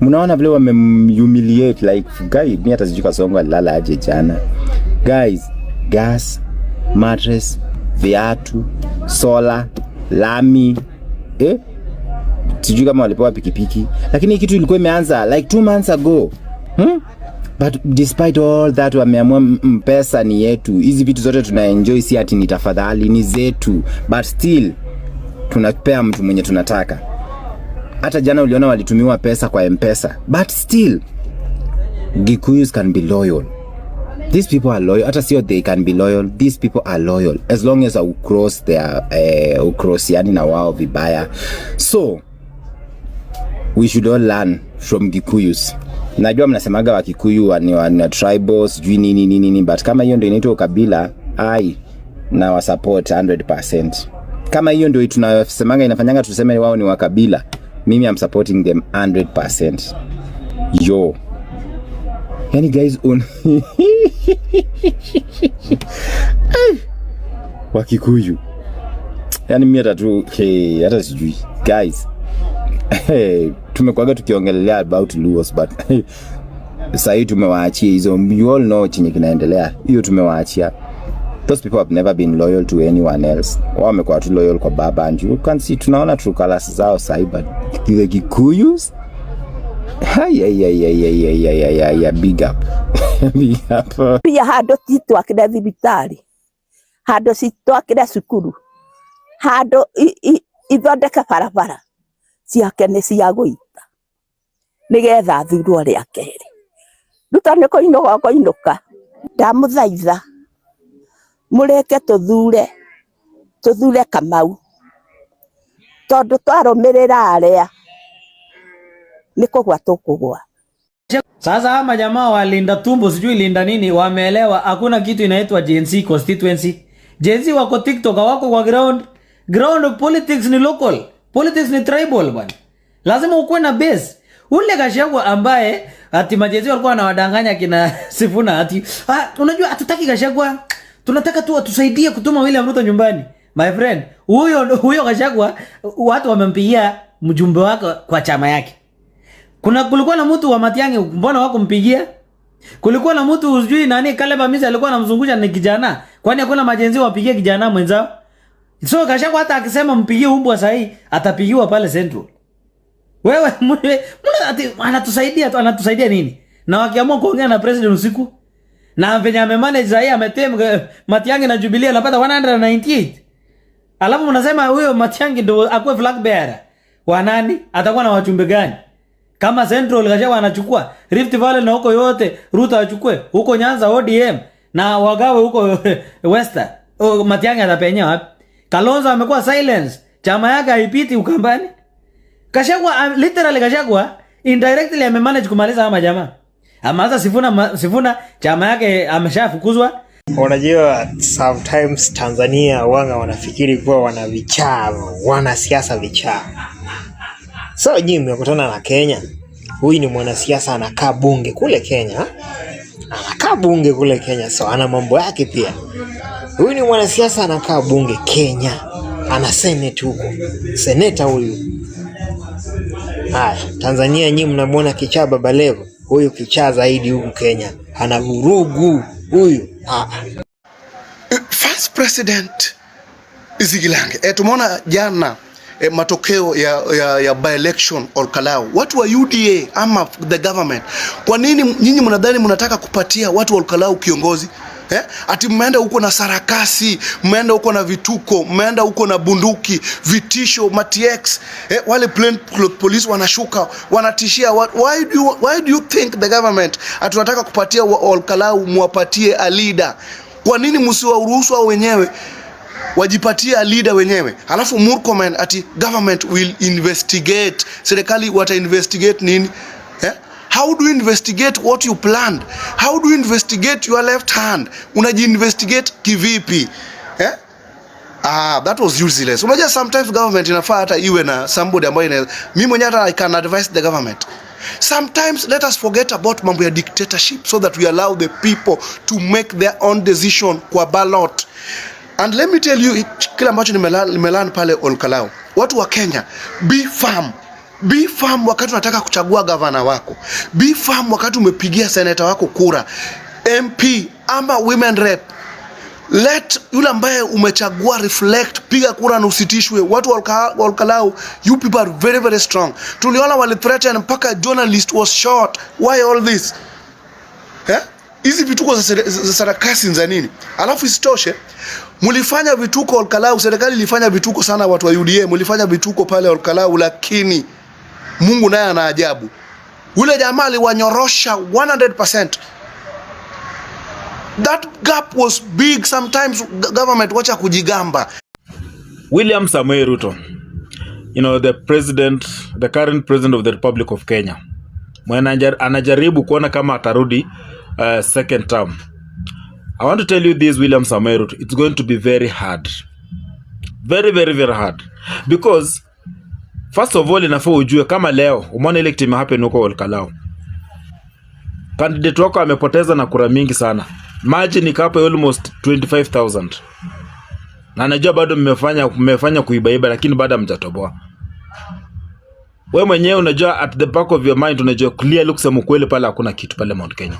S27: Mnaona vile wamemhumiliate. Like, guy, mi hata sijui Kasongo alilala aje jana. Guys, gas, mattress, viatu, solar, lami, eh? Sijui kama walipewa pikipiki, lakini hii kitu ilikuwa imeanza like 2 months ago, But despite all that wameamua pesa ni yetu, hizi vitu zote tuna enjoy, si ati ni tafadhali, ni zetu, but still tunapea mtu mwenye tunataka. Hata jana uliona walitumiwa pesa kwa M-Pesa, but still Gikuyus can be loyal. These people are loyal. Hata sio they can be loyal, these people are loyal as long as au cross their ucross yani na wao vibaya. So we should all learn from Gikuyus. Najua mnasemaga Wakikuyu ni wa tribal sijui nini nini nini, but kama hiyo ndio inaitwa ukabila, ai na wa support 100%. Kama hiyo ndio tunasemanga inafanyanga tuseme wao ni wakabila, mimi I'm supporting them 100%. Yo. Yani guys on Wakikuyu. Yani mimi hata tu hey, hata sijui guys. Hey, tumekuwaga tukiongelelea about Luos but sahii tumewaachia hizo. You all know chenye kinaendelea, hiyo tumewaachia. Those people have never been loyal to anyone else. Wao wamekuwa tu loyal kwa baba, and you can see, tunaona true colors zao sahi, but the Kikuyus, hai hai hai hai hai hai hai hai hai, big up big up.
S3: Pia handå titwakire thibitarä, handå citwakire cukuru, handå ithondeke barabara ciake nä cia gå ita nä getha thurwo rä a kerä. Ruto nä kå inåka kå inåka, ndamå thaitha må reke tå thure Kamau tondå twarå mä rä ra arä a nä kå gwa tå kå gwa.
S1: Sasa ama jamaa walinda tumbo sijui linda nini wameelewa hakuna kitu inaitwa Gen Z constituency. Gen Z wako TikTok, wako kwa ground. Ground politics ni local. Politics ni tribal bwana. Lazima ukuwe na base. Ule Gachagua ambaye ati ma-Gen Z walikuwa wanawadanganya kina Sifuna ati unajua hatutaki Gachagua, tunataka tu atusaidie kutuma William Ruto nyumbani. My friend, huyo Gachagua watu wamempigia mjumbe wake kwa chama yake. Kulikuwa na mtu wa Matiang'i, mbona wakumpigia? Kulikuwa na mtu sijui nani Caleb Amisi alikuwa anamzungusha ni kijana. Kwani hakuna ma-Gen Z wapigie kijana mwenzao? So Gachagua hata akisema mpigie umbwa sahi atapigiwa pale Central. Wewe mbona ati anatusaidia tu, anatusaidia nini? Na wakiamua kuongea na president usiku na venye amemanage sahi ametem Matiang'i na Jubilee anapata 198. Alafu mnasema huyo Matiang'i ndio akuwe flag bearer. Wa nani? Atakuwa na wachumbe gani? Kama Central Gachagua anachukua, Rift Valley na huko yote Ruto achukue, huko Nyanza ODM na wagawe huko Western. Oh, Matiang'i atapenya wapi? Kalonzo amekuwa silence, chama yake haipiti Ukambani. Gachagua literally Gachagua indirectly amemanage kumaliza haya majamaa. Ameanza Sifuna, Sifuna chama yake ameshafukuzwa.
S4: Unajua, sometimes Tanzania wanga wanafikiri kuwa wana vichaa, wanasiasa vichaa. So nyinyi mmekutana na Kenya. Huyu ni mwanasiasa anakaa bunge kule Kenya, anakaa bunge kule Kenya, so ana mambo yake pia. Huyu ni mwanasiasa anakaa bunge Kenya, ana senate huko, seneta huyu. Haya, Tanzania nyinyi mnamwona kichaa Baba Levo, huyu kichaa zaidi huku Kenya, ana vurugu huyu. Ah.
S8: First President Zigilange. Tumeona jana matokeo ya by election Olkalou. Watu wa UDA ama the government, kwa nini nyinyi mnadhani mnataka kupatia watu wa Olkalou kiongozi? Ati mmeenda huko na sarakasi, mmeenda huko na vituko, mmeenda huko na bunduki, vitisho, ma-TX, wale plain police wanashuka, wanatishia. Why do you think the government ati tunataka kupatia Olkalou muwapatie a leader? Kwa nini msiwaruhusu hao wenyewe wajipatie a leader wenyewe? Alafu Murkomen ati government will investigate. Serikali wata investigate nini? Eh? How do you investigate what you planned? How do you investigate your left hand? Unaji-investigate kivipi? Eh? Ah, that was useless. Unajua sometimes government inafaa hata iwe na somebody ambaye ina, mimi mwenyewe hata I can advise the government. Sometimes let us forget about mambo ya dictatorship so that we allow the people to make their own decision kwa ballot. And let me tell you kile ambacho nimelearn pale Olkalou. Watu wa Kenya, be firm. Be firm wakati unataka kuchagua gavana wako. Be firm wakati umepigia seneta wako kura, MP ama women rep. Let yule ambaye umechagua reflect, piga kura na usitishwe. Watu wa Olkalou, you people are very very strong. Tuliona wali threaten mpaka journalist was shot. Why all this? Eh? Hizi vituko za sarakasi za nini? Alafu isitoshe mlifanya vituko Olkalou, serikali ilifanya vituko sana, watu wa UDA mlifanya vituko pale Olkalou, lakini Mungu naye ana ajabu. Ule jamaa aliwanyorosha 100%. That gap was big. Sometimes government, wacha kujigamba.
S5: William Samoei Ruto, the president, the current president of the Republic of Kenya, mwenye anajaribu kuona kama atarudi second term. I want to tell you this, William Samoei Ruto, it's going to be very hard. Very, very, very hard. Because first of all, inafaa ujue kama leo umeona ile kitu imehappen huko Olkalou. Candidate wako amepoteza na kura mingi sana. Margin iko hapo almost 25,000. Na najua bado mmefanya kuibaiba, lakini bado hamjatoboa. Wewe mwenyewe unajua, at the back of your mind unajua clearly, kusema ukweli, pale hakuna kitu pale Mount Kenya.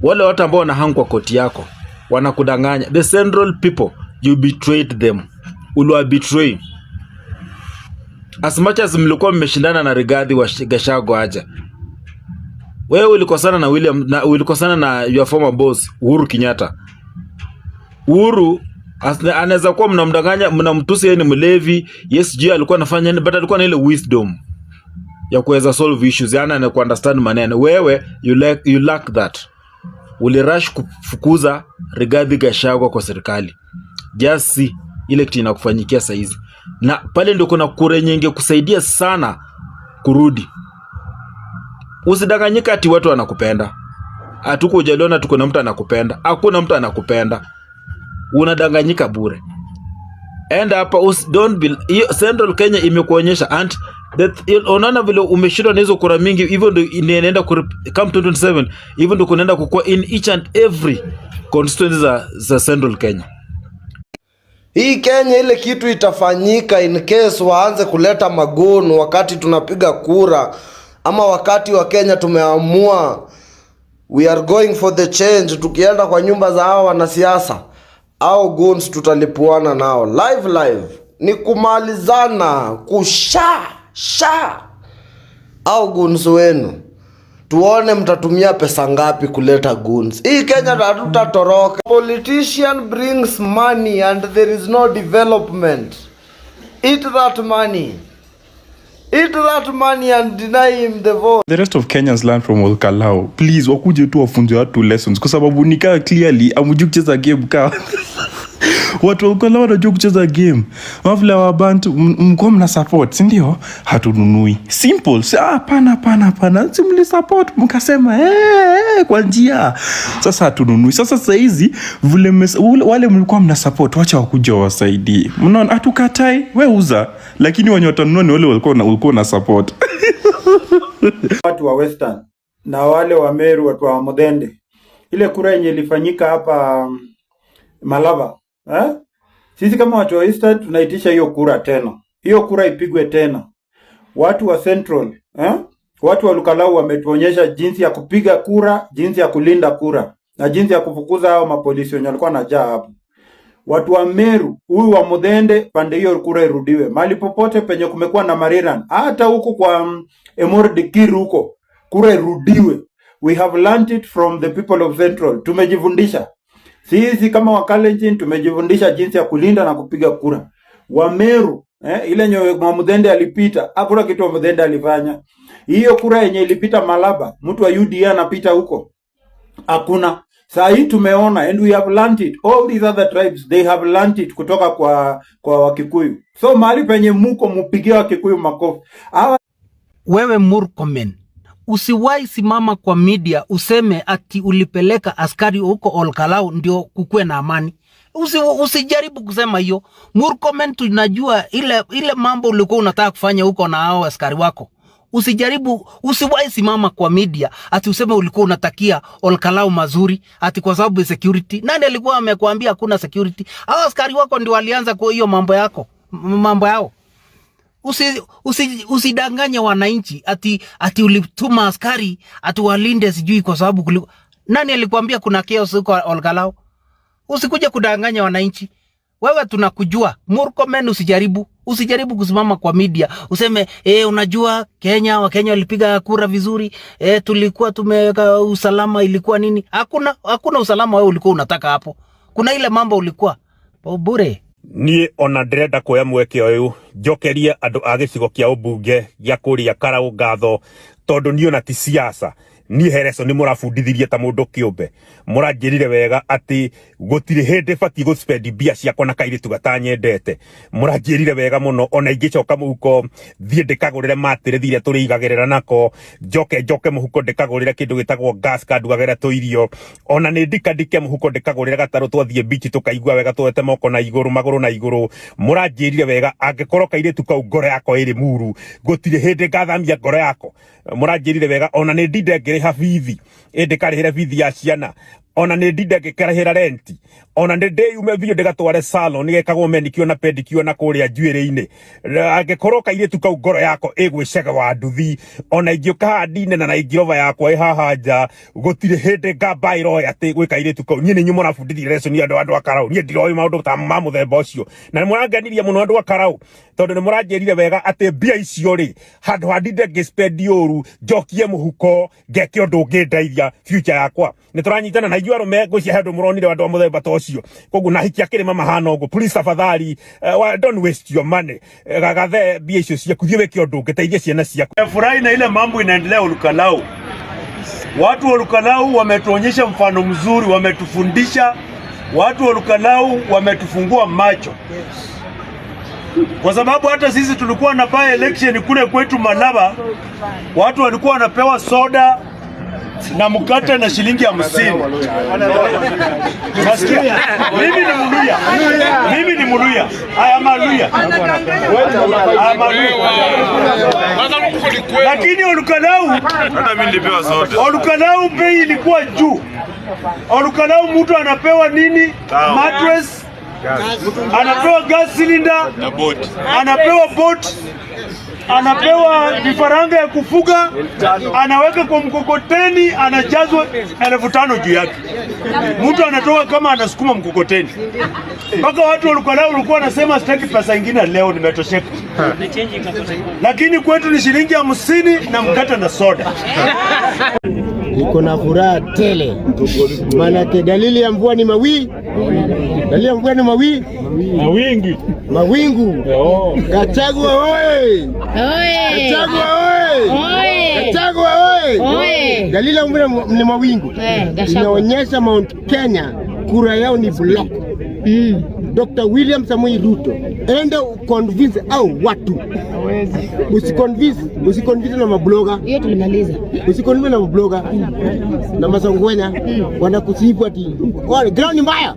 S5: Wale watu ambao wanahang kwa koti yako wanakudanganya. The central people, you betrayed them. Uliwa betray. As much as mlikuwa mmeshindana na Rigathi wa Gachagua aje. Wewe ulikosana na William na ulikosana na your former boss Uhuru Kenyatta. Uhuru anaweza kuwa mnamdanganya, mnamtusi yeye ni mlevi, yes, sijui alikuwa anafanya nini, but alikuwa na ile wisdom ya kuweza solve issues, yani ana understand maneno. Wewe you lack that. Ulirush kufukuza Rigathi Gachagua kwa serikali. Just see ile kitu inakufanyikia saizi, na pale ndio kuna kura nyingi kusaidia sana kurudi. Usidanganyike ati watu wanakupenda. Hatuko hujaliona tuko na mtu anakupenda. Hakuna mtu anakupenda. Unadanganyika bure. Enda hapa don't be hiyo Central Kenya imekuonyesha and that unaona vile umeshindwa na hizo kura mingi, hivyo ndio inaenda come 2027, hivyo ndio kunaenda kukua in each and every constituency za Central Kenya.
S6: Hii Kenya, ile kitu itafanyika in case waanze kuleta magoons wakati tunapiga kura ama wakati wa Kenya tumeamua we are going for the change, tukienda kwa nyumba za hawa wanasiasa au goons, tutalipuana nao live live, ni kumalizana kusha sha au goons wenu, tuone mtatumia pesa ngapi kuleta goons. Hii Kenya hatutatoroka. Politician brings money and there is no development. Eat that money. Eat that money and deny him the vote.
S10: The rest of Kenyans learn from Olkalou. Please, wakuje tu wafunze watu lessons kwa sababu nikaa clearly amujui kucheza game ka watu wa Olkalou wanajua kucheza game. Mavile wa Bantu mko mna support, si ndio? Hatununui. Simple. Si, ah, hapana, hapana, hapana. Si mli support mkasema kwa njia. Sasa hatununui. Sasa saa hizi vile wale mlikuwa mna support, wacha wakuja wasaidie. Mnaona hatukatai, we uza, lakini wenye watanunua ni wale walikuwa na support.
S13: Watu wa Western na wale wa Meru, watu wa Mudende, ile kura yenye ilifanyika hapa Malava, eh? Sisi kama watu wa Eastern tunaitisha hiyo kura tena, hiyo kura ipigwe tena. Watu wa Central, eh? Watu wa Olkalou wametuonyesha jinsi ya kupiga kura, jinsi ya kulinda kura na jinsi ya kufukuza hao mapolisi wenye walikuwa wanajaa hapo. Watu wa Meru, huyu wa Mudende, pande hiyo kura irudiwe. Mahali popote penye kumekuwa na mariran, hata huku kwa Emurua Dikirr huko, kura irudiwe. We have learnt it from the people of Central. Tumejifundisha sisi kama Wakalenjin, tumejifundisha jinsi ya kulinda na kupiga kura. Wa Meru, ile nyowe Mudende alipita, hakuna kitu wa Mudende alifanya. Hiyo kura yenye ilipita Malaba, mtu wa UDA anapita huko, hakuna. Saa hii tumeona and we have learnt it. All these other tribes, they have learnt it kutoka kwa Wakikuyu. So mahali penye muko, mupigie Wakikuyu makofi. Hawa
S16: Wewe Murkomen, usiwahi simama kwa media useme ati ulipeleka askari huko Olkalou ndio kukuwe na amani. Usijaribu kusema hiyo. Murkomen, tunajua ile mambo ulikuwa unataka kufanya huko na hao askari wako. Usijaribu, usiwahi simama kwa media ati useme ulikuwa unatakia Olkalou mazuri ati kwa sababu ya security. Nani alikuwa amekuambia hakuna security? Hao askari wako ndio walianza kwa hiyo mambo yako, mambo yao. Usidanganye wananchi ati ulituma askari ati walinde sijui kwa sababu nani alikuambia kuna chaos huko Olkalou? Usikuje kudanganya wananchi. Wewe tunakujua. Murkomen, usijaribu kusimama kwa media useme unajua Kenya, Wakenya walipiga kura vizuri, tulikuwa tumeweka usalama, ilikuwa nini? Hakuna usalama wewe ulikuwa unataka hapo. Kuna ile mambo ulikuwa bure.
S7: Niĩ ona ndĩrenda kuoya mweke ũyũ njokerie andũ a gĩcigo kĩa ũmbunge gĩa kũrĩa Karau ngatho, tondũ niĩ ona ti siasa, niĩ hereco nĩ mũrabundithirie ta mũndũ kĩũmbe. Mũranjĩrire wega atĩ gũtirĩ hĩndĩ batiĩ gũspend mbia ciakwa na kairĩtu gatanyendete. Mũranjĩrire wega mũno, ona ingĩcoka mũhuko thiĩ ndĩkagũrĩre matĩrĩthi iria tũrĩigagĩrĩra nako, njoke njoke mũhuko ndĩkagũrĩre kĩndũ gĩtagwo gas kandugagĩra tũirio, ona nĩ ndikandike mũhuko ndĩkagũrĩre gatarũ twathiĩ bichi tũkaigua wega tuoete moko na igũrũ magũrũ na igũrũ. Mũranjĩrire wega angĩkorwo kairĩtu kau ngoro yakwa ĩrĩ muru, gũtirĩ hĩndĩ ngathamia ngoro yako. Mũranjĩrire wega ona nĩ ndinde ngĩrĩha bithi, ĩndĩkarĩhĩre bithi ya ciana, ona nĩ ndinde ngĩkarĩhĩra renti, ona nĩ ndĩyume biũ ndĩgatware salon gekagwo manicure na pedicure na kũrĩa njuĩrĩ-inĩ. Angĩkorwo kairĩtu kau ngoro yako ĩgwĩcega wa nduthi, ona ingĩũka haha ndine na Range Rover yakwa ĩ haha nja, gũtirĩ hĩndĩ ngamba ĩroya atĩ gwĩ kairĩtu kau. Niĩ nĩ inyuĩ mũrabundithirie lesson andũ a Karau. Niĩ ndiroĩ maũndũ ta ma mũthemba ũcio, na nĩ mũrangenirie mũno andũ a Karau, tondũ nĩ mũranjĩrire wega atĩ mbia icio rĩ, handũ ha ndinde ngĩspend ũru, njokie mũhuko ngeke ũndũ ũngĩndeithia future yakwa. Nĩ tũranyitana na inyuĩ arũme, ngwĩciria he andũ mũronire andũ a mũthemba ta ũcio. Koguo na hikia kĩrĩma mahana ũguo, please tafadhali, don't waste your money. Gathe mbia icio ciaku, thiĩ wĩke ũndũ ũngĩteithia ciana ciaku.
S14: Furahi na ile mambo inaendelea Olukalau. Watu wa Olukalau wametuonyesha mfano mzuri, wametufundisha. Watu wa Olukalau wametufungua macho. Kwa sababu hata sisi tulikuwa na by election kule kwetu Malaba, watu walikuwa wanapewa soda na mkate na shilingi 50. Nasikia? Mimi ni Mluya. Mimi ni Mluya. I am a Luya. I am a Luya. Lakini Olukalau,
S5: hata mimi nilipewa soda.
S14: Olukalau bei ilikuwa juu. Olukalau mtu anapewa nini? Mattress, anapewa gas cylinder,
S5: na boat,
S14: anapewa boat, anapewa vifaranga ya kufuga, anaweka kwa mkokoteni, anajazwa 5,000 juu yake. Mtu anatoka kama anasukuma mkokoteni. Mpaka watu walikuwa walikuwa wanasema sitaki pesa nyingine leo, nimetosheka. Lakini kwetu ni shilingi 50 na mkate na soda.
S17: Niko na furaha tele, maanake dalili ya mvua ni mawingu. Dalili ya mvua ni mawingu. Mawingu. Gachagua oye! Gachagua oye! Gachagua oye! Dalili ya mvua ni mawingu. Inaonyesha Mount Kenya kura yao ni block. Dr. William Samoei Ruto, enda convince au watu. Usiconvince na mabloga.
S18: Hiyo tulimaliza.
S17: Usiconvince na mabloga. Na masongwenya wanakusifu ati ground mbaya.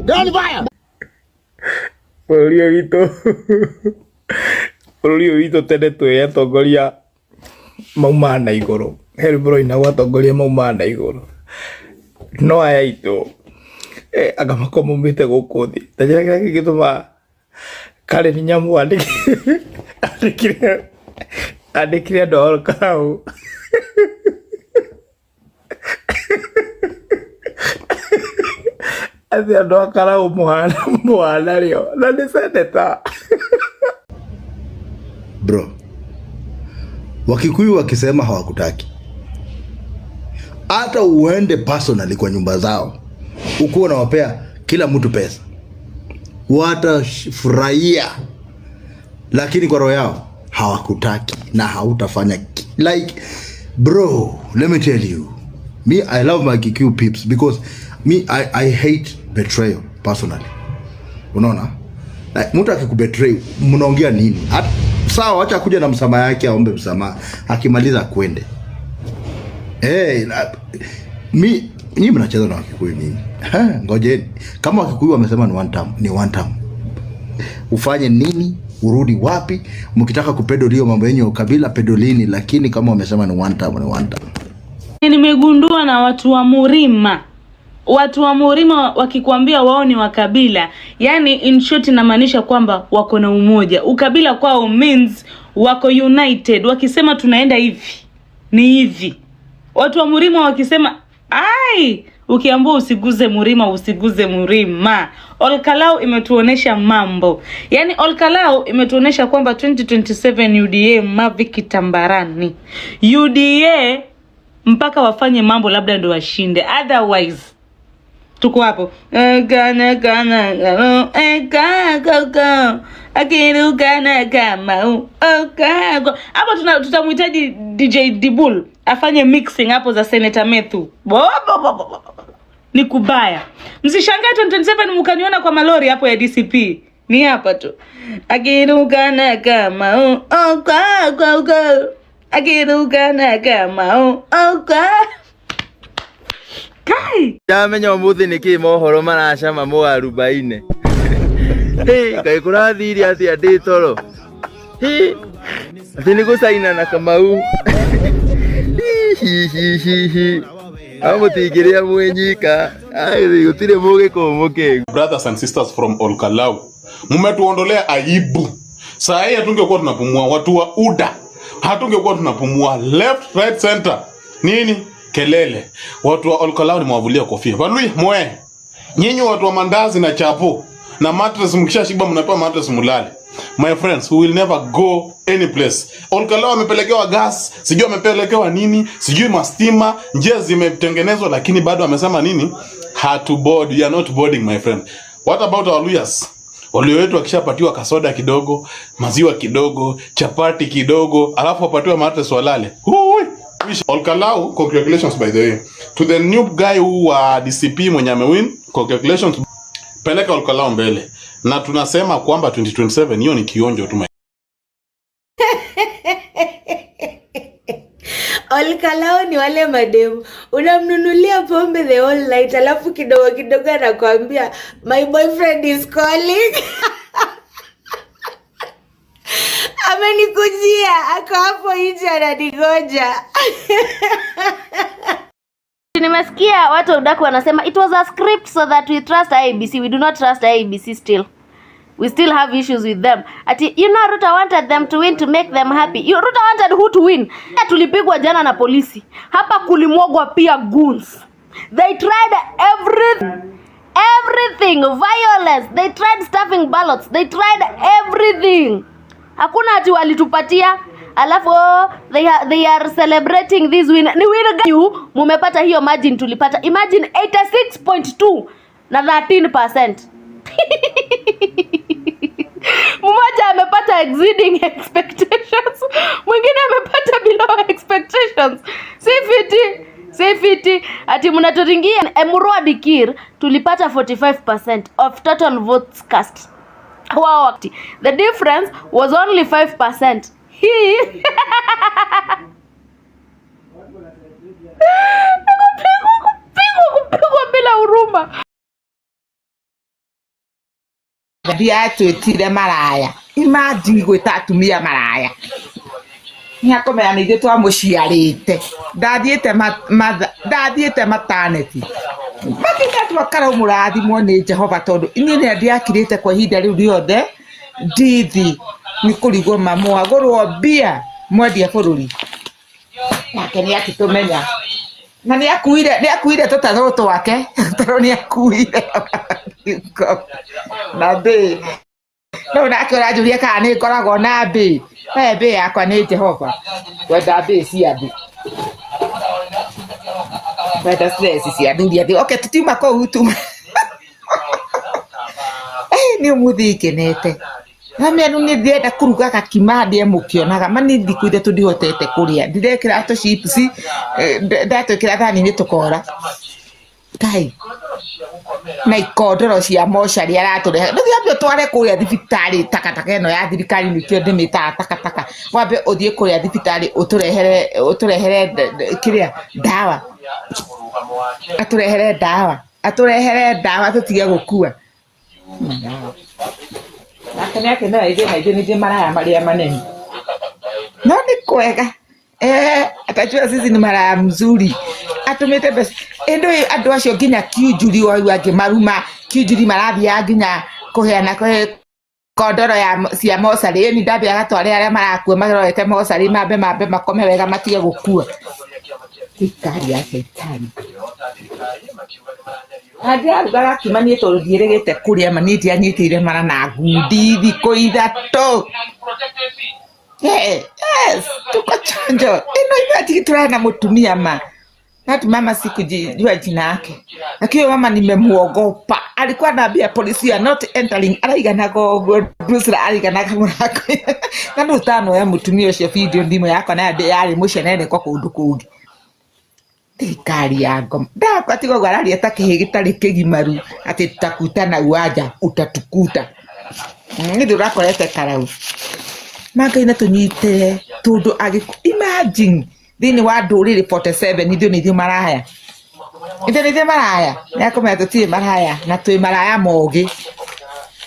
S17: Ground mbaya.
S19: Bũrũri ũyũ witũ tene twĩ atongoria maumaga na igũrũ. He rwĩmbo rwainagwo atongoria maumaga na igũrũ. No aya aitũ anga makorwo maumĩte gũkũ thĩ. Ta njĩra kĩrĩa kĩngĩtũma Karen Nyamu andĩkire andũ a Olkalau. Atĩ andũ a Karau mũhana rĩo na nĩ seneta.
S8: Bro, Wakikuyu wakisema hawakutaki, hata uende personally kwa nyumba zao ukuwa unawapea kila mtu pesa, watafurahia, lakini kwa roho yao hawakutaki na hautafanya like bro, let me tell you, me I love my Kikuyu peeps because me I hate betrayal personally. Unaona, like, mtu akikubetray mnaongea nini? Sawa, acha kuja na msamaha yake, aombe msamaha, akimaliza kwende. Hey, mi nyinyi mnacheza na Wakikuyu nyinyi. Ngojeni. Kama Wakikuyu wamesema ni one term, ni one term. Ufanye nini? Urudi wapi? Mkitaka kupedolio mambo yenu ya ukabila pedolini, lakini kama wamesema ni one term, ni one term.
S11: Nimegundua na watu wa Murima. Watu wa Murima wakikwambia wao ni wakabila, yani in short inamaanisha kwamba wako na umoja. Ukabila kwao means wako united. Wakisema tunaenda hivi ni hivi. Watu wa Murima wakisema ai, ukiambiwa usiguze Murima, usiguze Murima. Olkalau imetuonesha mambo. Yani Olkalau imetuonesha kwamba 2027 UDA Mavi Kitambarani. UDA mpaka wafanye mambo labda ndio washinde. Otherwise
S9: Tuko hapo. Kana kana kana akirukana kama okago. Hapo tutamhitaji DJ Dibul afanye mixing hapo za Senator Methu. Bo, bo, bo, bo, bo. Ni kubaya. Msishangae 2027 mkaniona kwa malori hapo ya DCP. Ni hapa tu. Akirukana kama okago. Akirukana kama oka. Kai.
S18: Ndamenya umuthi niki mohoro maracama mwarubaine. Hey, kai kurathire atia ndi toro. Hi. Ati ni gucaina na Kamau. Hi hi hi hi. Au mutingiria mwinyika. Ai gutire mugikuyu mukingu.
S20: Brothers and sisters from Olkalau, mmetuondolea aibu. Saa hii hatungekuwa tunapumua, watu wa UDA hatungekuwa tunapumua, left right center nini kelele. Watu wa Olkalau nimewavulia kofia. Walui mwe nyinyi watu wa mandazi na chapo na mattress, mkishashiba mnapewa mattress mulale. My friends, we will never go any place. Olkalau amepelekewa gas, sijui amepelekewa nini, sijui mastima, njia zimetengenezwa, lakini bado amesema nini? Hatu board, we are not boarding my friend. What about our lawyers? Walio wetu wakishapatiwa kasoda kidogo, maziwa kidogo, chapati kidogo, alafu wapatiwa mattress walale. Hui! Olkalau, congratulations by the way. To the new guy who wa DCP mwenye amewin, congratulations. Peleka Olkalau mbele. Na tunasema kwamba 2027 hiyo ni kionjo tu.
S22: Olkalao ni wale mademu unamnunulia pombe the whole night, alafu kidogo kidogo anakuambia my boyfriend is calling. Amenikujia, ako hapo nje ananigoja.
S23: Nimesikia watu wa udaku wanasema it was a script so that we trust IEBC. We do not trust IEBC still. We still have issues with them. Ati you know Ruto wanted them to win to make them happy. You, Ruto wanted who to win? Tulipigwa jana na polisi. Hapa kulimwagwa pia goons. They tried everything, violence. They tried stuffing ballots. They tried everything. Hakuna ati walitupatia. Alafu oh, they are celebrating this win. Ni win gani mumepata hiyo margin tulipata? Imagine 86.2 na 13%. Mmoja amepata exceeding expectations, mwingine amepata below expectations. Si fiti, si fiti. Ati mnaturingia Emurua Dikir tulipata 45% of total votes cast. Wow, the difference was only 5%. Hii kupigwa bila huruma.
S24: Ndiatwĩtire maraya imagine gwĩta atumia maraya nĩakomera nĩ ithuĩ twamũciarĩte ndathiĩte mataneti makĩte twakara mũrathimwo nĩ Jehova tondũ inyuĩ nĩ ndiakirĩte kwa ihinda rĩu rĩothe ndithi nĩ kũrigwo mamwagũrwo mbia mwendia bũrũri nake nĩ akĩtũmenya na nĩ akuire tũtarũ twake tũtarũ nĩ akuire na mbĩ no nake ũranjũria kana nĩ ngoragwo na mbĩ we mbĩ yakwa nĩ Jehova kwenda mbĩ cia thĩ kwenda stress cia thuri athĩ okay tutiuma kũu tuma nĩ ũmũthĩ ngenete Mami nĩ ndĩrenda kũruga gakima ndĩe mũkĩonaga ma nĩ thikũ ithatũ ndihotete kũrĩa ndirekĩra tũ chips ndatwĩkĩra thani-inĩ tũkora Ngai na ikondoro cia mocarĩ aratũrehe ndũthiĩ wambe ũtware kũrĩa thibitarĩ takataka ĩno ya thirikari nĩkĩo ndĩmĩtaga takataka wambe ũthiĩ kũrĩa thibitarĩ ũtũrehere kĩrĩa ndawa atũrehere ndawa atũrehere ndawa tũtige gũkua nake nĩ akĩmera ithuĩ na ithuĩ nĩ maraya marĩa manene no nĩ kwega atajua sisi ni maraya mzuri atũmĩte mbeca ĩndũ andũ acio nginya kiunjuri wau angĩ maruma kiunjuri marathiaga nginya kũheana kondoro ya cia mocarĩ ĩni ndambe agatware arĩa marakua marorete mocarĩ mambe makome wega matige gũkua thirikari ya caitani Ndĩraruga gakima niĩ tondũ ndiĩrĩgĩte kũrĩa ma niĩ ndianyitĩire mara na ngundi thikũ ithatũ. Yes, tuko chonjo. Ĩno ithuĩ tũrana mũtumia ma. That mama sikujua jina yake, lakini huyo mama nimemuogopa. Alikuwa anaambia polisi, "You are not entering." Araiganaga ũguo Drusilla araiganaga mũrango na nĩ ũtanoya mũtumia ũcio video thimũ yakwa na yarĩ mũcenene kwa kũndũ kũngĩ. Thirikari ya ngoma ndakwa tiga ũguo araria ta kĩhĩ gĩtarĩ kĩgimaru atĩ tutakutana uwanja utatukuta. Nĩ ndũrakorete karau mangai na tũnyitĩre tondũ agĩkũ imagine thĩinĩ wa ndũrĩrĩ 47 ithuĩ nĩ ithuĩ maraya, ithuĩ nĩ ithuĩ maraya. Nĩakũmenya tũtirĩ maraya na twĩ maraya mogĩ.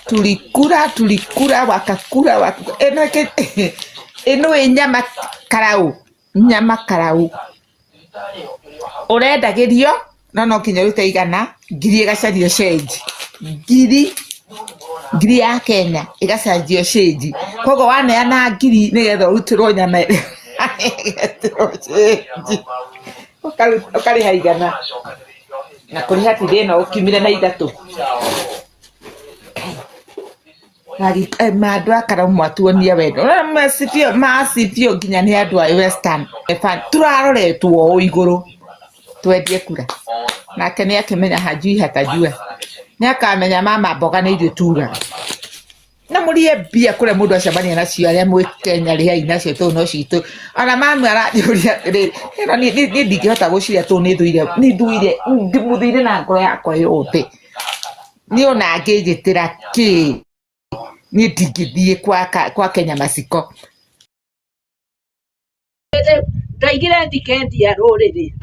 S24: Tulikura tulikura wakakura wakakura ĩno ĩno ĩ nyama karau, nyama karau ũrendagĩrio no no nginya ũrute igana ngiri ĩgacario cenji ngiri ngiri ya Kenya ĩgacenjio cenji koguo waneana ngiri nĩgetha ũrutĩrwo nyama ĩrĩa ĩgetĩrwo cenji. Ũkarĩha igana na kũrĩha ti thĩna ũkiumire na ithatũ. Andũ a Karau mwatuonia wendo. Macibio macibio nginya nĩ andũ a Western tũraroretwo ũũ igũrũ twendie kura nake nĩ akĩmenya hajui hatajua nĩ akamenya mama mboga nĩ ithuĩ tugaga na mũrĩe mbia kũrĩa mũndũ acemania nacio arĩa mwĩ Kenya rĩhai nacio tondũ no citũ. Ona mami aranjũria atĩrĩrĩ ĩno niĩ ndingĩhota gũciria tondũ nĩ thũire nĩ thũire ndĩmũthũire na ngoro yakwa yothe. Niĩ ona angĩnjĩtĩra kĩ niĩ ndingĩthiĩ kwa Kenya maciko.
S3: Ndaigire ndikendia rũrĩrĩ.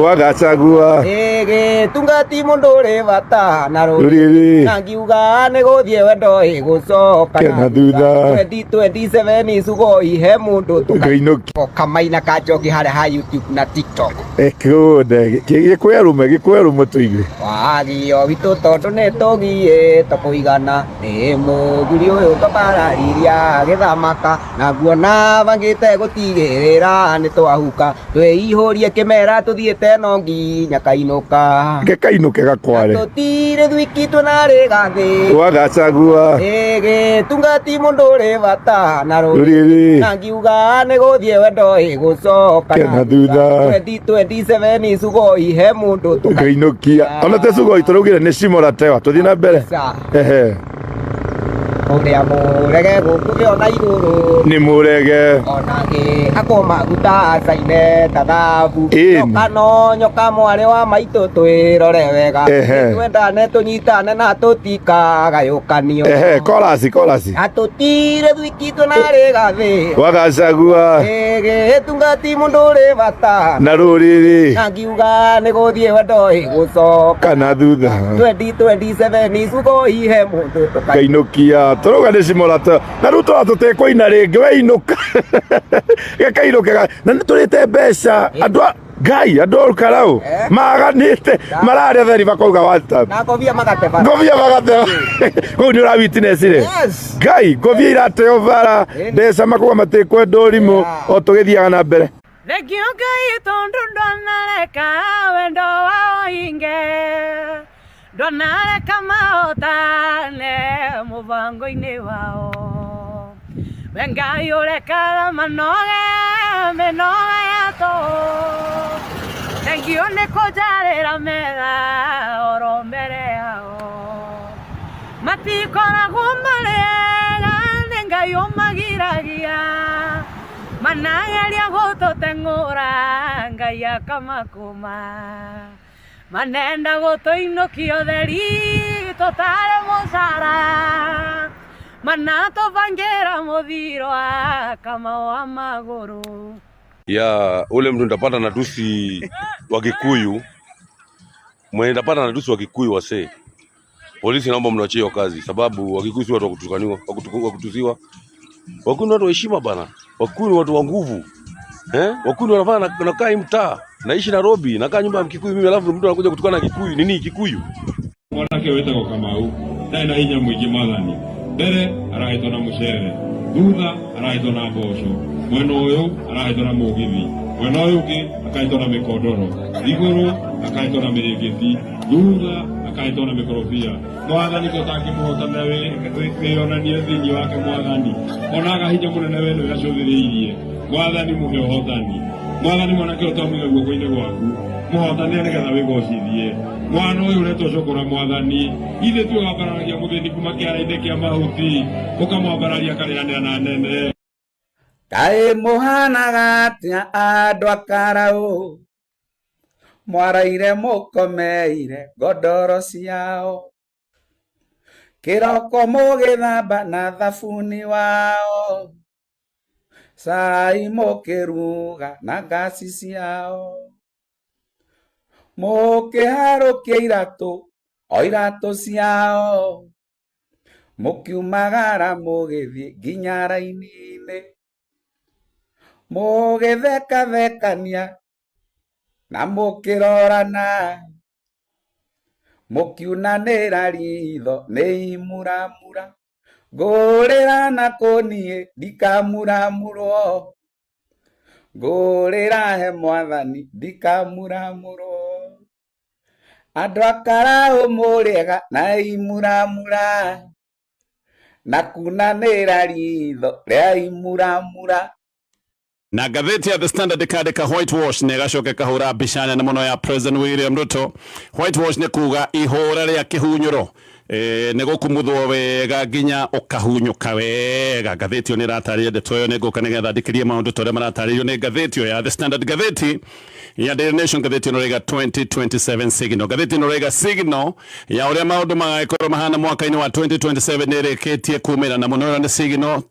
S2: Wagacagua
S12: Gĩtungati mũndũ ũrĩ bata na
S2: rũrĩrĩ
S12: na ngiuga nĩ gũthiĩ wendo ĩgũcoka
S2: kena thutha
S12: 2027 cugo ihe mũndũ
S2: ngainũki
S12: kamaina ka njoki harĩa ha YouTube na TikTok.
S2: Ekũnde gĩkũya rũme gĩkũya rũme tũigue.
S12: Wagio witũ tondũ nĩ tũgiĩtwo kũigana nĩ mũthuri ũyũ tũkarariria gĩthamaka na nguona bangĩte gũtigĩrĩra nĩ twahuka twĩihũrie kĩmera tũthiĩte no nginya kainũka
S2: gĩkainũke gakware
S12: tũtirĩ thwiki twĩna rĩgathĩ
S2: Wagacagua
S12: gĩtungati mũndũ ũrĩ bata na
S2: rũrĩrĩ
S12: na ngiuga nĩ gũthiĩ wendo ĩgũcoka
S2: kena thutha
S12: 2027 cugo ihe mũndũ
S2: ngainũkia ona te cugo itũraugire nĩ cimo tewa tũthiĩ na mbere ehe
S12: ũrĩa mũrege gũkũ ona igũrũ
S2: nĩ mũrege
S12: onake akwo maguta caine ta thabu
S2: Ĩni.
S12: nyoka no nyoka mwarĩ wa maitũ twĩrore wega
S2: Ehe.
S12: twendane tũnyitane na tũtikagayũkanio
S2: ehe korasi korasi
S12: na tũtirĩ thwiki twĩna rĩgathĩ
S2: Wagacagua
S12: gĩtungati mũndũ ũrĩ bata
S2: na rũrĩrĩ
S12: na ngiuga nĩ gũthiĩ wendo ĩgũcoka
S2: kana thutha
S12: 2027 cugo ihe mũndũ
S2: ngainũkia tũrauga nĩ cimo tewa na rĩu tũra tũtekũina rĩngĩ weinũka gĩkainũke na nĩ tũrĩte mbeca andũ a Ngai andũ a Olkalau maganĩte mararĩa theri makauga WhatsApp
S12: na ngobia magate bara
S2: ngobia magateo kũu nĩ ũra witness rĩ
S12: Yes.
S2: Ngai ngobia irateo bara mbeca makauga matikwenda ũrimũ o tũgĩthiaga na mbere.
S15: Thengio Ngai tondu ndwanareka wendo wao inge ndwanareka mahotane mũbango-inĩ wao we Ngai ũrekaga manoge mĩnoga ya tũhũ thengio nĩ kũnjarĩra metha oro mbere yao matikoragwo marĩ ega nĩ Ngai ũmagiragia manageria gũtũteng'ũra Ngai akamakũma manenda gũtũinũkia ũtheri tũtarĩ mũcara manatũbangĩra mũthiro akamao wa magũrũ.
S21: Ya ule mtu nitapata na tusi wa Kikuyu, mwenye nitapata na tusi wa Kikuyu wasee, polisi naomba mniachie hiyo kazi, sababu Wakikuyu si watu wa kutukaniwa, wa kutusiwa. Wakikuyu ni watu wa heshima bana, Wakikuyu ni watu wa nguvu eh? Wakikuyu ni wanafanya nakaa hii mtaa, naishi Nairobi, nakaa nyumba ya Mkikuyu mimi, alafu mtu anakuja kutukana Kikuyu nini Kikuyu?
S25: Mwanake wĩtagwo Kamau ndarĩ na hinya mũingĩ mwathani mbere arahĩtwo na mũcere thutha arahĩtwo na mboco mwena ũyũ arahĩtwo na mũgithi mwena ũyũ ũngĩ akahĩtwo na mĩkondoro igũrũ akahĩtwo na mĩrĩngĩti thutha akahĩtwo na mĩkorobia mwathani tũtangĩmũhotanĩra wĩyonanie thĩinĩ wake mwathani onaga hinya mũnene we nĩwe acũthĩrĩirie mwathani mũhe ũhotani. Mwathani, mwanake ũyũ twamũiga guoko-inĩ gwaku, mũhotanĩre nĩgetha wĩgocithie. Mwana ũyũ ũretwo Cũkũra, Mwathani, ithe tuwe wambararagia mũthĩni kuma kĩara-inĩ kĩa mahuti, ũkamwambararia akarĩanĩra na nene.
S1: Kaĩ mũhanaga atĩa andũ a Karaũ, mwaraire mũkomeire ngondoro ciao, kĩroko mũgĩthamba na thabuni wao, cai mũkĩruga na ngasi ciao, mũkĩharũkia iratũ o iratũ ciao, mũkiumagara mũgĩthiĩ nginya raini-inĩ, mũgĩthekathekania na mũkĩrorana, mũkiunanĩra ritho nĩ imuramura, ngũrĩra na kũniĩ ndikamuramurwo, ngũrĩra he Mwathani ndikamuramurwo. Andũ a Karaũ mũrĩega na imuramura, na kunanĩra ritho rĩa imuramura.
S4: Na ngathĩti ya The Standard ĩkandĩka whitewash na ĩgacoka ĩkahũra mbica nene mũno ya President William Ruto. Whitewash nĩ kuga ihũra rĩa kĩhunyũro, nĩ gũkumuthwo wega nginya ũkahunyũka wega. Ngathĩti ĩyo nĩ ĩratarĩria ndeto ĩyo, nĩ ngũka nĩgetha ndikĩrie maũndũ ta ũrĩa maratarĩrio nĩ ngathĩti ĩyo ya The Standard. Ngathĩti ya Daily Nation, ngathĩti ĩno ĩraiga 2027 signal. Ngathĩti ĩno ĩraiga signal ya ũrĩa maũndũ magagĩkorwo mahana mwaka-inĩ wa 2027 nĩ ĩrĩkĩtie kumĩra, na mũno ĩno nĩ signal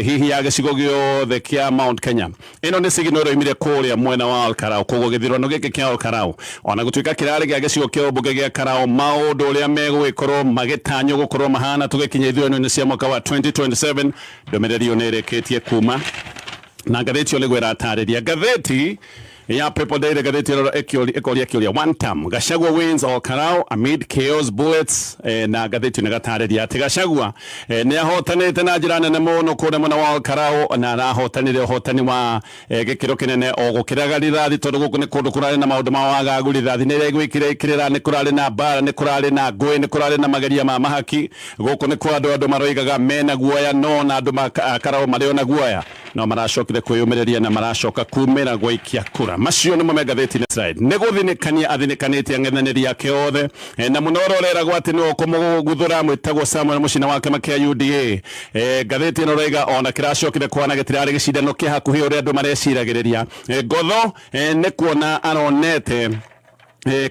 S4: hihi ya gĩcigo gĩothe kĩa Mount Kenya. Ĩno nĩ signal ĩroimire kũrĩa mwena wa Olkarau. Koguo gĩthurano gĩkĩ kĩa Olkarau, ona gũtuĩka kĩrarĩ gĩa gĩcigo kĩa ũmbunge gĩa Karau, maũndũ ũrĩa megũgĩkorwo magĩtanywo gũkorwo mahana tũgĩkinya ithurano-inĩ cia mwaka wa 2027, ndũmĩrĩri ĩyo nĩ ĩrĩkĩtie kuma na ngathĩti ĩyo nĩguo ĩratarĩria. Ngathĩti ya People Daily, ngathĩti ĩno ĩkoria kĩũria, "One term Gachagua wins Ol Kalou amid chaos, bullets." Na ngathĩti ĩno ĩgatarĩria atĩ Gachagua nĩ ahotanĩte na njĩra nene mũno kũrĩa mwena wa Ol Kalou, na arahotanire ũhotani wa gĩkĩro kĩnene o gũkĩraga rithathi, tondũ gũkũ nĩ kũndũ kũrarĩ na maũndũ ma wagagu. Rithathi nĩ ĩraiguĩkire ikĩrĩra, nĩ kũrarĩ na mbara, nĩ kũrarĩ na ngũĩ, nĩ kũrarĩ na mageria ma mahaki. Gũkũ nĩ kwa andũ maroigaga mena guoya, no na andũ ma Karau marĩ ona guoya, no maracokire kwĩyũmĩrĩria na maracoka kumĩra gwaikia kura. Macio nĩmo me ngathĩti-inĩ. Slide nĩ gũthinĩkania athinĩkanĩtie ang'ethanĩri ake othe, na mũno ũrĩa ũreragwo atĩ nĩwe ũkũmũguthũra mwĩtagwo Samuel Mũcina wa kĩama kĩa UDA. Ngathĩti ĩno ĩroiga ona kĩracokire kwana gĩtirarĩ gĩcindano kĩa hakuhĩ ũrĩa andũ mareciragĩrĩria. Ngotho nĩ kuona aronete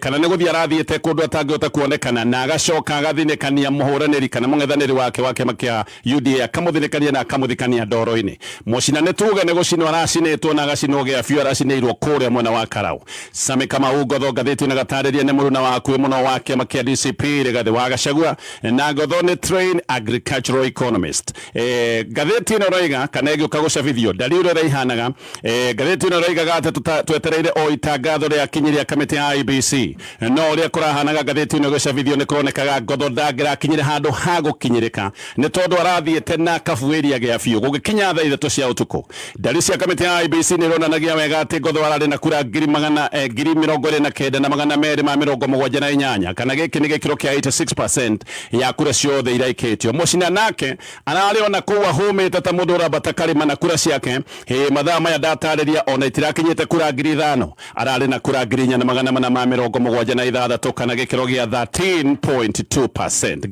S4: kana nĩ gũthiĩ arathiĩte kũndũ atangĩhota kuonekana, na agacoka agathinĩkania mũhũranĩri kana mũng'ethanĩri wake wa kĩama kĩa UDA, akamũthinĩkania na akamũthikania ndoro-inĩ. Mũcina nĩ tuge nĩ gũcinwo aracinĩtwo na agacinwo gĩa biũ, aracinĩirwo kũrĩa mwena wa Karau. Sami Kamau Ngotho, ngathĩti ĩno gatarĩria nĩ mũruna wa hakuhĩ mũno wa kĩama kĩa DCP Rigathĩ wa Gachagua, na Ngotho nĩ trained agricultural economist. Ngathĩti ĩno ĩroiga kana ĩgĩũka gũcabithio ndari ũrĩa ĩraihanaga. Ngathĩti ĩno ĩroigaga atĩ twetereire o itangatho rĩa kinyi rĩa kamĩtĩ ya IEBC, no ũrĩa kũrahanaga ngathĩti ĩno ĩgĩcabithio nĩ kũronekaga Ngotho ndangĩrakinyire handũ ha gũkinyĩrĩka, nĩ tondũ arathiĩte na kabuĩria gĩa biũ. Gũgĩkinya thaa 3 cia ũtukũ, ndari cia kamĩtĩ ya IEBC nĩ ironanagia wega atĩ Ngotho ararĩ na kura ngiri magana 29,278, kana gĩkĩ nĩ gĩkĩro kĩa 86% ya kura ciothe iraikĩtio. Mũcina nake ararĩ ona kũu ahũmĩte ta mũndũ ũrambata karĩma, na kura ciake mathaa maya ndatarĩria ona itirakinyĩte kura 5,000. Ararĩ na kura 4,476, kana gĩkĩro gĩa 13.2%.